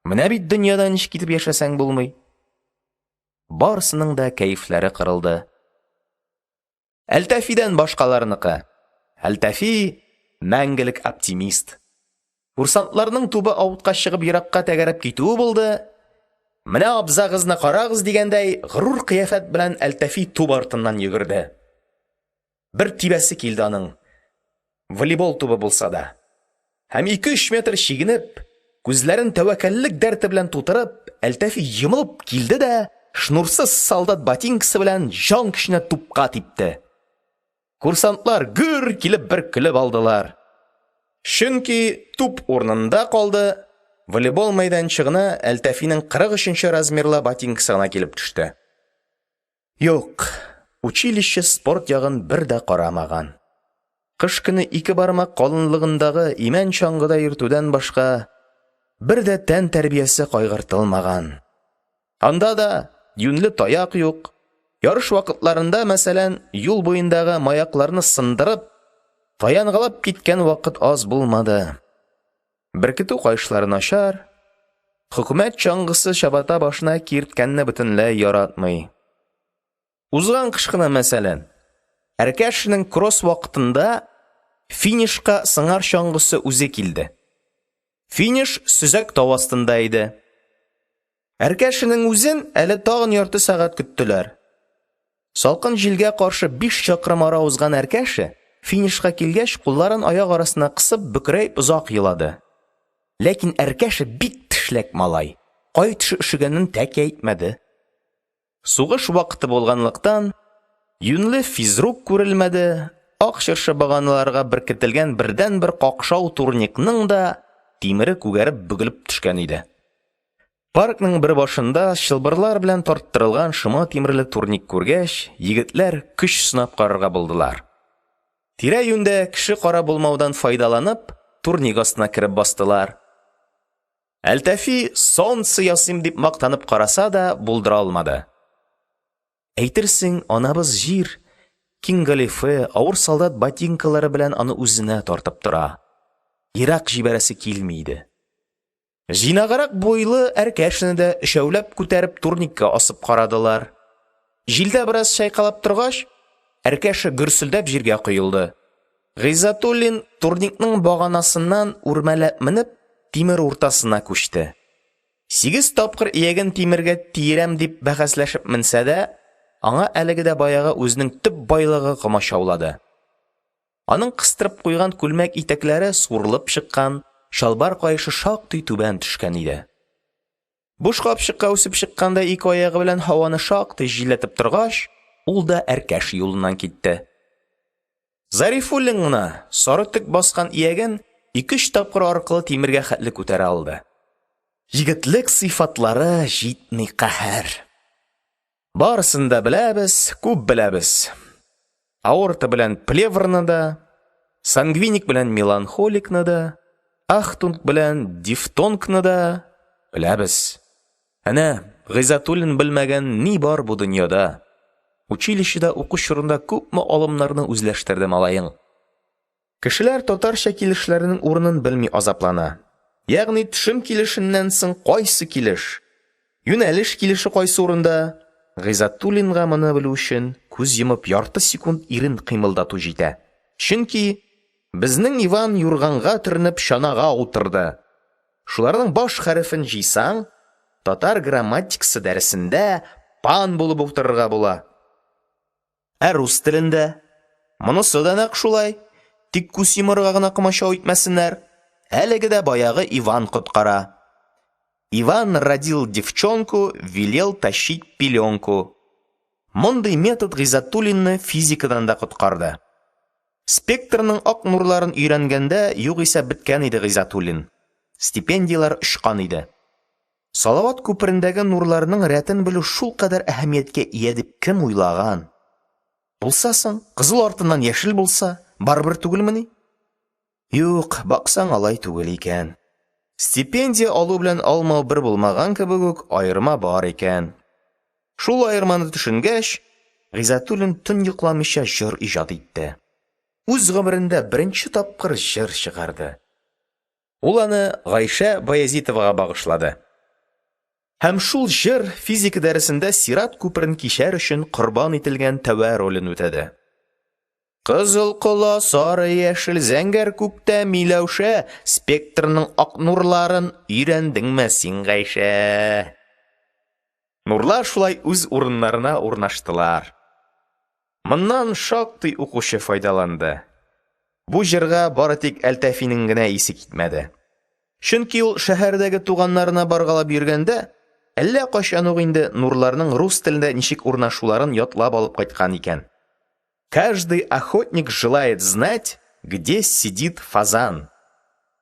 Менә бит дөньяда ничек итеп яшәсәң булмый. Барысының да кәефләре кырылды. Әлтафидан башкаларыныкы. Әлтафи мәңгелек оптимист. Курсантларның тубы аутка чыгып еракка тәгәрәп китүе булды. Менә абзагызны карагыз дигәндәй, горур кыяфәт белән Әлтафи туп артыннан йөгерде. Бер тибәсе килде аның. Волейбол тубы булса да. Һәм ике-өч метр чигенеп, күзләрен тәвәккәллек дәрте белән тутырып, Әлтафи йомылып килде дә шнурсыз солдат ботинкасы белән җан көченә тупка типте. Курсантлар гөр килеп бер көлеп алдылар. Чөнки туп урынында калды, волейбол мәйданчыгына Әлтафиның 43 нче размерлы ботинкасы гына килеп төште. Юк, училище спорт ягын бер дә карамаган. Кыш көне ике бармак калынлыгындагы имән чаңгыда йөртүдән башка бер дә тән тәрбиясе кайгыртылмаган. Анда да юньле таяк юк. Ярыш вакытларында, мәсәлән, юл буендагы маякларны сындырып, таянгалап киткән вакыт аз булмады. Беркетү каешлары начар. Хөкүмәт чаңгысы чабата башына киерткәнне бөтенләй яратмый. Узган кыш кына, мәсәлән, Әркәшәнең кросс вакытында финишка сыңар чаңгысы үзе килде. Финиш сөзәк тау астында иде. Әркәшәнең үзен әле тагын ярты сәгать көттеләр. Салкын җилгә каршы биш чакрым ара узган Әркәшә, финишка килгәч, кулларын аяк арасына кысып, бөкрәеп озак елады. Ләкин Әркәшә бик тешләк малай, кай төше өшегәнен тәки әйтмәде. Сугыш вакыты булганлыктан, юньле физрук күрелмәде, ак чыршы баганаларга беркетелгән бердәнбер какшау турникның да тимере күгәреп бөгелеп төшкән иде. Паркның бер башында чылбырлар белән тарттырылган шома тимерле турник күргәч, егетләр көч сынап карарга булдылар. Тирә-юньдә кеше-кара булмаудан файдаланып, турник астына кереп бастылар. Әлтафи солнце ясыйм дип мактанып караса да, булдыра алмады. Әйтерсең, анабыз җир, киң галифе, авыр солдат ботинкалары белән аны үзенә тартып тора. Ерак җибәрәсе килми иде. Җыйнаграк буйлы Әркәшәне дә өчәүләп күтәреп турникка асып карадылар. Җилдә бераз чайкалап торгач, Әркәшә гөрселдәп җиргә коелды. Гыйззәтуллин турникның баганасыннан үрмәләп менеп, тимер уртасына күчте. Сигез тапкыр ияген тимергә тиерәм дип бәхәсләшеп менсә дә, аңа әлеге дә баягы үзенең төп байлыгы комачаулады. Аның кыстырып куйган күлмәк итәкләре суырылып чыккан, чалбар каешы шактый түбән төшкән иде. Буш капчыкка үсеп чыккандай ике аягы белән һаваны шактый җилләтеп торгач, ул да Әркәшә юлыннан китте. Зарифуллин гына сары төк баскан ияген ике-өч тапкыр аркылы тимергә хәтле күтәрә алды. Егетлек сыйфатлары җитми каһәр. Барысын да беләбез, күп беләбез. Аорта белән плеврны да, сангвиник белән меланхоликны да, ахтунг белән дифтонгны да беләбез. Әнә, Гыйззәтуллин белмәгән ни бар бу дөньяда? Училищеда уку чорында күпме алымнарны үзләштерде малаең. Кешеләр татарча килешләрнең урынын белми азаплана. Ягъни төшем килешеннән соң кайсы килеш? Юнәлеш килеше кайсы урында? Гыйззәтуллинга моны белү өчен күз йомып ярты секунд ирен кыймылдату җитә. Чөнки безнең Иван юрганга төренеп чанага утырды. Шуларның баш хәрефен җыйсаң, татар грамматикасы дәресендә пан булып утырырга була. Ә рус телендә? Монысы да нәкъ шулай. Тик күз йомарга гына комачау итмәсеннәр. Әлеге дә баягы Иван коткара. Иван родил девчонку, велел тащить пеленку. Мондый метод Гыйззәтуллинны физикадан да коткарды. Спектрның ак нурларын өйрәнгәндә югыйсә беткән иде Гыйззәтуллин. Стипендияләр очкан иде. Салават күперендәге нурларның рәтен белү шулкадәр әһәмияткә ия дип кем уйлаган? Булса соң, кызыл артыннан яшел булса, барыбер түгелмени? Юк, баксаң, алай түгел икән. Стипендия алу белән алмау бер булмаган кебек үк, аерма бар икән. Шул аерманы төшенгәч, Гыйззәтуллин төн йокламыйча җыр иҗат итте. Үз гомерендә беренче тапкыр җыр чыгарды. Ул аны Гайшә Баязитовага багышлады. Һәм шул җыр физика дәресендә сират күперен кичәр өчен корбан ителгән тәвә ролен үтәде. Кызыл, кола, сары, яшел, зәңгәр күктә миләүшә, спектрның ак нурларын өйрәндеңме син, Гайшә? Нурлар шулай үз урыннарына урнаштылар. Моннан шактый укучы файдаланды. Бу җырга бары тик Әлтафиның генә исе китмәде. Чөнки ул шәһәрдәге туганнарына баргалап йөргәндә, әллә кайчан ук инде нурларның рус телендә ничек урнашуларын ятлап алып кайткан икән. Каждый охотник желает знать, где сидит фазан.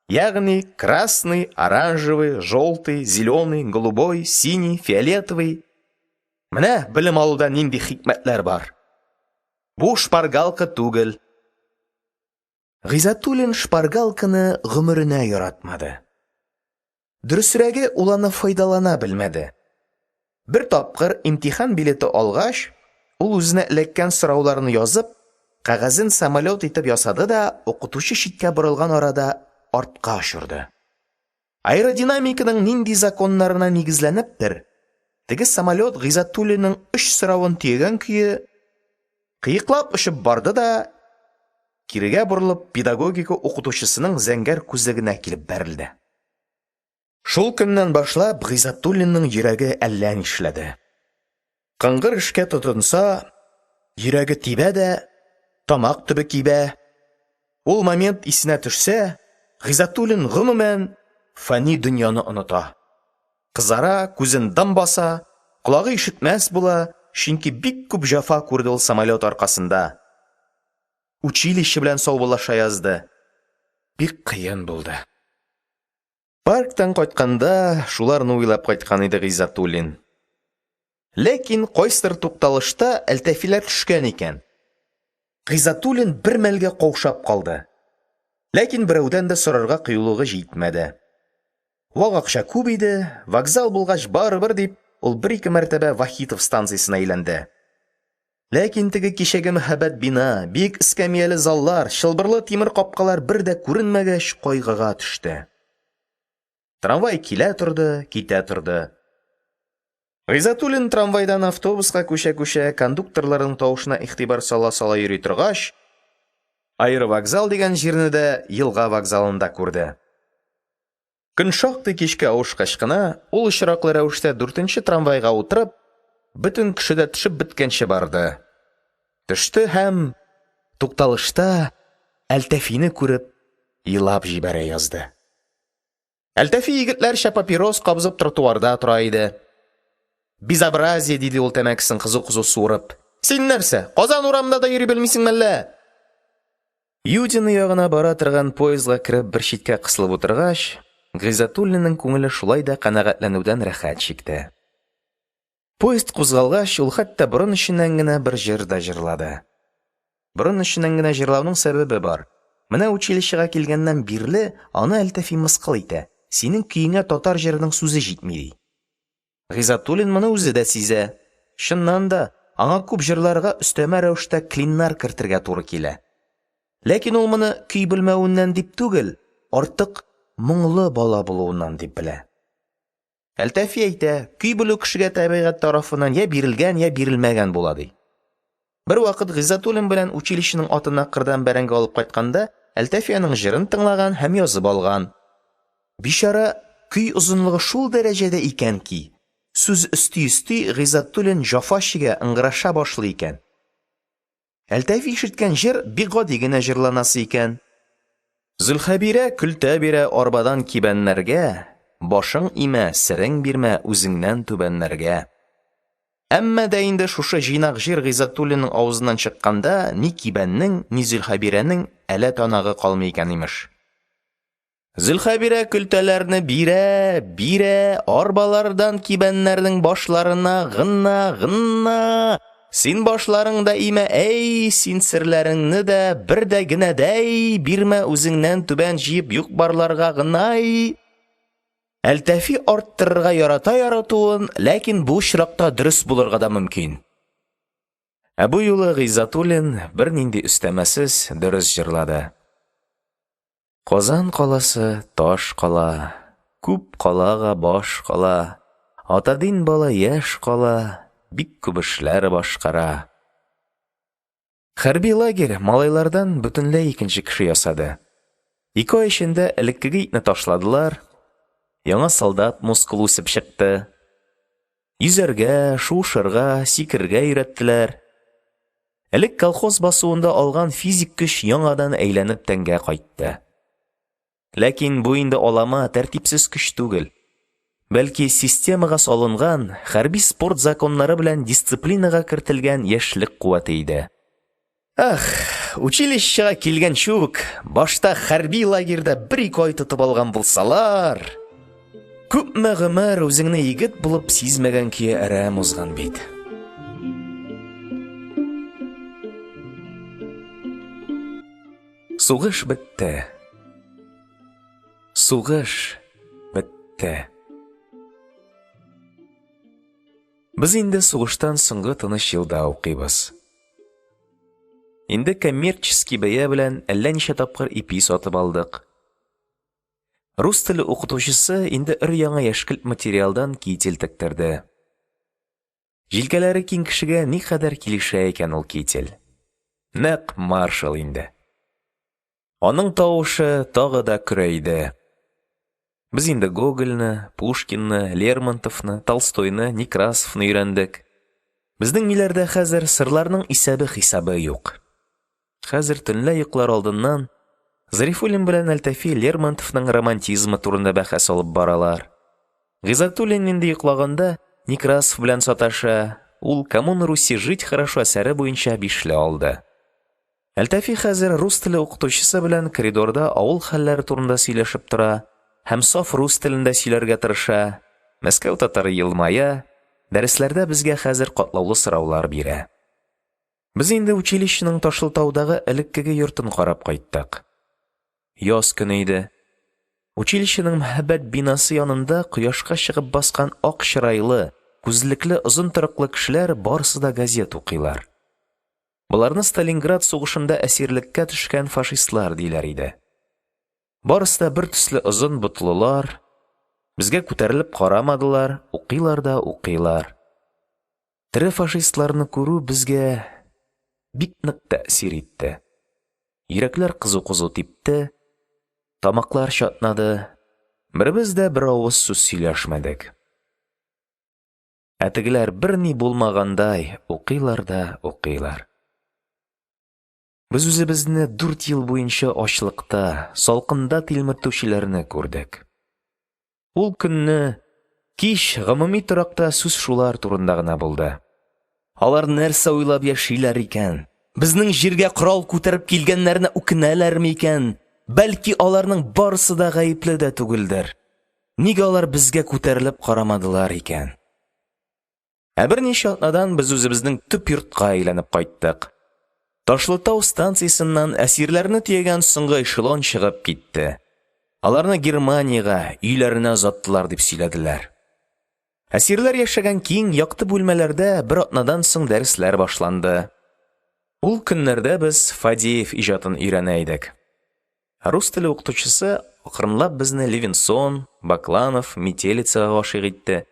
Ягъни красный, оранжевый, желтый, зеленый, голубой, синий, фиолетовый. Менә белем алуда нинди хикмәтләр бар. Бу шпаргалка түгел. Гыйззәтуллин шпаргалканы гомеренә яратмады. Дөресрәге, ул аны файдалана белмәде. Бер тапкыр имтихан билеты алгач, ул үзенә эләккән сорауларны язып, кәгазен самолет итеп ясады да укытучы читкә борылган арада артка очырды. Аэродинамиканың нинди законнарына нигезләнептер, теге самолет Гыйззәтуллинның өч соравын төягән көе кыеклап очып барды да, кирегә борылып, педагогика укытучысының зәңгәр күзлегенә килеп бәрелде. Шул көннән башлап Гыйззәтуллинның йөрәге әллә нишләде. Кыңгыр эшкә тотынса, йөрәге тибә дә, тамак төбе кибә. Ул момент исенә төшсә, Гыйззәтуллин, гомумән, фани дөньяны оныта. Кызара, күзен дым баса, колагы ишетмәс була, чөнки бик күп җәфа күрде ул самолет аркасында. Училище белән саубуллаша язды. Бик кыен булды. Парктан кайтканда шуларны уйлап кайткан иде Гыйззәтуллин. Ләкин кайсыдыр тукталышта Әлтафилар төшкән икән. Гыйззәтуллин бер мәлгә каушап калды. Ләкин берәүдән дә сорарга кыюлыгы җитмәде. Вак акча күп иде, вокзал булгач барыбер дип, ул бер-ике мәртәбә Вахитов станциясенә әйләнде. Ләкин теге кичәге мәһабәт бина, биек эскәмияле заллар, чылбырлы тимер капкалар бер дә күренмәгәч, кайгыга төште. Трамвай килә торды, китә торды. Гыйззәтуллин трамвайдан автобуска күчә-күчә, кондукторларның тавышына игътибар сала-сала йөри торгач, аэровокзал дигән җирне дә елга вокзалын да күрде. Көн шактый кичкә авышкач кына, ул очраклы рәвештә дүртенче трамвайга утырып, Бөтен кеше дә төшеп беткәнче барды. Төште һәм тукталышта Әлтафины күреп елап җибәрә язды. Әлтафи егетләрчә папирос кабызып тротуарда тора иде. «Безобразие!» – диде ул, тәмәкесен кызу-кызу суырып. «Син нәрсә, Казан урамында да йөри белмисеңме әллә?» Юдино ягына бара торган поездга кереп бер читкә кысылып утыргач, Гыйззәтуллинның күңеле шулай да канәгатьләнүдән рәхәт чикте. Поезд кузгалгач, ул хәтта борын эченнән генә бер җыр да җырлады. Борын эченнән генә җырлауның сәбәбе бар. Менә училищега килгәннән бирле аны Әлтафи мыскыл итә, синең көеңә татар җырының сүзе җитми, ди. Гыйззәтуллин моны үзе дә сизә. Чыннан да, аңа күп җырларга өстәмә рәвештә клиннар кертергә туры килә. Ләкин ул моны көй белмәвеннән дип түгел, артык моңлы бала булуыннан дип белә. Әлтафи әйтә, көй белү кешегә табигать тарафыннан йә бирелгән, йә бирелмәгән була, ди. Бервакыт Гыйззәтуллин белән училищеның атына кырдан бәрәңге алып кайтканда, Әлтафи аның җырын тыңлаган һәм язып алган. Бичара, көй озынлыгы шул дәрәҗәдә икән ки, сүз өсти-өсти Гыйззәтуллин җәфа чигә, ыңгыраша башлый икән. Әлтафи ишеткән җыр бик гади генә җырланасы икән. Зөлхәбирә көлтә бирә арбадан кибәннәргә, башың имә, серең бирмә үзеңнән түбәннәргә. Әмма дә инде шушы җыйнак җыр Гыйззәтуллинның авызыннан чыкканда ни кибәннең, ни Зөлхәбирәнең әлә танагы калмый икән, имеш. Зөлхәбирә көлтәләрне бирә, бирә, арбалардан кибәннәрнең башларына гына, гына. Син башларың да имә, әй, син серләреңне дә бер дә генәдәй бирмә үзеңнән түбән җыеп юк-барларга гынай. Әлтафи арттырырга ярата яратуын, ләкин бу очракта дөрес булырга да мөмкин. Ә бу юлы Гыйззәтуллин бернинди өстәмәсез дөрес җырлады. Казан каласы таш кала, Күп калага баш кала, Атадин бала яшь кала, Бик күп эшләр башкара. Хәрби лагерь малайлардан бөтенләй икенче кеше ясады. Ике ай эчендә элеккеге итне ташладылар, яңа солдат мускулы үсеп чыкты. Йөзәргә, шуышырга, сикерергә өйрәттеләр. Элек колхоз басуында алган физик көч яңадан әйләнеп тәнгә кайтты. Ләкин бу инде алама, тәртипсез көч түгел. Бәлки системага салынган, хәрби спорт законнары белән дисциплинага кертелгән яшьлек куәте иде. Ах, училищега килгәнче үк, башта хәрби лагерьда бер-ике ай тотып алган булсалар! Күпме гомер үзеңне егет булып сизмәгән көе әрәм узган бит. Сугыш бетте. Сугыш бетте. Без инде сугыштан соңгы тыныч елда укыйбыз. Инде коммерческий бәя белән әллә ничә тапкыр ипи сатып алдык. Рус теле укытучысы инде өр-яңа яшькелт материалдан китель тектерде. Җилкәләре киң кешегә никадәр килешә икән ул китель. Нәкъ маршал инде. Аның тавышы тагы да көрәйде. Без инде Гогольне, Пушкинны, Лермонтовны, Толстойны, Некрасовны өйрәндек. Безнең миләрдә хәзер сырларның исәбе-хисабы юк. Хәзер төнлә йоклар алдыннан Зарифуллин белән Әлтафи Лермонтовның романтизмы турында бәхәс алып баралар. Гыйззәтуллин инде йоклаганда Некрасов белән саташа, ул «Кому на Руси жить хорошо» әсәре буенча бишле алды. Әлтафи хәзер рус теле укытучысы белән коридорда авыл хәлләре турында сөйләшеп тора һәм саф рус телендә сөйләргә тырыша, Мәскәү татары елмая, дәресләрдә безгә хәзер катлаулы сораулар бирә. Без инде училищеның Ташлытаудагы элеккеге йортын карап кайттык. Яз көне иде. Училищеның мәһабәт бинасы янында кояшка чыгып баскан ак чырайлы, күзлекле озын торыклы кешеләр барысы да газет укыйлар. Боларны Сталинград сугышында әсирлеккә төшкән фашистлар диләр иде. Барысы да бер төсле озын ботлылар, безгә күтәрелеп карамадылар, укыйлар да укыйлар. Тере фашистларны күрү безгә бик нык тәэсир итте. Йөрәкләр кызу-кызу типте, тамаклар чатнады. Беребез дә бер авыз сүз сөйләшмәдек. Ә тегеләр берни булмагандай укыйлар да укыйлар. Без үзебезне 4 ел буенча ачлыкта, салкында тилмертүчеләрне күрдек. Ул көнне кич гомуми торакта сүз шулар турында гына булды. Алар нәрсә уйлап яшиләр икән? Безнең җиргә корал күтәреп килгәннәренә үкенәләрме икән? Бәлки, аларның барысы да гаепле дә түгелдер. Нигә алар безгә күтәрелеп карамадылар икән? Ә берничә атнадан без үзебезнең төп йортка әйләнеп кайттык. Ташлытау станциясеннән әсирләрне төягән соңгы эшелон чыгып китте. Аларны Германиягә, өйләренә озаттылар дип сөйләделәр. Әсирләр яшәгән киң, якты бүлмәләрдә бер атнадан соң дәресләр башланды. Ул көннәрдә без Фадеев иҗатын өйрәнә идек. Рус теле укытучысы акрынлап безне Левинсон, Бакланов, Метелицага гашыйк итте.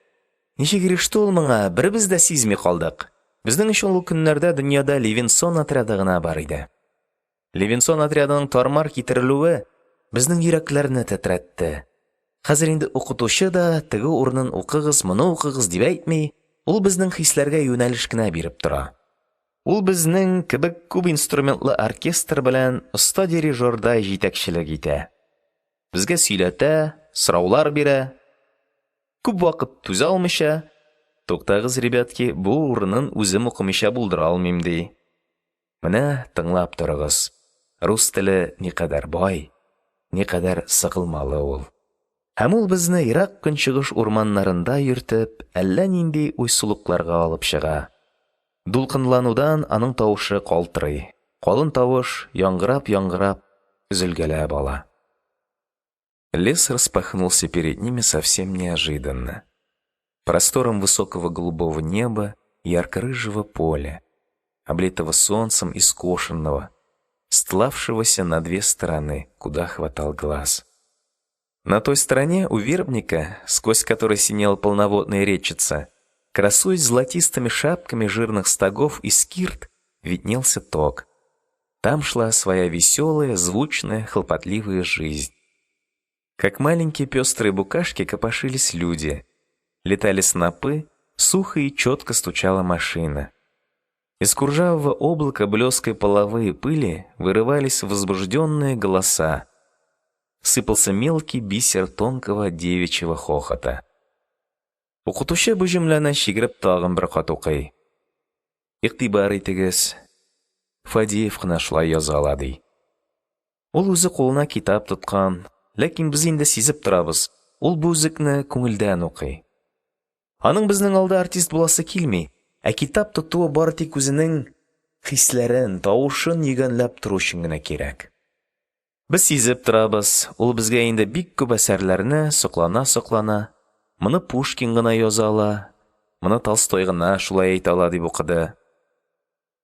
Ничек иреште ул моңа, беребез дә сизми калдык. Безнең өчен ул көннәрдә дөньяда Левинсон отряды гына бар иде. Левинсон отрядының тар-мар китерелүе безнең йөрәкләрне тетрәтте. Хәзер инде укытучы да теге урынын укыгыз, моны укыгыз дип әйтми, ул безнең хисләргә юнәлеш кенә биреп тора. Ул безнең кебек күп инструментлы оркестр белән оста дирижердай җитәкчелек итә. Безгә сөйләтә, сораулар бирә. Күп вакыт түзә алмыйча, туктагыз, ребятки, бу урынын үзем укымыйча булдыра алмыйм, ди. Менә тыңлап торыгыз, рус теле никадәр бай, никадәр сыгылмалы ул. Һәм ул безне ерак көнчыгыш урманнарында йөртеп, әллә нинди уйсулыкларга алып чыга. Дулкынланудан аның тавышы калтырый, калын тавыш, яңгырап-яңгырап, өзелгәләп ала. Лес распахнулся перед ними совсем неожиданно. Простором высокого голубого неба и ярко-рыжего поля, облитого солнцем и скошенного, стлавшегося на две стороны, куда хватал глаз. На той стороне у вербника, сквозь который синела полноводная речица, красуясь золотистыми шапками жирных стогов и скирд, виднелся ток. Там шла своя веселая, звучная, хлопотливая жизнь. Как маленькие пестрые букашки копошились люди. Летали снопы, сухо и четко стучала машина. Из куржавого облака блеской половые пыли вырывались возбужденные голоса. Сыпался мелкий бисер тонкого девичьего хохота. Укытучы бу җөмләне чигереп тагын бер кат укый. Игътибар итегез, Фадеев кына шулай яза ала, ди. Ул үзе кулына китап тоткан, ләкин без инде сизеп торабыз, ул бу өзекне күңелдән укый. Аның безнең алда артист буласы килми, ә китап тотуы бары тик үзенең хисләрен, тавышын йөгәнләп тору өчен генә кирәк. Без сизеп торабыз, ул безгә инде бик күп әсәрләрне соклана-соклана, моны Пушкин гына яза ала, моны Толстой гына шулай әйтә ала дип укыды.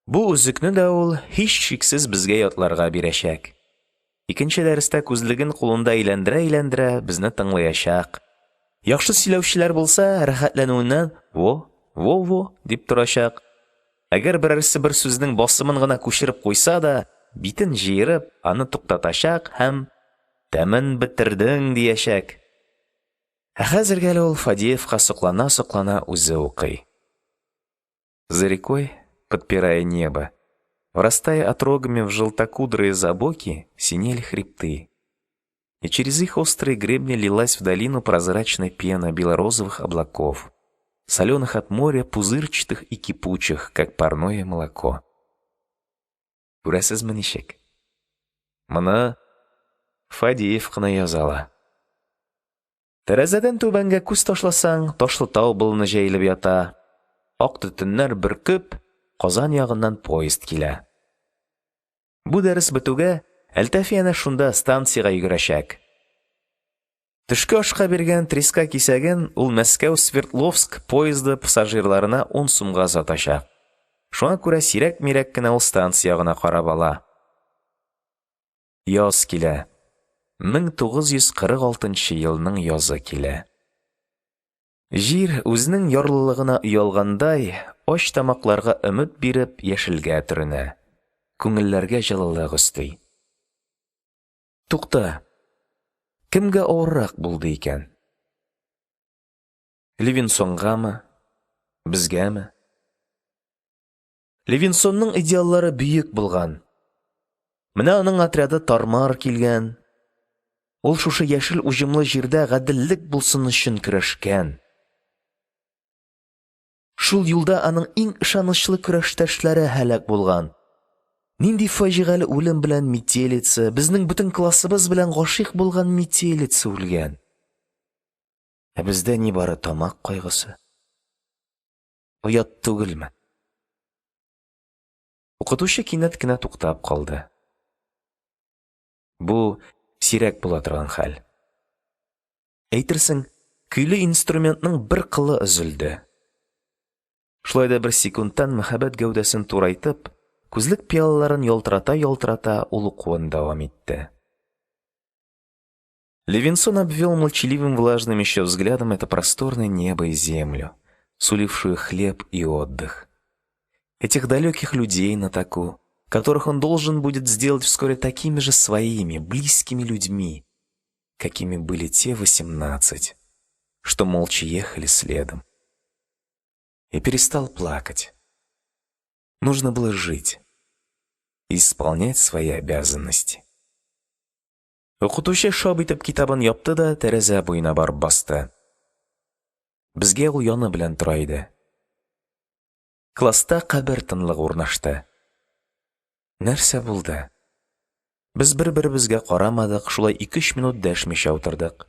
Бу өзекне дә ул һичшиксез безгә ятларга бирәчәк. Икенче дәрестә күзлеген кулында әйләндерә-әйләндерә безне тыңлаячак. Яхшы сөйләүчеләр булса, рәхәтләнүеннән во, во-во дип торачак. Әгәр берәрсе бер сүзнең басымын гына күчереп куйса да, битен җыерып, аны туктатачак һәм тәмен бетердең диячәк. Ә хәзергә әле ул Фадеевка соклана-соклана үзе укый. За рекой, подпирая небо, врастая отрогами в желтокудрые забоки, синели хребты. И через их острые гребни лилась в долину прозрачная пена белорозовых облаков, соленых от моря, пузырчатых и кипучих, как парное молоко. Күрәсезме ничек? Моны Фадеев кына яза ала. Тәрәзәдән түбәнгә күз ташласаң, Ташлытау болыны җәелеп ята. Ак төтеннәр бөркеп, Казан ягыннан поезд килә. Бу дәрес бетүгә, Әлтафи әнә шунда станциягә йөгерәчәк. Төшке ашка биргән треска кисәген ул Мәскәү-Свердловск поезды пассажирларына 10 сумга сатачак. Шуңа күрә сирәк-мирәк кенә ул станция ягына карап ала. Яз килә. 1946 елның язы килә. Җир, үзенең ярлылыгына оялгандай, ач тамакларга өмет биреп, яшелгә төренә, күңелләргә җылылык өсти. Тукта, кемгә авыррак булды икән? Левинсонгамы? Безгәме? Левинсонның идеаллары бөек булган. Менә аның отряды тар-мар килгән. Ул шушы яшел уҗымлы җирдә гаделлек булсын өчен көрәшкән. Шул юлда аның иң ышанычлы көрәштәшләре һәлак булган. Нинди фаҗигале үлем белән Метелица, безнең бөтен классыбыз белән гашыйк булган Метелица үлгән. Ә бездә нибары тамак кайгысы. Оят түгелме? Укытучы кинәт кенә туктап калды. Бу сирәк була торган хәл. Әйтерсең, көйле инструментның бер кылы өзелде. Шулай да бер секундтан мәһабәт гәүдәсен турайтып, күзлек пыялаларын ялтырата-ялтырата ул укуын дәвам итте. Левинсон обвел молчаливым влажным еще взглядом это просторное небо и землю, сулившую хлеб и отдых. Этих далеких людей на току, которых он должен будет сделать вскоре такими же своими, близкими людьми, какими были те 18, что молча ехали следом. И перестал плакать. Нужно было жить и исполнять свои обязанности. Укытучы шап итеп китабын япты да тәрәзә буена барып басты. Безгә ул яны белән тора иде. Класста кабер тынлыгы урнашты. Нәрсә булды? Без бер-беребезгә карамадык, шулай ике-өч минут дәшмичә утырдык.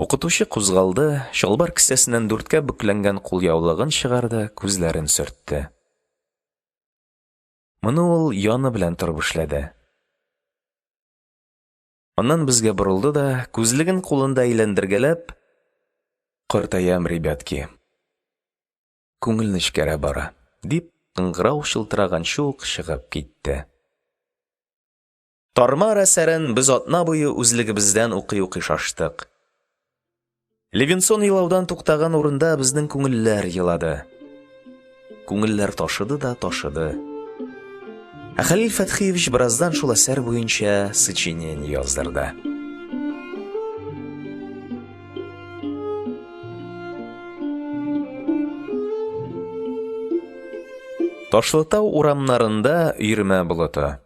Укытучы кузгалды, чалбар кесәсеннән дүрткә бөкләнгән кулъяулыгын чыгарды, күзләрен сөртте. Моны ул яны белән торып эшләде. Аннан безгә борылды да, күзлеген кулында әйләндергәләп, «Картаям, ребятки. Күңел нечкәрә бара», – дип, кыңгырау чылтыраганчы ук чыгып китте. Тар-мар әсәрен без атна буе үзлегебездән укый-укый шаштык. Левинсон елаудан туктаган урында безнең күңелләр елады. Күңелләр ташыды да ташыды. Ә Хәлил Фәтхиевич бераздан шул әсәр буенча сочинение яздырды. Ташлытау урамнарында өермә болыты.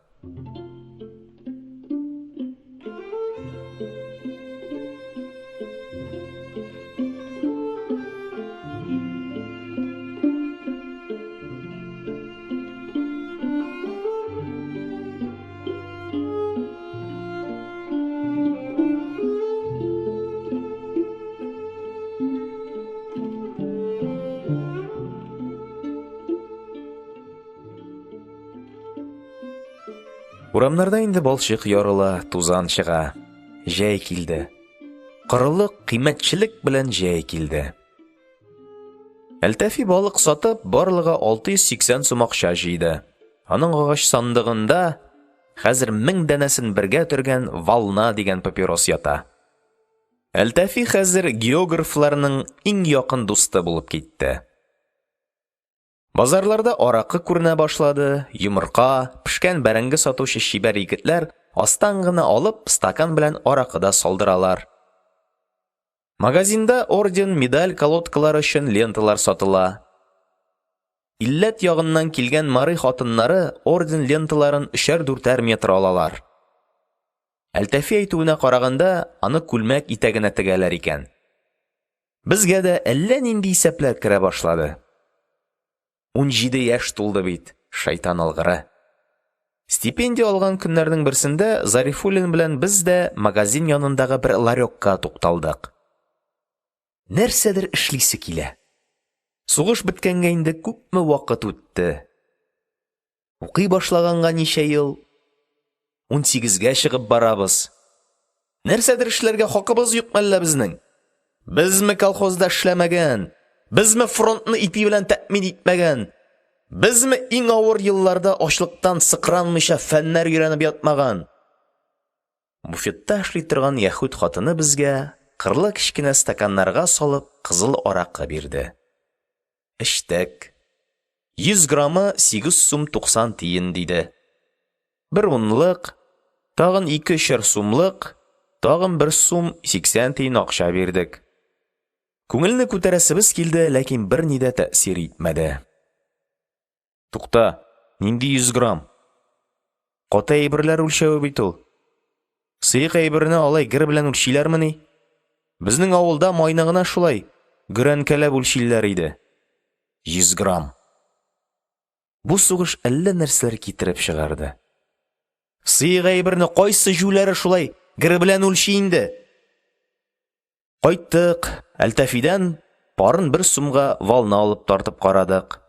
Урамнарда инде балчык ярыла, тузан чыга. Җәй килде. Корылык, кыйммәтчелек белән җәй килде. Әлтәфи балык сатып, барлыгы 680 сум акча җыйды. Аның агач сандыгында хәзер 1000 данәсен бергә төргән «Волна» дигән папирос ята. Әлтәфи хәзер географларның иң якын дусты булып китте. Базарларда аракы күренә башлады, йомырка, пешкән бәрәңге сатучы чибәр егетләр астан гына алып, стакан белән аракы да салдыралар. Магазинда орден, медаль колодкалары өчен ленталар сатыла. Илләт ягыннан килгән мари хатыннары орден ленталарын өчәр-дүртәр метр алалар. Әлтәфи әйтүенә караганда, аны күлмәк итәгенә тегәләр икән. Безгә дә әллә нинди исәпләр керә башлады. 17 яшь тулды бит, шайтан алгыры. Стипендия алган көннәрнең берсендә Зарифуллин белән без дә магазин янындагы бер ларекка тукталдык. Нәрсәдер эшлисе килә. Сугыш беткәнгә инде күпме вакыт үтте. Укый башлаганга ничә ел? 18гә чыгып барабыз. Нәрсәдер эшләргә хакыбыз юкмы әллә безнең? Безме колхозда эшләмәгән? Безме фронтны ипи белән тәэмин итмәгән? Безме иң авыр елларда ачлыктан сыкранмыйча фәннәр өйрәнеп ятмаган? Буфетта эшли торган яһүд хатыны безгә кырлы кечкенә стаканнарга салып кызыл аракы бирде. Эчтек. 100 граммы 8 сум 90 тиен, диде. Бер унлык, тагын ике өчәр сумлык, тагын бер сум 80 тиен акча бирдек. Күңелне күтәрәсебез килде, ләкин берни дә тәэсир итмәде. Тукта, нинди 100 грамм? Каты әйберләр үлчәве бит ул. Сыек әйберне алай гер белән үлчиләрмени? Безнең авылда майны гына шулай гөрәнкәләп үлчиләр иде. 100 грамм. Бу сугыш әллә нәрсәләр китереп чыгарды. Сыек әйберне кайсы җүләре шулай гер белән үлчи инде? Кайттык, Әлтафидан парын бер сумга «Волна» алып тартып карадык.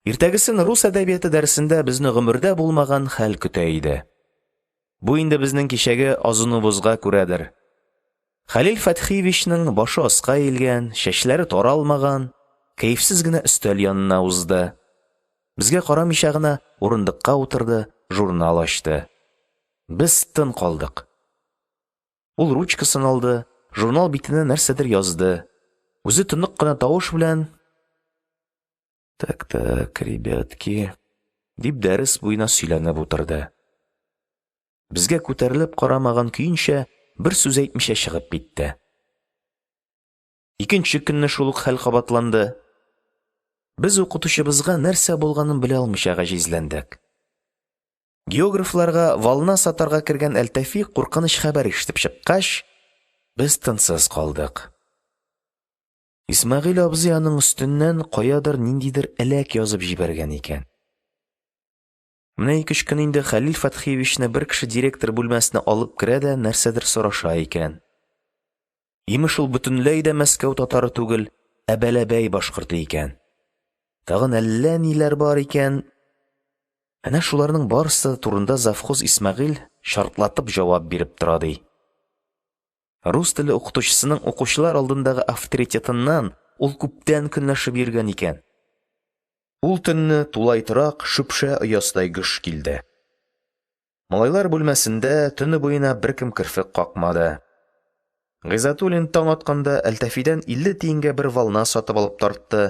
Иртәгесен рус әдәбияты дәресендә безне гомердә булмаган хәл көтә иде. Бу инде безнең кичәге азынуыбызга күрәдер. Хәлил Фәтхиевичның башы аска иелгән, чәчләре таралмаган, кәефсез генә өстәл янына узды. Безгә карамыйча гына урындыкка утырды, журнал ачты. Без тын калдык. Ул ручкасын алды, журнал битенә нәрсәдер язды. Үзе тонык кына тавыш белән: "Так, так, ребятки", дип дәрес буена сөйләнеп утырды. Безгә күтәрелеп карамаган көенчә бер сүз әйтмичә чыгып китте. Икенче көнне шул ук хәл кабатланды. Без укытучыбызга нәрсә булганын белә алмыйча гаҗизләндек. Географларга «Волна» сатарга кергән Әлтафи куркыныч хәбәр ишетеп чыккач, без тынсыз калдык. Исмәгыйль абзый аның өстеннән каядыр ниндидер әләк язып җибәргән икән. Менә ике-өч көн инде Хәлил Фәтхиевичны бер кеше директор бүлмәсенә алып керә дә нәрсәдер сораша икән. Имеш, ул бөтенләй дә Мәскәү татары түгел, ә Бәләбәй башкорты икән. Тагын әллә ниләр бар икән. Әнә шуларның барысы турында завхоз Исмәгыйль шартлатып җавап биреп тора, ди. Рус теле укытучысының укучылар алдындагы авторитетыннан ул күптән көнләшеп йөргән икән. Ул төнне тулай торак шөпшә оясыдай гөж килде. Малайлар бүлмәсендә төне буена беркем керфек какмады. Гыйззәтуллин таң атканда Әлтафидан 50 тиенгә бер «Волна» сатып алып тартты.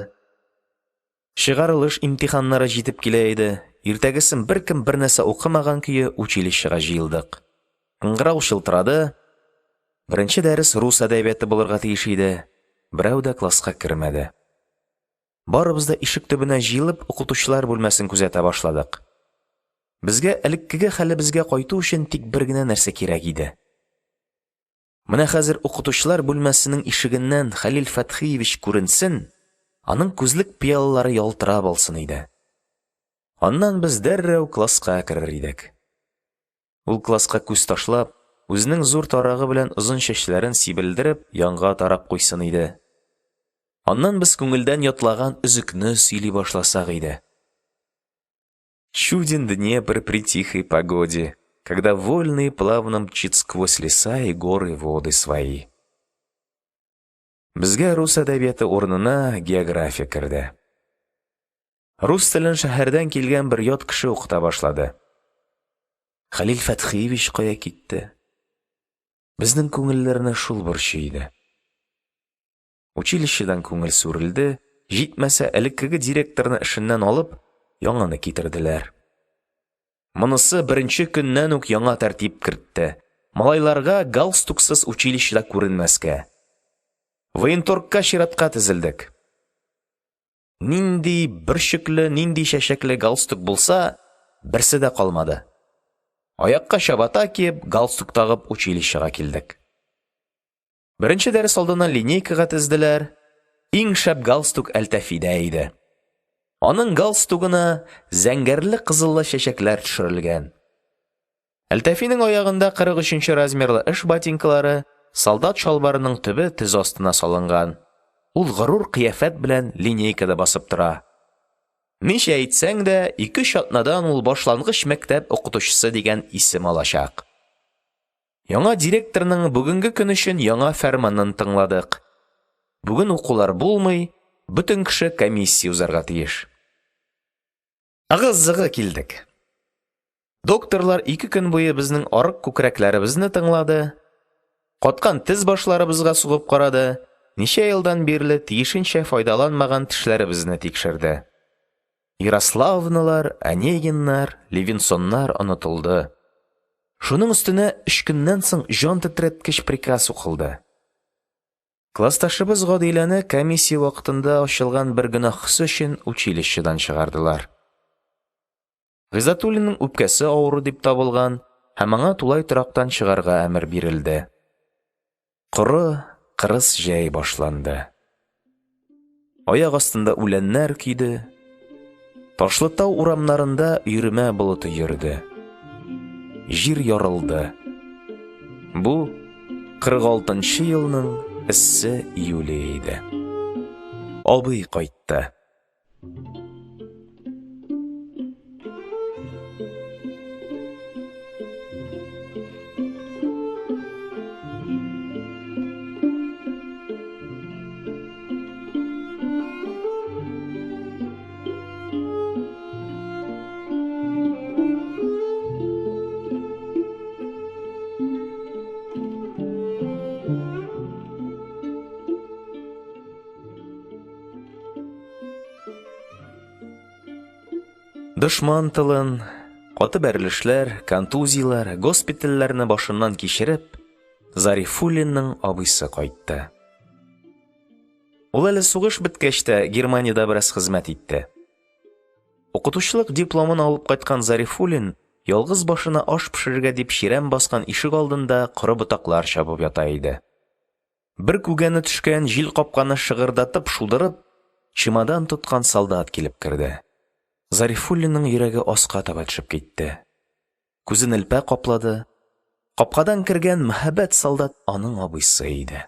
Чыгарылыш имтиханнары җитеп килә иде. Иртәгесен беркем бернәрсә укымаган көе училищега җыелдык. Кыңгырау чылтырады. Беренче дәрес рус әдәбияты булырга тиеш иде. Берәү дә класска кермәде. Барыбыз да ишек төбенә җыелып укытучылар бүлмәсен күзәтә башладык. Безгә элеккеге хәлебезгә кайту өчен тик бер генә нәрсә кирәк иде. Менә хәзер укытучылар бүлмәсенең ишегеннән Хәлил Фәтхиевич күренсен, аның күзлек пыялалары ялтырап алсын иде. Аннан без дәррәү класска керер идек. Ул класска күз ташлап, үзенең зур тарагы белән озын чәчләрен сибелдереп, янга тарап куйсын иде. Аннан без күңелдән ятлаган өзекне сөйли башласак иде. Чуден Днепр при тихой погоде, когда вольно и плавно мчит сквозь леса и горы воды свои. Безгә рус әдәбияты урынына география керде. Рус телен шәһәрдән килгән бер ят кеше укыта башлады. Хәлил Фәтхиевич кая китте? Безнең күңелләрне шул борчый иде. Училищедан күңел сүрелде, җитмәсә, элеккеге директорны эшеннән алып, яңаны китерделәр. Монысы беренче көннән үк яңа тәртип кертте. Малайларга галстуксыз училищеда күренмәскә. Военторгка чиратка тезелдек. Нинди бөрчекле, нинди чәчәкле галстук булса, берсе дә калмады. Аякка чабата киеп, галстук тагып училищега килдек. Беренче дәрес алдыннан линейкага тезделәр. Иң шәп галстук Әлтафида иде. Аның галстугына зәңгәрле-кызыллы чәчәкләр төшерелгән. Әлтафиның аягында 43 нче размерлы эш ботинкалары, солдат чалбарының төбе тез астына салынган. Ул горур кыяфәт белән линейкада басып тора. Ничә әйтсәң дә, ике-өч атнадан ул башлангыч мәктәп укытучысы дигән исем алачак. Яңа директорның бүгенге көн өчен яңа фәрманын тыңладык. Бүген укулар булмый, бөтен кеше комиссия узарга тиеш. Ыгы-зыгы килдек. Докторлар ике көн буе безнең арык күкрәкләребезне тыңлады, каткан тез башларыбызга сугып карады, ничә елдан бирле тиешенчә файдаланмаган тешләребезне тикшерде. Ярославналар, Онегиннар, Левинсоннар онытылды. Шуның өстенә өч көннән соң җан тетрәткеч приказ укылды. Классташыбыз Гадиләне комиссия вакытында ачылган бер гөнаһысы өчен училищедан чыгардылар. Гыйззәтуллинның үпкәсе авыру дип табылган һәм аңа тулай торактан чыгарга әмер бирелде. Коры, кырыс җәй башланды. Аяк астында үләннәр көйде. Ташлытау урамнарында өермә болыты йөрде. Җир ярылды. Бу 46 нчы елның эссе июле иде. Абый кайтты. Дошман тылын, каты бәрелешләр, контузияләр, госпитальләрне башыннан кичереп, Зарифуллинның абыйсы кайтты. Ул әле сугыш беткәч тә Германиядә бераз хезмәт итте. Укытучылык дипломын алып кайткан Зарифуллин ялгыз башына аш пешерергә дип чирәм баскан ишегалдында коры ботаклар чабып ята иде. Бер күгәне төшкән җил капканы шыгырдатып шудырып, чемодан тоткан солдат килеп керде. Зарифуллинның йөрәге аска таба төшеп китте. Күзен элпә каплады. Капкадан кергән мәһабәт солдат аның абыйсы иде.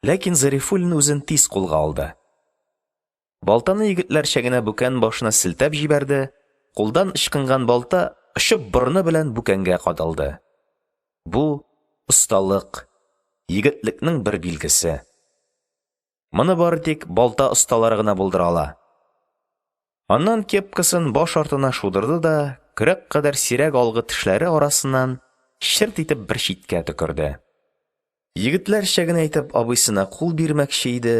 Ләкин Зарифуллин үзен тиз кулга алды. Балтаны егетләрчә генә бүкән башына селтәп җибәрде, кулдан ычкынган балта очып борыны белән бүкәнгә кадалды. Бу осталык, егетлекнең бер билгесе. Моны бары тик балта осталары гына булдыра ала. Аннан кепкасын баш артына шудырды да көрәк кадәр сирәк алгы тешләре арасыннан черт итеп бер читкә төкерде. Егетләрчә генә итеп абыйсына кул бирмәкче иде,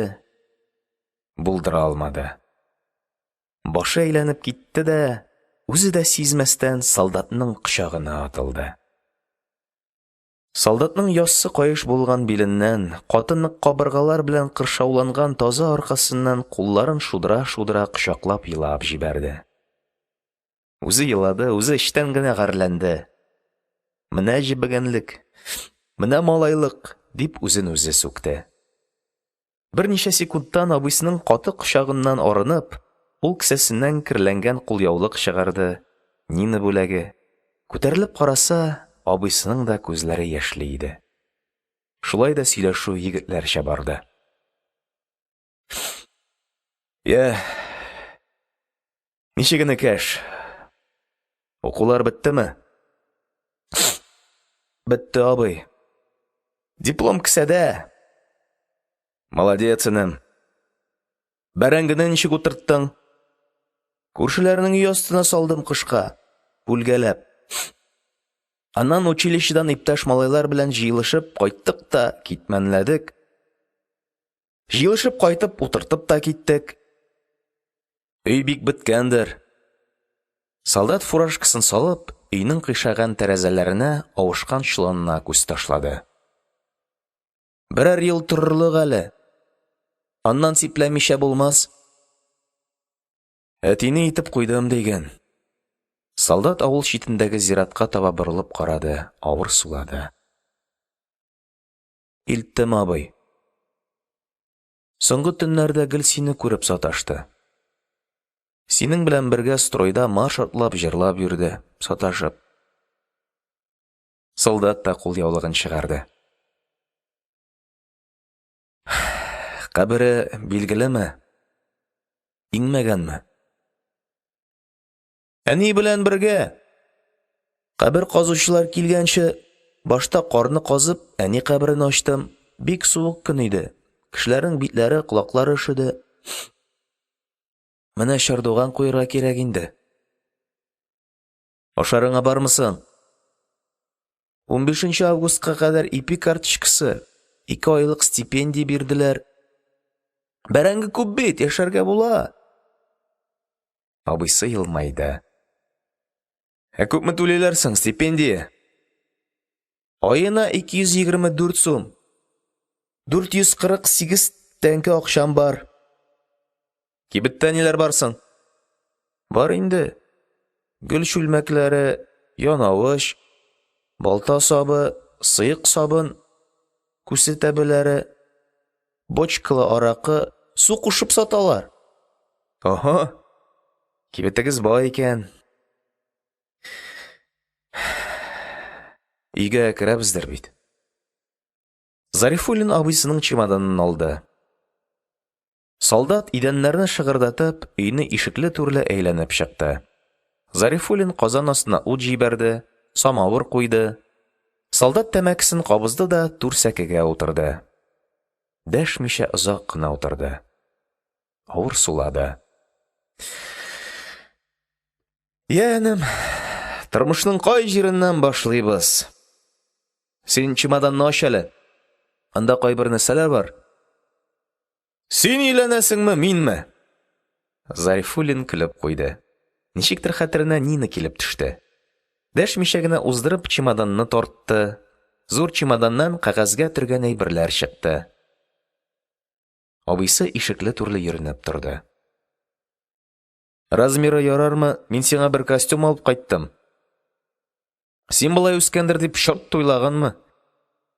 булдыра алмады. Башы әйләнеп китте дә, үзе дә сизмәстән солдатның кочагына атылды. Солдатның яссы каеш булган биленнән, каты нык кабыргалар белән кыршауланган таза аркасыннан кулларын шудыра-шудыра кочаклап елап җибәрде. Үзе елады, үзе эчтән генә гарьләнде. Менә җебегәнлек, менә малайлык, дип үзен үзе сүкте. Берничә секундтан абыйсының каты кочагыннан арынып, ул кесәсеннән керләнгән кулъяулык чыгарды, Нина бүләге. Күтәрелеп караса, абыйсының да күзләре яшьле иде. Шулай да сөйләшү егетләрчә барды. Йә, ничек, энекәш? Укулар беттеме? Бетте, абый. Диплом кесәдә. Молодец, энем. Бәрәңгене ничек утырттың? Күршеләрнең өй астына салдым кышка, бүлгәләп. Аннан училищедан иптәш малайлар белән җыелышып кайттык та китмәнләдек. Җыелышып кайтып утыртып та киттек. Өй бик беткәндер. Солдат фуражкасын салып, өйнең кыйшайган тәрәзәләренә, авышкан чоланына күз ташлады. Берәр ел торырлык әле. Аннан сипләмичә булмас. Әтине итеп куйдым диген. Солдат авыл читендәге зиратка таба борылып карады, авыр сулады. Илттем, абый. Соңгы төннәрдә гел сине күреп саташты. Синең белән бергә стройда марш атлап җырлап йөрде, саташып. Солдат та кулъяулыгын чыгарды. Кабере билгелеме? Иңмәгәнме? Әни белән бергә. Кабер казучылар килгәнче, башта карны казып, әни каберен ачтым. Бик суык көн иде. Кешеләрнең битләре, колаклары өшеде. Менә чардуган куерга кирәк инде. Ашарыңа бармы соң? 15 августка кадәр ипи карточкасы, 2 айлык стипендия бирделәр. Бәрәңге күп бит, яшәргә була. Абыйсы елмайды. Ә күпме түлиләр соң стипендия? Аена 224 сум. 448 тәңкә акчам бар. Кибеттә ниләр бар соң? Бар инде. Гөл чүлмәкләре, янавыч, балта сабы, сыек сабын, күсе тәбеләре, бочкалы аракы, су кушып саталар. Ого, кибетегез бай икән. Өйгә керәбездер бит? Зарифуллин абыйсының чемоданын алды. Солдат, идәннәрне шыгырдатып, өйне ишекле-түрле әйләнеп чыкты. Зарифуллин казан астына ут җибәрде, самавыр куйды. Солдат тәмәкесен кабызды да түр сәкегә утырды. Дәшмичә озак кына утырды. Авыр сулады. Йә, энем, тормышның кай җиреннән башлыйбыз? Син чемоданны ач әле. Анда кайбер нәрсәләр бар. Син өйләнәсеңме, минме? Зарифуллин көлеп куйды. Ничектер хәтеренә Нина килеп төште. Дәшмичә генә уздырып чемоданны тартты. Зур чемоданнан кәгазьгә төргән әйберләр чыкты. Абыйсы ишекле-түрле йөренеп торды. Размеры ярармы? Мин сиңа бер костюм алып кайттым. Син болай үскәндер дип чорт уйлаганмы?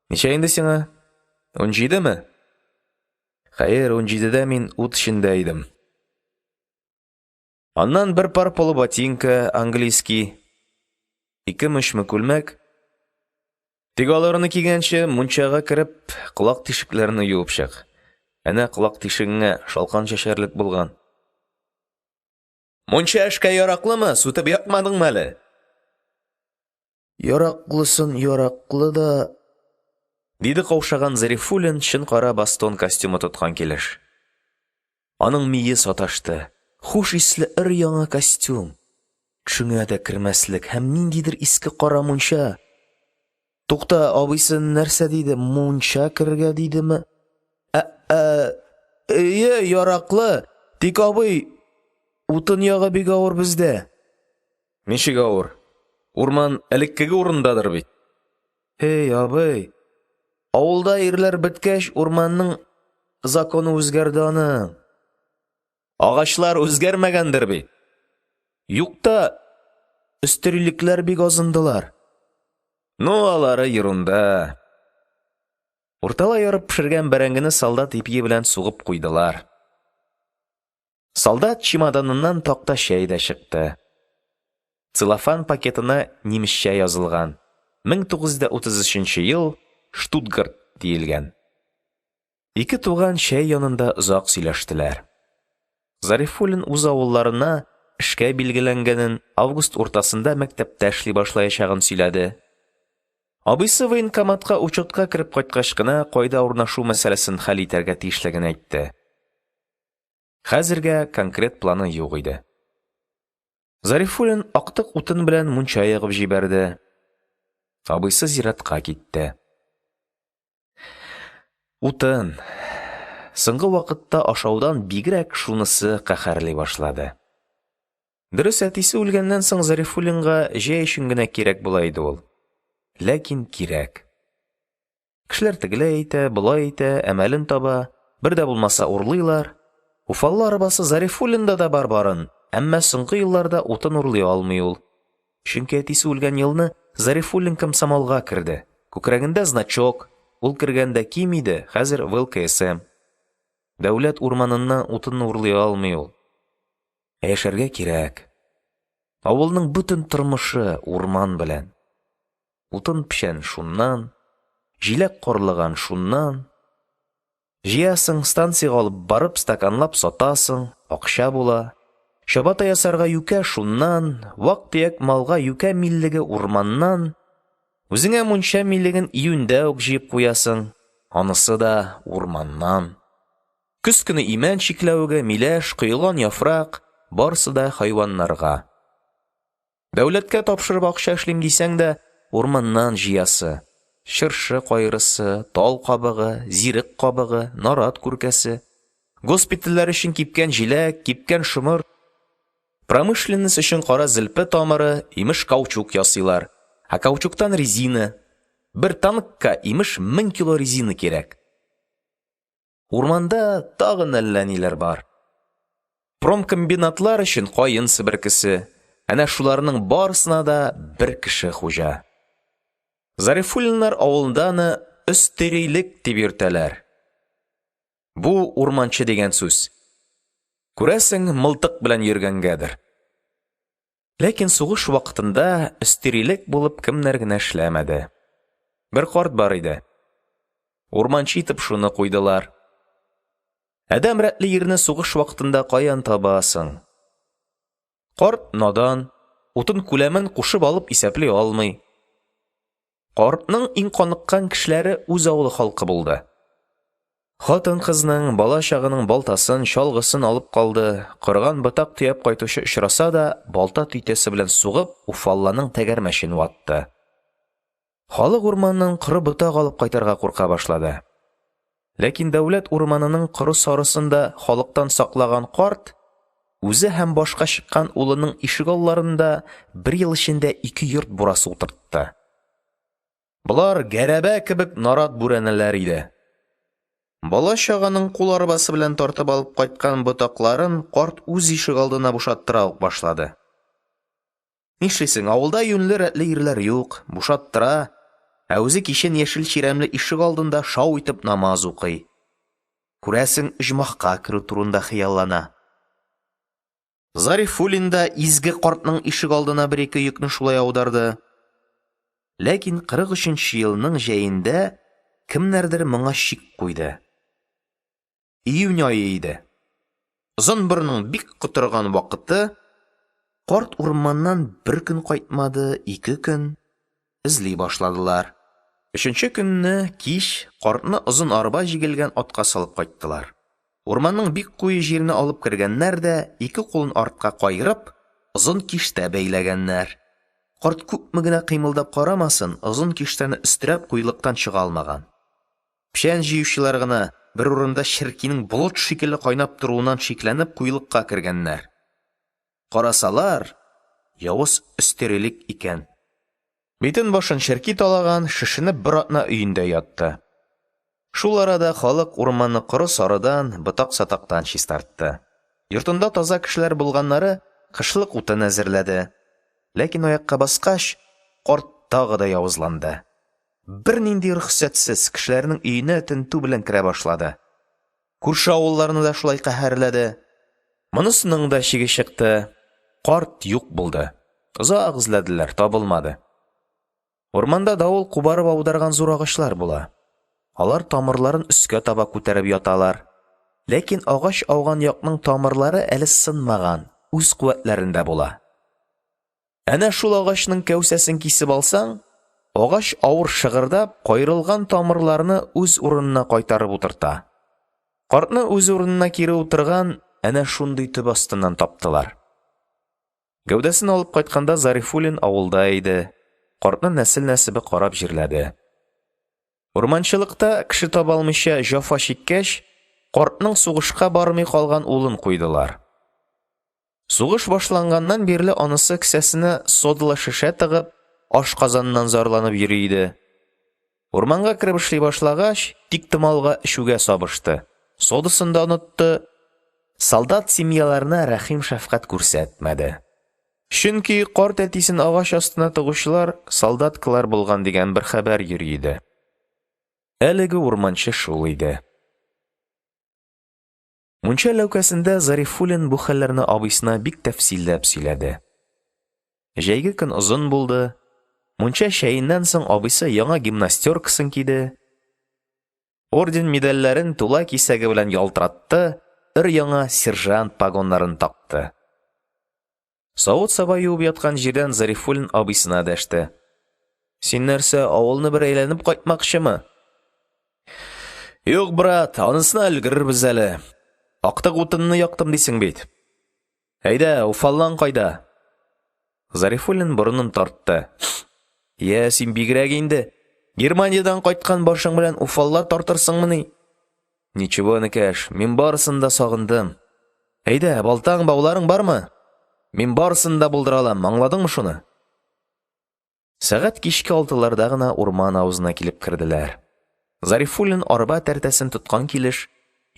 Ничә инде сиңа? 17-ме? Хәер, 17-дә мин ут эчендә идем. Аннан бер пар полуботинка, английский, икеме-өчме күлмәк. Тик аларны кигәнче, мунчага кереп, колак тишекләрен юып чык. Әнә колак тишегеңә шалкан чәчәрлек булган. Мунча эшкә яраклымы? Сүтеп якмадыңмы әле? Яраклысын яраклы да, диде каушаган Зарифуллин чын кара бастон костюмы тоткан килеш. Аның мие саташты. Хуш исле өр-яңа костюм. Төшеңә дә кермәслек һәм ниндидер иске кара мунча. Тукта, абыйсы нәрсә диде? Мунча керергә дидеме? Ә, ә, әйе, яраклы. Тик абый, утын ягы бик авыр бездә. Ничек авыр? Урман элеккеге урындадыр бит. Эй, абый, авылда ирләр беткәч, урманның законы үзгәрде аның. Агачлар үзгәрмәгәндер бит. Юк та, өстерилекләр бик азындылар. Ну, алары ерунда. Урталай ярып пешергән бәрәңгене солдат ипие белән сугып куйдылар. Солдат чемоданыннан такта чәй дә чыкты. Целлофан пакетына немецчә язылган: 1933 ел, Штутгарт диелгән. Ике туган чәй янында озак сөйләштеләр. Зарифуллин үз авылларына эшкә билгеләнгәнен, август уртасында мәктәптә эшли башлаячагын сөйләде. Абыйсы военкоматка учетка кереп кайткач кына кайда урнашу мәсьәләсен хәл итәргә тиешлеген әйтте. Хәзергә конкрет планы юк иде. Зарифуллин актык утын белән мунча ягып җибәрде. Абыйсы зиратка китте. Утын. Соңгы вакытта ашаудан бигрәк шунысы каһәрли башлады. Дөрес, әтисе үлгәннән соң Зарифуллинга җәй өчен генә кирәк була иде ул. Ләкин кирәк. Кешеләр тегеләй итә, болай итә, әмәлен таба, бер дә булмаса урлыйлар. Уфалла арбасы Зарифуллинда да бар барын, әмма соңгы елларда утын урлый алмый ул. Чөнки әтисе үлгән елны Зарифуллин комсомолга керде. Күкрәгендә значок, ул кергәндә ким иде, хәзер в ЛКСМ. Дәүләт урманыннан утын урлый алмый ул. Ә яшәргә кирәк. Авылның бөтен тормышы урман белән. Утын печән шуннан, җиләк карлыган шуннан. Җыясың, станциягә алып барып, стаканлап сатасың, акча була. Чабата ясарга юкә шуннан, вак-төяк малга юкә миллеге урманнан. Үзеңә мунча миллеген июньдә үк җыеп куясың, анысы да урманнан. Көз көне имән чикләвеге, миләш, коелган яфрак – барысы да хайваннарга. Дәүләткә тапшырып акча эшлим дисәң дә, урманнан җыясы. Чыршы кайрысы, тал кабыгы, зирек кабыгы, нарат күркәсе. Госпитальләр өчен кипкән җиләк, кипкән шомырт. Промышленность өчен кара зелпе тамыры, имеш, каучук ясыйлар. Ә каучуктан резина. Бер танкка, имеш, 1000 кило резина кирәк. Урманда тагын әллә ниләр бар. Промкомбинатлар өчен каен себеркесе. Әнә шуларның барысына да бер кеше хуҗа. Зарифуллиннар авылында аны «өстерилек» дип йөртәләр. Бу – урманчы дигән сүз. Күрәсең, мылтык белән йөргәнгәдер. Ләкин сугыш вакытында өстерилек булып кемнәр генә эшләмәде. Бер карт бар иде. Урманчы итеп шуны куйдылар. Адәм рәтле ирне сугыш вакытында каян табасың? Карт надан, утын күләмен кушып алып исәпли алмый. Картның иң каныккан кешеләре үз авылы халкы булды. Хатын-кызның, бала-чаганың балтасын, чалгысын алып калды, корыган ботак төяп кайтучы очраса да, балта төйтәсе белән сугып, уфалланың тәгәрмәчен ватты. Халык урманнан коры ботак алып кайтырга курка башлады. Ләкин дәүләт урманының коры-сарысын да халыктан саклаган карт үзе һәм башка чыккан улының ишегалларында бер ел эчендә ике йорт бурасы утыртты. Болар гәрәбә кебек нарат бүрәнәләр иде. Бала-чаганың кул арбасы белән тартып алып кайткан ботакларын карт үз ишегалдына бушаттыра ук башлады. Нишлисең, авылда юньле-рәтле ирләр юк, бушаттыра, ә үзе кичен яшел чирәмле ишегалдында шау итеп намаз укый. Күрәсең, оҗмахка керү турында хыяллана. Зарифуллин да изге картның ишегалдына бер-ике йөкне шулай аударды. Ләкин 43 нче елның җәендә кемнәрдер моңа чик куйды. Июнь ае иде. Озынборынның бик котырган вакыты. Карт урманнан бер көн кайтмады, ике көн. Эзли башладылар. Өченче көнне кич картны озын арба җигелгән атка салып кайттылар. Урманның бик куе җиренә алып кергәннәр дә, ике кулын артка каерып, озын киштә бәйләгәннәр. Карт күпме генә кыймылдап карамасын, озын киштәне өстерәп куелыктан чыга алмаган. Печән җыючылар гына, бер урында черкинең болыт шикелле кайнап торуыннан шикләнеп, куелыкка кергәннәр. Карасалар, явыз өстерилек икән. Битен-башын черки талаган, шешенеп бер атна өендә ятты. Шул арада халык урманны коры-сарыдан, ботак-сатактан чистартты. Йортында таза кешеләр булганнары кышлык утын әзерләде. Ләкин аякка баскач, карт тагы да явызланды. Бернинди рөхсәтсез кешеләрнең өенә тентү белән керә башлады. Күрше авылларны да шулай каһәрләде. Монысының да чиге чыкты. Карт юк булды. Озак эзләделәр, табылмады. Урманда давыл кубарып аударган зур агачлар була. Алар тамырларын өскә таба күтәреп яталар. Ләкин агач ауган якның тамырлары әле сынмаган, үз куәтләрендә була. Әнә шул агачның кәүсәсен кисеп алсаң, агач авыр шыгырдап, каерылган тамырларны үз урынына кайтарып утырта. Картны үз урынына кире утырган әнә шундый төп астыннан таптылар. Гәүдәсен алып кайтканда Зарифуллин авылда иде. Картны нәсел-нәсебе карап җирләде. Урманчылыкта кеше таба алмыйча җәфа чиккәч, картның сугышка бармый калган улын куйдылар. Сугыш башланганнан бирле анысы кесәсенә содалы шешә тыгып, ашказаныннан зарланып йөри иде. Урманга кереп эшли башлагач, тиктомалга эчүгә сабышты. Содасын да онытты. Солдат семьяларына рәхим-шәфкать күрсәтмәде. Чөнки карт әтисен агач астына тыгучылар солдаткалар булган дигән бер хәбәр йөри иде. Әлеге урманчы шул иде. Мунча ләүкәсендә Зарифуллин бу хәлләрне абыйсына бик тәфсилләп сөйләде. Җәйге көн озын булды. Мунча чәеннән соң абыйсы яңа гимнастеркасын киде. Орден-медальләрен тула кисәге белән ялтыратты, өр-яңа сержант погоннарын такты. Савыт-саба юып яткан җирдән Зарифуллин абыйсына дәште. Син нәрсә, авылны бер әйләнеп кайтмакчымы? Юк, брат, анысына өлгерербез әле. Актык утынны яктым дисең бит. Әйдә, уфаллаң кайда? Зарифуллин борынын тартты. Йә, син бигрәк инде. Германиядән кайткан башың белән уфалла тартырсыңмыни? Ничего, энекәш, мин барысын да сагындым. Әйдә, балтаң, бауларың бармы? Мин барысын да булдыра алам, аңладыңмы шуны? Сәгать кичке алтыларда гына урман авызына килеп керделәр. Зарифуллин арба тәртәсен тоткан килеш,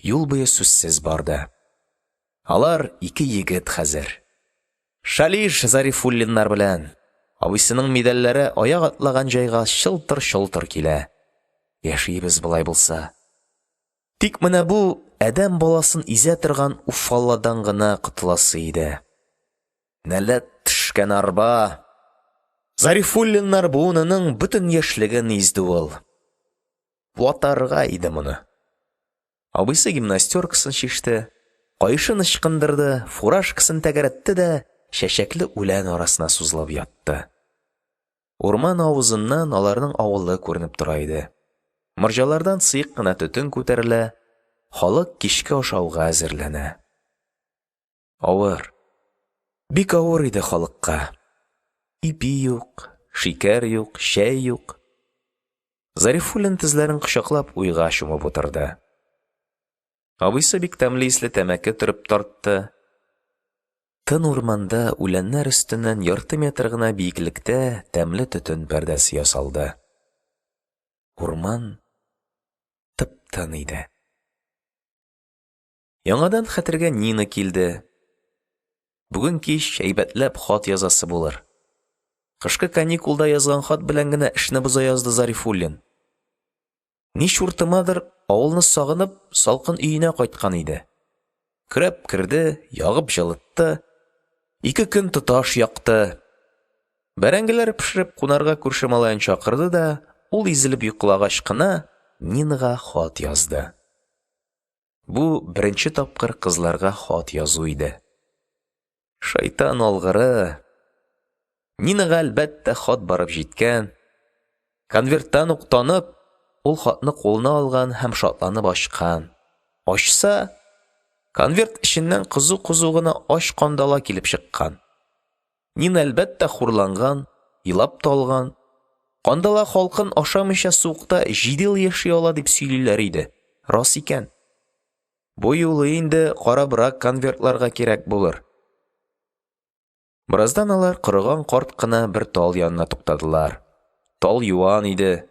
Юл буе сүзсез барды. Алар ике егет хәзер. Шалишь Зарифуллиннар белән. Абыйсының медальләре аяк атлаган җайга чалтыр-чолтыр килә. Яшибез болай булса. Тик менә бу адәм баласын изә торган «уфалла»дан гына котыласы иде. Нәләт төшкән арба! Зарифуллиннар буынының бөтен яшьлеген изде ул. Ватарга иде моны. Абыйсы гимнастёркасын чиште, каешын ычкындырды, фуражкасын тәгәрәтте дә чәчәкле үлән арасына сузылып ятты. Урман авызыннан аларның авылы күренеп тора иде. Морҗалардан сыек кына төтен күтәрелә, халык кичке ашауга әзерләнә. Авыр, бик авыр иде халыкка. Ипи юк, шикәр юк, чәй юк. Зарифуллин тезләрен кочаклап уйга чумып утырды. Абыйсы бик тәмле исле тәмәке төреп тартты. Тын урманда үләннәр өстеннән ярты метр гына биеклектә тәмле төтен пәрдәсе ясалды. Урман тып-тын иде. Яңадан хәтергә Нина килде. Бүген кич әйбәтләп хат язасы булыр. Кышкы каникулда язган хат белән генә эшне боза язды Зарифуллин. Ни чуртымадыр, авылны сагынып, салкын өенә кайткан иде. Көрәп керде, ягып җылытты. Ике көн тоташ якты. Бәрәңгеләр пешереп кунарга күрше малаен чакырды да, ул изелеп йоклагач кына, Нинага хат язды. Бу беренче тапкыр кызларга хат язу иде. Шайтан алгыры! Нинага, әлбәттә, хат барып җиткән. Конверттан ук танып, ул хатны кулына алган һәм шатланып ачкан. Ачса, конверт эченнән кызу-кызу гына ач кандала килеп чыккан. Нина, әлбәттә, хурланган, елап та алган. Кандала халкын ашамыйча суыкта җиде ел яши ала дип сөйлиләр иде. Рас икән. Бу юлы инде карабрак конвертларга кирәк булыр. Бераздан алар корыган карт кына бер тал янына туктадылар. Тал юан иде.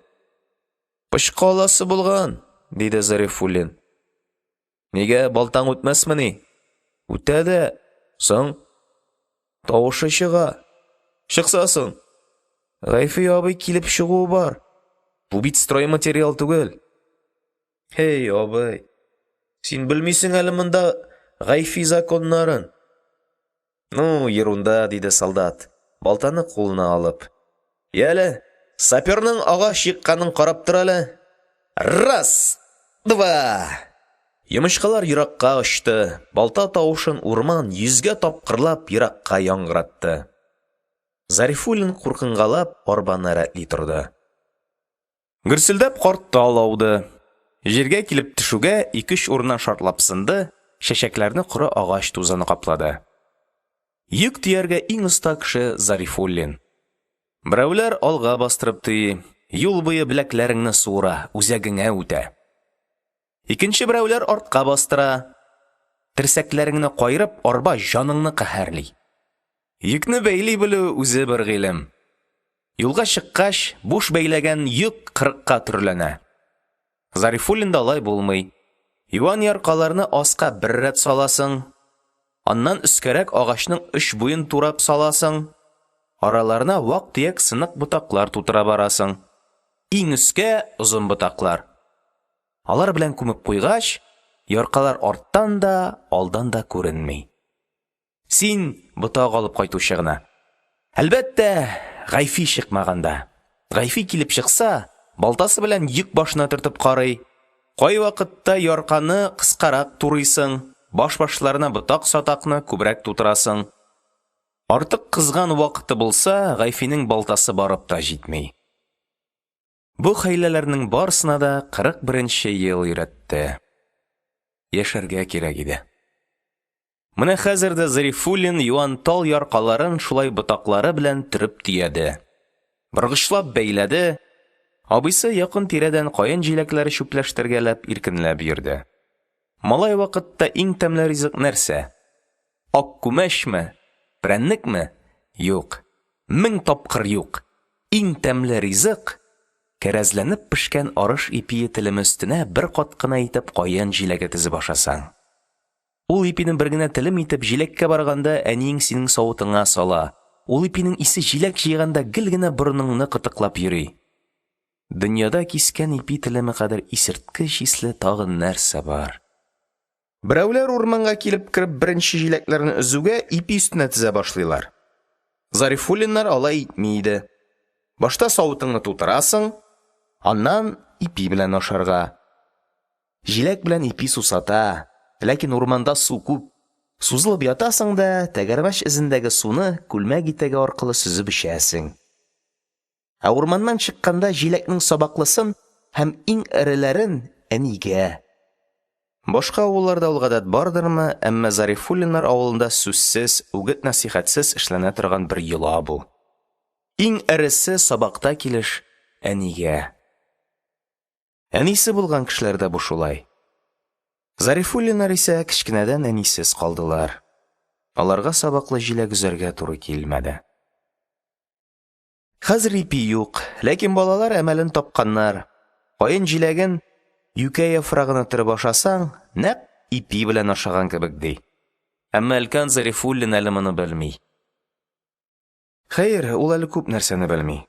Пычкы аласы булган, диде Зарифуллин. Нигә, балтаң үтмәсмени? Үтә дә, соң. Тавышы чыга. Чыкса соң. Гайфи абый килеп чыгуы бар. Бу бит стройматериал түгел. Һей, абый, син белмисең әле монда Гайфи законнарын. Ну, ерунда, диде солдат, балтаны кулына алып. Яле, саперның агач екканын карап тор әле. Раз, два. Йомычкалар еракка очты, балта тавышын урман йөзгә тапкырлап еракка яңгыратты. Зарифуллин куркынгалап арбаны рәтли торды. Гөрселдәп карт тал ауды. Җиргә килеп төшүгә ике-өч урыннан шартлап сынды, чәчәкләрне коры агач тузаны каплады. Йөк төяргә иң оста кеше Зарифуллин. Берәүләр алга бастырып төйи, юл буе беләкләреңне суыра, үзәгеңә үтә. Икенче берәүләр артка бастыра, терсәкләреңне каерып, арба җаныңны каһәрли. Йөкне бәйли белү үзе бер гыйлем. Юлга чыккач, буш бәйләгән йөк кырыкка төрләнә. Зарифуллинда алай булмый. Юан яркаларны аска бер рәт саласың, аннан өскәрәк агачның өч буен турап саласың, араларына вак-төяк сынык ботаклар тутыра барасың. Иң өскә озын ботаклар. Алар белән күмеп куйгач, яркалар арттан да, алдан да күренми. Син ботак алып кайтучы гына. Әлбәттә, Гайфи чыкмаганда. Гайфи килеп чыкса, балтасы белән йөк башына төртеп карый. Кайвакытта ярканы кыскарак турыйсың, баш-башларына ботак-сатакны күбрәк тутырасың. Артык кызган вакыты булса, Гайфинең балтасы барып та җитми. Бу хәйләләрнең барысына да 41 нче ел өйрәтте. Яшәргә кирәк иде. Менә хәзер дә Зарифуллин юан тал яркаларын шулай ботаклары белән төреп төяде. Боргычлап бәйләде. Абыйсы якын-тирәдән каен җиләкләре чүпләштергәләп иркенләп йөрде. Малай вакытта иң тәмле ризык нәрсә? Ак күмәчме? Прәннекме? Юк. Мең тапкыр юк. Иң тәмле ризык. Кәрәзләнеп пешкән арыш ипие телеме өстенә бер кат кына итеп каен җиләге тезеп ашасаң. Ул ипине бер генә телем итеп җиләккә барганда әниең синең савытыңа сала, ул ипинең исе җиләк җыйганда гел генә борыныңны кытыклап йөри. Дөньяда кискән ипи телеме кадәр исерткеч исле тагын нәрсә бар? Берәүләр урманга килеп кереп беренче җиләкләрне өзүгә ипи өстенә тезә башлыйлар. Зарифуллиннар алай итми иде. Башта савытыңны тутырасың, аннан ипи белән ашарга. Җиләк белән ипи сусата, ләкин урманда су күп. Сузылып ятасың да тәгәрмәч эзендәге суны күлмәк итәге аркылы сөзеп эчәсең. Ә урманнан чыкканда җиләкнең сабаклысын һәм иң эреләрен әнигә. Башка авылларда ул гадәт бардырмы, әмма Зарифуллиннар авылында сүзсез, үгет-нәсыйхәтсез эшләнә торган бер йола бу. Иң эресе сабакта килеш әнигә. Әнисе булган кешеләрдә бу шулай. Зарифуллиннар исә кечкенәдән әнисез калдылар. Аларга сабаклы җиләк өзәргә туры килмәде. Хәзер ипи юк, ләкин балалар әмәлен тапканнар. Каен җиләген юкә яфрагына төреп ашасаң, нәкъ ипи белән ашаган кебек, ди. Әмма өлкән Зарифуллин әле моны белми. Хәер, ул әле күп нәрсәне белми.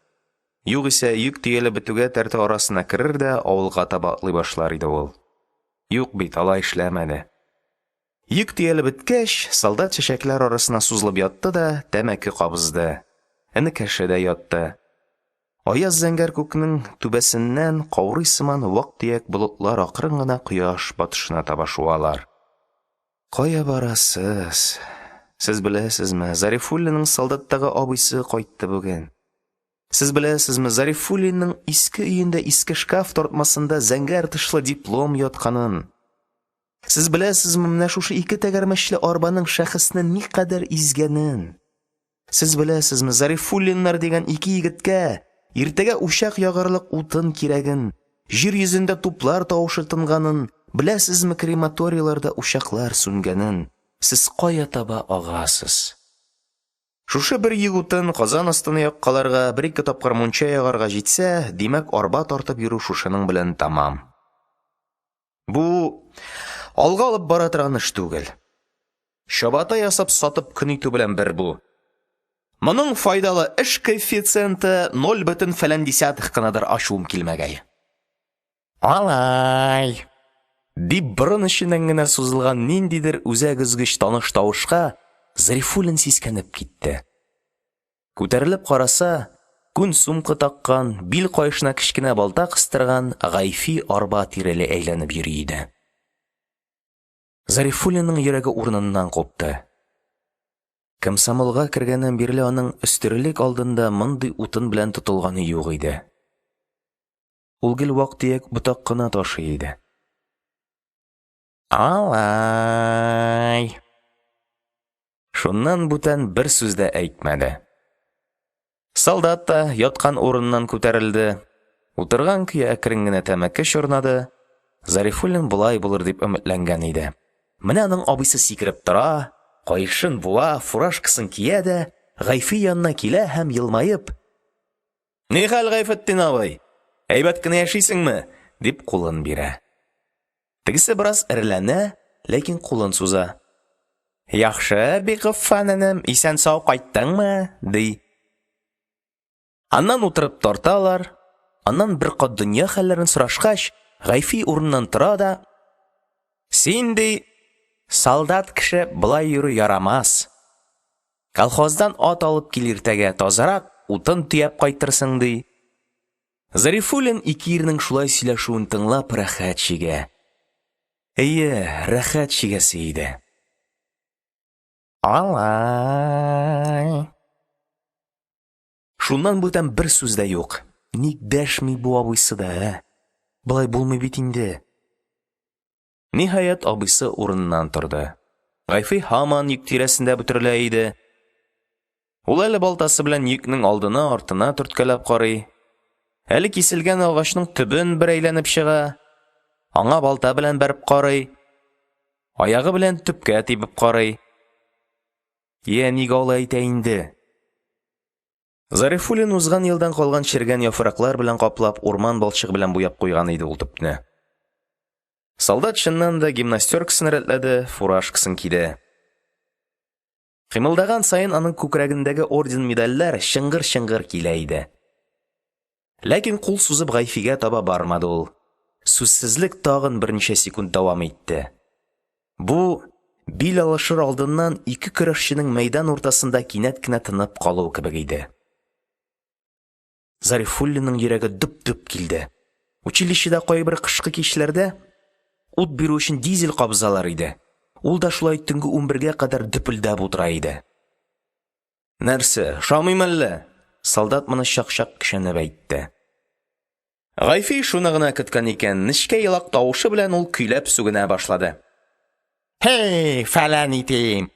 Югыйсә, йөк төялеп бетүгә тәртә арасына керер дә авылга таба атлый башлар иде ул. Юк бит, алай эшләмәде. Йөк төялеп беткәч, солдат чәчәкләр арасына сузылып ятты да тәмәке кабызды. Энекәше дә ятты. Аяз зәңгәр күкнең түбәсеннән каурый сыман вак-төяк болытлар акрын гына кояш батышына таба шуалар. Кая барасыз? Сез беләсезме, Зарифуллинның солдаттагы абыйсы кайтты бүген. Сез беләсезме, Зарифуллинның иске өендә иске шкаф тартмасында зәңгәр тышлы диплом ятканын? Сез беләсезме менә шушы ике тәгәрмәчле арбаның шәхесне никадәр изгәнен? Сез беләсезме Зарифуллиннар дигән ике егеткә иртәгә учак ягарлык утын кирәген, җир йөзендә туплар тавышы тынганын, беләсезме крематорийларда учаклар сүнгәнен? Сез кая таба агасыз? Шушы бер йөк утын казан астына яккаларга, бер-ике тапкыр мунча ягарга җитсә, димәк, арба тартып йөрү шушының белән тәмам. Бу алга алып бара торган эш түгел. Чабата ясап сатып көн итү белән бер бу. Моның файдалы эш коэффициенты ноль бөтен фәлән десятых кынадыр ачуым килмәгәе. Алай! Дип борын эченнән генә сузылган ниндидер үзәк өзгеч таныш тавышка Зарифуллин сискәнеп китте. Күтәрелеп караса, күн сумка таккан, бил каешына кечкенә балта кыстырган Гайфи арба тирәли әйләнеп йөри иде. Зарифуллинның йөрәге урыныннан купты. Комсомолга кергәннән бирле аның өстерилек алдында мондый утын белән тотылганы юк иде. Ул гел вак-төяк ботак кына ташый иде. Алай. Шуннан бүтән бер сүз дә әйтмәде. Солдат та яткан урыныннан күтәрелде. Утырган көе әкрен генә тәмәке чорнады. Зарифуллин болай булыр дип өметләнгән иде. Менә аның абыйсы сикереп тора, каешын буа, фуражкасын кия дә, Гайфи янына килә һәм елмаеп: "Нихәл, Гайфетдин абый? Әйбәт кенә яшисеңме?" дип кулын бирә. Тегесе бераз эреләнә, ләкин кулын суза. Яхшы, Бикгаффан энем, исән-сау кайттыңмы? ди. Аннан утырып тарталар, аннан бер кат дөнья хәлләрен сорашкач, Гайфи урыныннан тора да: "Син, ди, солдат кеше, болай йөрү ярамас. Колхоздан ат алып кил иртәгә, тазарак утын төяп кайтырсың, ди. Зарифуллин ике ирнең шулай сөйләшүен тыңлап рәхәт чигә. Әйе, рәхәт чигәсе иде. Алай. Шуннан бүтән бер сүз дә юк. Ник дәшми бу абыйсы да, ә? Болай булмый бит инде. Ниһаять, абыйсы урыныннан торды. Гайфи һаман йөк тирәсендә бөтерелә иде. Ул әле балтасы белән йөкнең алдына-артына төрткәләп карый, әле киселгән агачның төбен бер әйләнеп чыга, аңа балта белән бәреп карый, аягы белән төпкә тибеп карый. Йә, нигә алай итә инде? Зарифуллин узган елдан калган чергән яфраклар белән каплап, урман балчыгы белән буяп куйган иде ул төпне. Солдат чыннан да гимнастёркасын рәтләде, фуражкасын киде. Кыймылдаган саен аның күкрәгендәге орден-медальләр чыңгыр-чыңгыр килә иде. Ләкин кул сузып Гайфигә таба бармады ул. Сүзсезлек тагын берничә секунд дәвам итте. Бу бил алышыр алдыннан ике көрәшченең мәйдан уртасында кинәт кенә тынып калуы кебек иде. Зарифуллинның йөрәге дөп-дөп килде. Училищеда кайбер кышкы кичләрдә ут бирү өчен дизель кабызалар иде. Ул да шулай төнге 11гә кадәр дөпелдәп утыра иде. Нәрсә, ошамыймы әллә? Солдат моны чак-чак көчәнеп әйтте. Гайфи шуны гына көткән икән, нечкә елак тавышы белән ул көйләп сүгенә башлады. Һей, фәлән итим.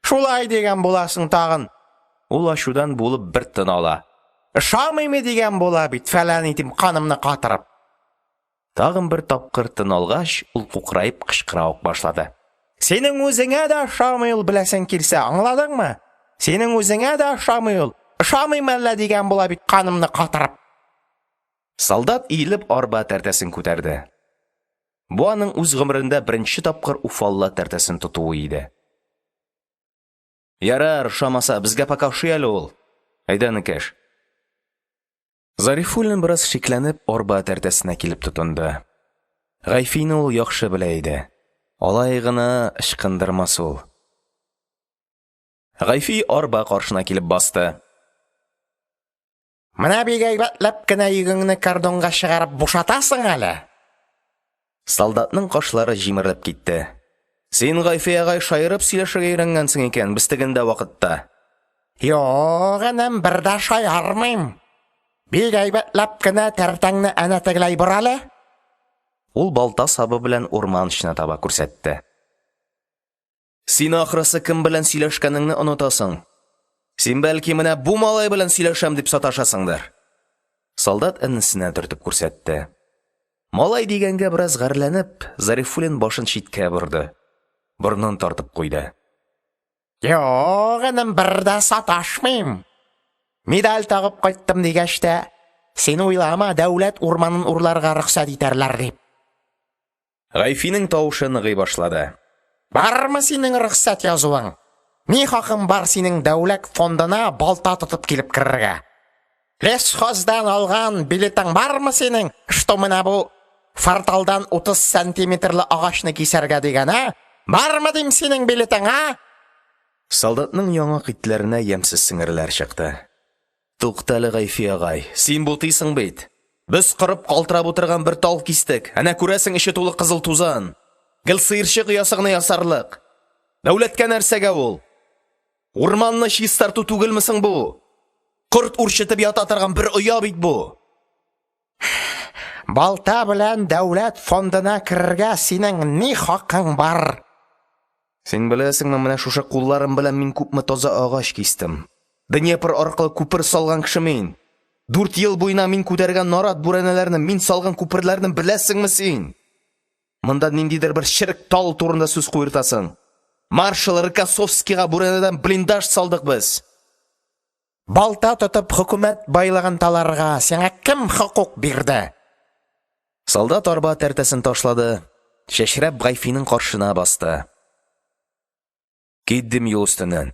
Шулай дигән буласың тагын. Ул ачудан булып бер тын ала. Ошамыймы дигән була бит, фәлән итим, канымны катырып. Тагын бер тапкыр тын алгач, ул кукраеп кычкыра ук башлады. Синең үзеңә дә ошамый ул, беләсең килсә, аңладыңмы? Синең үзеңә дә ошамый ул. Ошамыймы әллә дигән була бит, канымны катырып. Солдат иелеп арба тәртәсен күтәрде. Бу аның үз гомерендә беренче тапкыр уфалла тәртәсен тотуы иде. Ярар, ошамаса, безгә пока ошый әле ул. Әйдә, энекәш. Зарифуллин бераз шикләнеп арба тәртәсенә килеп тотынды. Гайфине ул яхшы белә иде. Алай гына ычкындырмас ул. Гайфи арба каршына килеп басты. Менә бик әйбәтләп кенә йөгеңне кордонга чыгарып бушатасың әле. Солдатның кашлары җимерелеп китте. Син, Гайфи агай, шаярып сөйләшергә өйрәнгәнсең икән без тегендә вакытта. Юк, энем, бер дә шаярмыйм. Бик әйбәтләп кенә тәртәңне әнә тегеләй бор әле. Ул балта сабы белән урман эченә таба күрсәтте. Син ахрысы кем белән сөйләшкәнеңне онытасың. Син бәлки менә бу малай белән сөйләшәм дип саташасыңдыр. Солдат энесенә төртеп күрсәтте. Малай дигәнгә бераз гарьләнеп, Зарифуллин башын читкә борды. Борынын тартып куйды. Юк, энем, бер дә саташмыйм. Медаль тагып кайттым дигәч тә, син уйлама, дәүләт урманын урларга рөхсәт итәрләр дип. Гайфинең тавышы ныгый башлады. Бармы синең рөхсәт язуың? Ни хакың бар синең дәүләт фондына балта тотып килеп керергә? Лесхоздан алган билетың бармы синең, что менә бу форталдан 30 сантиметрлы агачны кисәргә дигән, ә? Бармы дим синең билетың, а? Солдатның яңак итләренә ямьсез сеңерләр чыкты. Туктале, Гайфи агай, син бутыйсың бит. Без корып калтырап утырган бер тал кистек. Әнә күрәсең, эче тулы кызыл тузан. Гел сыерчык оясы гына ясарлык. Дәүләткә нәрсәгә ул? Урманны чистарту түгелме соң бу? Корт үрчетеп ята торган бер оя бит бу. Балта белән дәүләт фондына керергә синең ни хакың бар? Син беләсеңме, менә шушы кулларым белән мин күпме таза агач кистем. Днепр аркылы күпер салган кеше мин. Дүрт ел буена мин күтәргән нарат бүрәнәләрне, мин салган күперләрне беләсеңме син? Монда ниндидер бер черек тал турында сүз куертасың. Маршал Рокоссовскийга бүрәнәдән блиндаж салдык без. Балта тотып хөкүмәт байлыгын таларга сиңа кем хокук бирде? Солдат арба тәртәсен ташлады, чәчрәп Гайфинең каршына басты. Кит, дим юл өстеннән.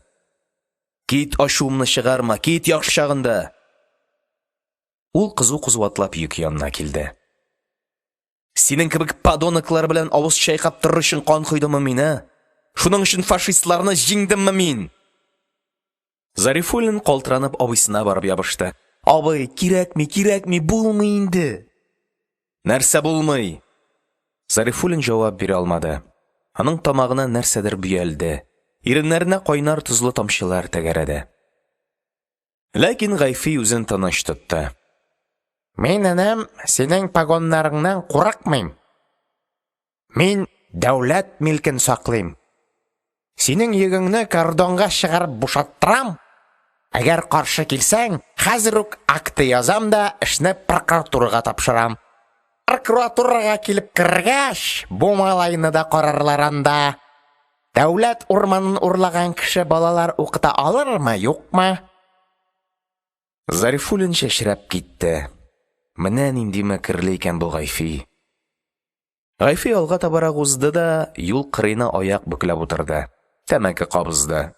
Кит, ачуымны чыгарма, кит яхшы чагында. Ул кызу-кызу атлап йөк янына килде. Синең кебек подоноклар белән авыз чайкап торыр өчен кан койдыммы мин, ә? Шуның өчен фашистларны җиңдемме мин? Зарифуллин калтыранып абыйсына барып ябышты. Абый, кирәкми, кирәкми, булмый инде. Нәрсә булмый? Зарифуллин җавап бирә алмады. Аның тамагына нәрсәдер бөялде. Иреннәренә кайнар тозлы тамчылар тәгәрәде. Ләкин Гайфи үзен тыныч тотты. Мин, энем, синең погоннарыңнан курыкмыйм. Мин дәүләт милкен саклыйм. Синең йөгеңне кордонга чыгарып бушаттырам. Әгәр каршы килсәң, хәзер үк акты язам да эшне прокуратурага тапшырам. Прокуратурага килеп кергәч, бу малайны да карарлар анда. Дәүләт урманын урлаган кеше балалар укыта алырмы, юкмы? Зарифуллин чәчрәп китте. Менә нинди мәкерле икән бу Гайфи. Гайфи алга табарак узды да юл кырыена аяк бөкләп утырды, тәмәке кабызды.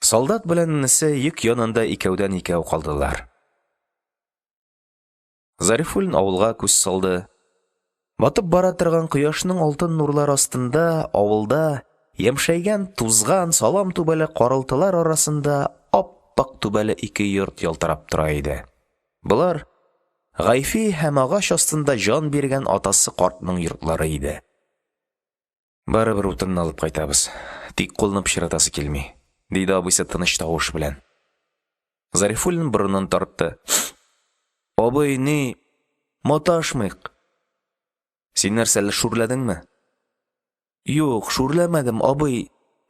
Солдат белән энесе йөк янында икәүдән-икәү калдылар. Зарифуллин авылга күз салды. Батып бара торган кояшның алтын нурлары астында авылда, ямьшәйгән, тузган, салам түбәле каралтылар арасында ап-ак түбәле ике йорт ялтырап тора иде. Болар – Гайфи һәм агач астында җан биргән атасы картның йортлары иде. Барыбер утынны алып кайтабыз. Тик кулны пычратасы килми, диде абыйсы тыныч тавыш белән. Зарифуллин борынын тартты. Абый, ни, маташмыйк. Син нәрсә, әллә шүрләдеңме? Юк, шүрләмәдем, абый.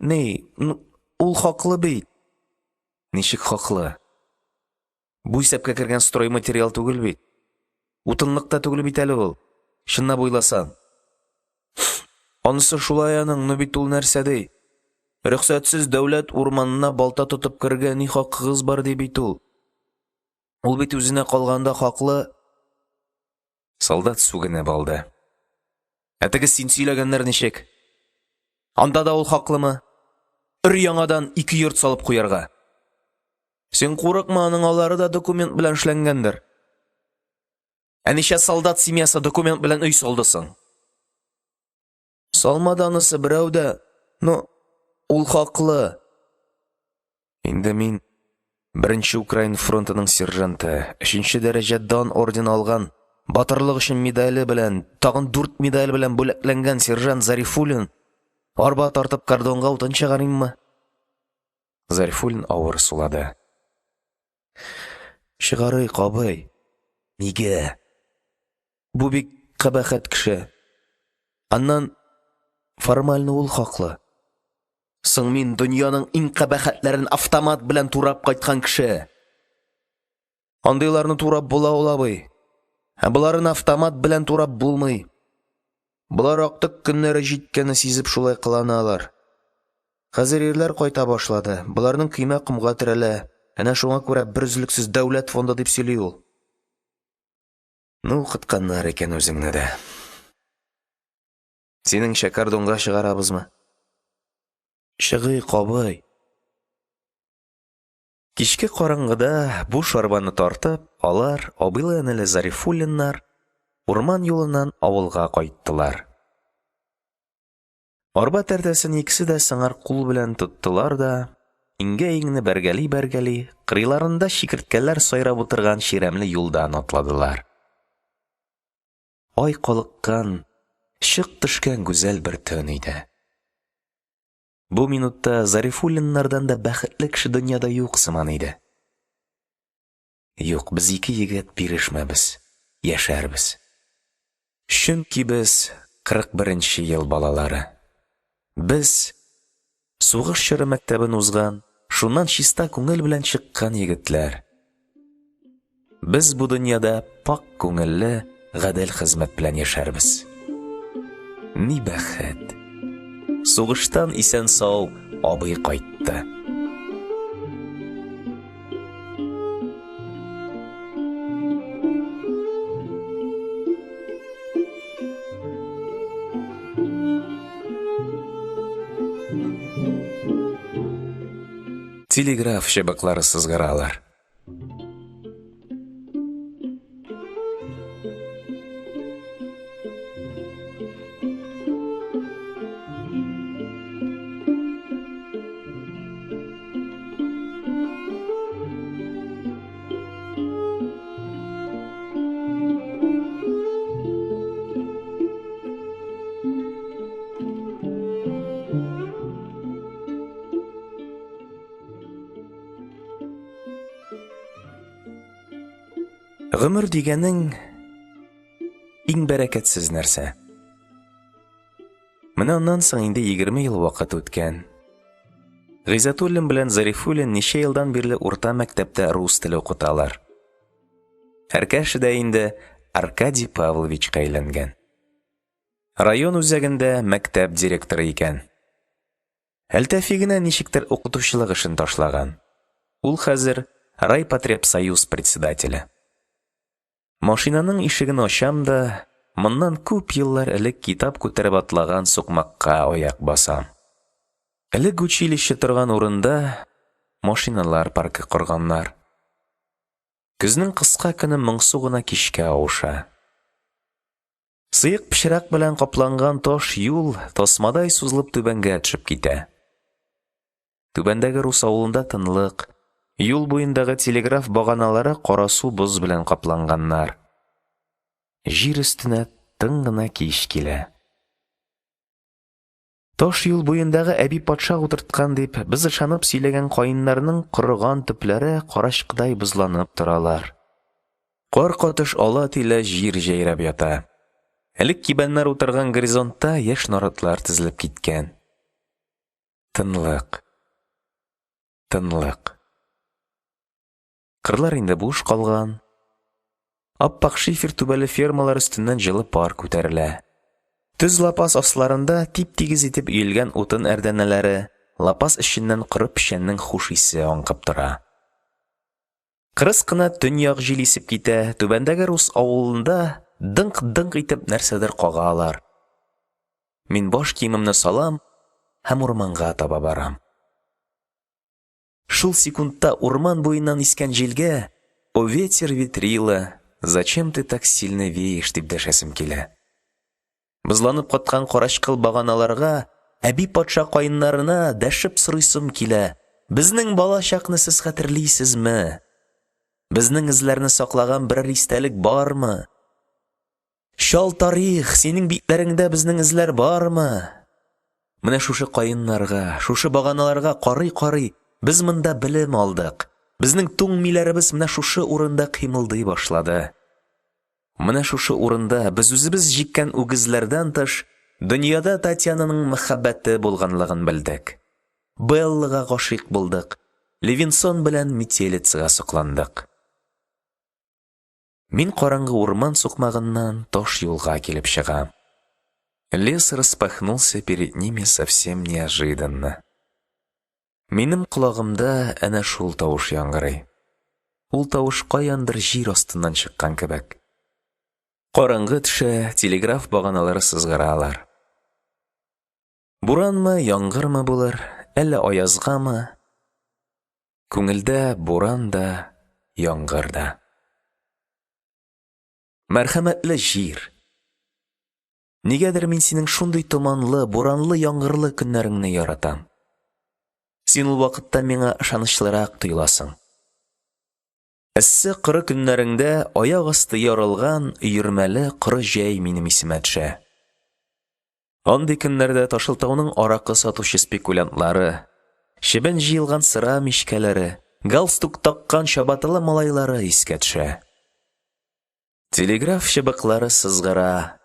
Ни, ул хаклы бит. Ничек хаклы? Бу исәпкә кергән стройматериал түгел бит. Утынлык та түгел бит әле ул. Чынлап уйласаң. Анысы шулай аның, но бит ул нәрсә ди? Рөхсәтсез дәүләт урманына балта тотып керергә ни хакыгыз бар ди бит ул. Ул бит үзенә калганда хаклы. Солдат сүгенеп алды. Ә теге син сөйләгәннәр ничек? Анда да ул хаклымы? Өр-яңадан ике йорт салып куярга. Син курыкма, аның алары да документ белән эшләнгәндер. Ә ничә солдат семьясы документ белән өй салды соң? Салмады анысы берәү дә, но ул хаклы. Инде мин Беренче Украин фронтының сержанты, өченче дәрәҗә дан ордены алган, батырлык өчен медале белән, тагын дүрт медаль белән бүләкләнгән сержант Зарифуллин, арба тартып кордонга утын чыгарыйммы? Зарифуллин авыр сулады. Чыгарыйк, абый. Нигә? Бу бик кабахәт кеше. Аннан формально ул хаклы. Соң мин дөньяның иң кабахәтләрен автомат белән турап кайткан кеше. Андыйларны турап була ул, абый. Ә боларын автомат белән турап булмый. Болар актык көннәре җиткәнне сизеп шулай кыланалар. Хәзер ирләр кайта башлады. Боларның көймә комга терәлә. Әнә шуңа күрә берөзлексез дәүләт фонды дип сөйли ул. Ну, укытканнар икән үзеңне дә. Синеңчә, кордонга чыгарабызмы? Чыгыйк, абый. Кичке караңгыда буш арбаны тартып, алар, абыйлы-энеле Зарифуллиннар, урман юлыннан авылга кайттылар. Арба тәртәсен икесе дә сыңар кул белән тоттылар да, иңгә-иңне бәргәли-бәргәли, кырыйларында чикерткәләр сайрап утырган чирәмле юлдан атладылар. Ай калыккан, чык төшкән гүзәл бер төн иде. Бу минутта Зарифуллиннардан да бәхетле кеше дөньяда юк сыман иде. Юк, без ике егет бирешмәбез, яшәрбез. Чөнки без 41 нче ел балалары. Без сугыш чоры мәктәбен узган, шуннан чиста күңел белән чыккан егетләр. Без бу дөньяда пакь күңелле, гадел хезмәт белән яшәрбез. Ни бәхет! Сугыштан исән-сау абый кайтты. Телеграф чыбыклары сызгыралар. Гомер дигәнең иң бәрәкәтсез нәрсә. Менә аннан соң инде 20 ел вакыт үткән. Гыйззәтуллин белән Зарифуллин ничә елдан бирле урта мәктәптә рус теле укыталар. Әркәшә дә инде Аркадий Павловичка әйләнгән. Район үзәгендә мәктәп директоры икән. Әлтафи генә ничектер укытучылык эшен ташлаган. Ул хәзер Райпотребсоюз председателе. Машинаның ишеген ачам да моннан күп еллар элек китап күтәреп атлаган сукмакка аяк басам. Элек училище торган урында машиналар паркы корганнар. Көзнең кыска көне моңсу гына кичкә авыша. Сыек пычрак белән капланган таш юл тасмадай сузылып түбәнгә төшеп китә. Түбәндәге рус авылында тынлык, юл буендагы телеграф баганалары карасу боз белән капланганнар. Җир өстенә тын гына кич килә. Таш юл буендагы әби патша утырткан дип без ышанып сөйләгән каеннарның корыган төпләре карачкыдай бозланып торалар. Кар катыш ала-тилә җир җәйрәп ята. Элек кибәннәр утырган горизонтта яшь наратлар тезелеп киткән. Тынлык. Тынлык. Кырлар инде буш калган. Ап-ак шифер түбәле фермалар өстеннән җылы пар күтәрелә. Төз лапас асларында тип-тигез итеп өелгән утын әрдәнәләре, лапас эченнән коры печәннең хуш исе аңкып тора. Кырыс кына төньяк җил исеп китә, түбәндәге рус авылында дыңк-дыңк итеп нәрсәдер кагалар. Мин баш киемемне салам һәм урманга таба барам. Шул секундта урман буеннан искән җилгә «О ветер, ветрила, зачем ты так сильно веешь?» дип дәшәсем килә. Бозланып каткан карачкыл баганаларга, әби патша каеннарына дәшеп сорыйсым килә: безнең балачакны сез хәтерлисезме? Безнең эзләрне саклаган берәр истәлек бармы? Чал тарих, синең битләреңдә безнең эзләр бармы? Менә шушы каеннарга, шушы баганаларга карый-карый, без монда белем алдык. Безнең туң миләребез менә шушы урында кыймылдый башлады. Менә шушы урында без үзебез җиккән үгезләрдән тыш, дөньяда Татьянаның мәхәббәте булганлыгын белдек. Беллага гашыйк булдык, Левинсон белән Метелицага сокландык. Мин караңгы урман сукмагыннан таш юлга килеп чыгам. Лес распахнулся перед ними совсем неожиданно. Минем колагымда әнә шул тавыш яңгырый. Ул тавыш каяндыр җир астыннан чыккан кебек. Караңгы төшә, телеграф баганалары сызгыралар. Буранмы, яңгырмы булыр, әллә аязгамы? Күңелдә буран да, яңгыр да. Мәрхәмәтле җир! Нигәдер мин синең шундый томанлы, буранлы, яңгырлы көннәреңне яратам. Син ул вакытта миңа ышанычлырак тоеласың. Эссе коры көннәреңдә аяк асты ярылган өермәле коры җәй минем исемә төшә. Андый көннәрдә Ташлытауның аракы сатучы спекулянтлары, чебен җыелган сыра мичкәләре, галстук таккан чабаталы малайлары искә төшә. Телеграф чыбыклары сызгыра.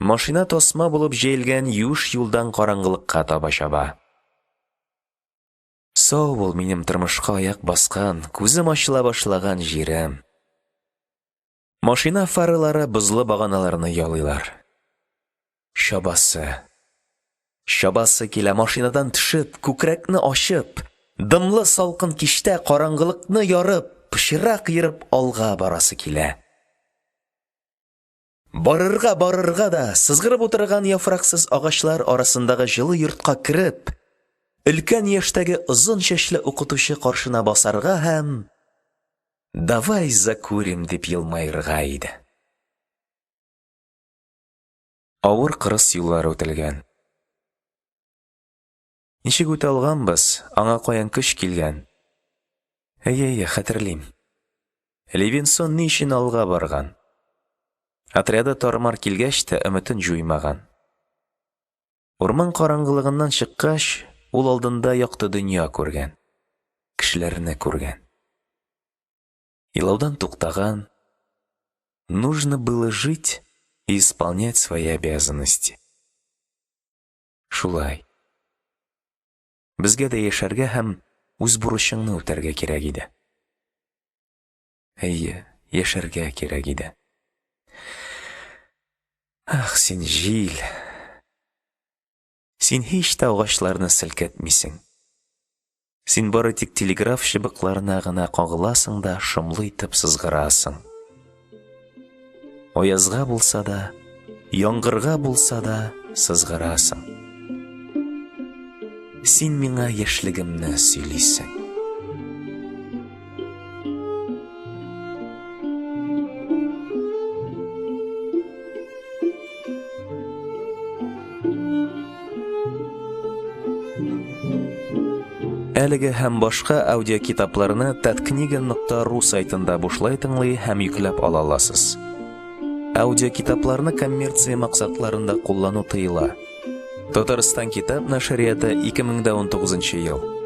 Машина тасма булып җәелгән юеш юлдан караңгылыкка таба чаба. Сау бул, минем тормышка аяк баскан, күзем ачыла башлаган җирем. Машина фаралары бозлы баганаларны ялыйлар. Чабасы. Чабасы килә, машинадан төшеп, күкрәкне ачып, дымлы салкын кичтә караңгылыкны ярып, пычрак ерып алга барасы килә. Барырга, барырга да, сызгырып утырган яфраксыз агачлар арасындагы җылы йортка кереп, өлкән яшьтәге озын чәчле укытучы каршына басарга һәм Давай закурим, дип елмаерга иде. Авыр кырыс юллар үтелгән. Ничек үтә алганбыз, аңа каян көч килгән? Әйе, әйе, хәтерлим. Левинсон ни өчен алга барган? Отряды тар-мар килгәч тә өметен җуймаган. Урман караңгылыгыннан чыккач, ул алдында якты дөнья күргән, кешеләрне күргән. Елаудан туктаган. Нужно было жить и исполнять свои обязанности. Шулай. Безгә дә яшәргә һәм үз бурычыңны үтәргә кирәк иде. Әйе, яшәргә кирәк иде. Ах, син җил. Син һич тә агачларны селкетмисең. Син бары тик телеграф чыбыкларына гына кагыласың да шомлы итеп сызгырасың. Аязга булса да, яңгырга булса да сызгырасың. Син миңа яшьлегемне сөйлисең. Әлеге һәм башка аудиокитапларны таткнига.ру сайтында бушлай тыңлый һәм йөкләп ала аласыз. Аудиокитапларны коммерция максатларында куллану тыела. Татарстан китап нәшрияты 2019 ел.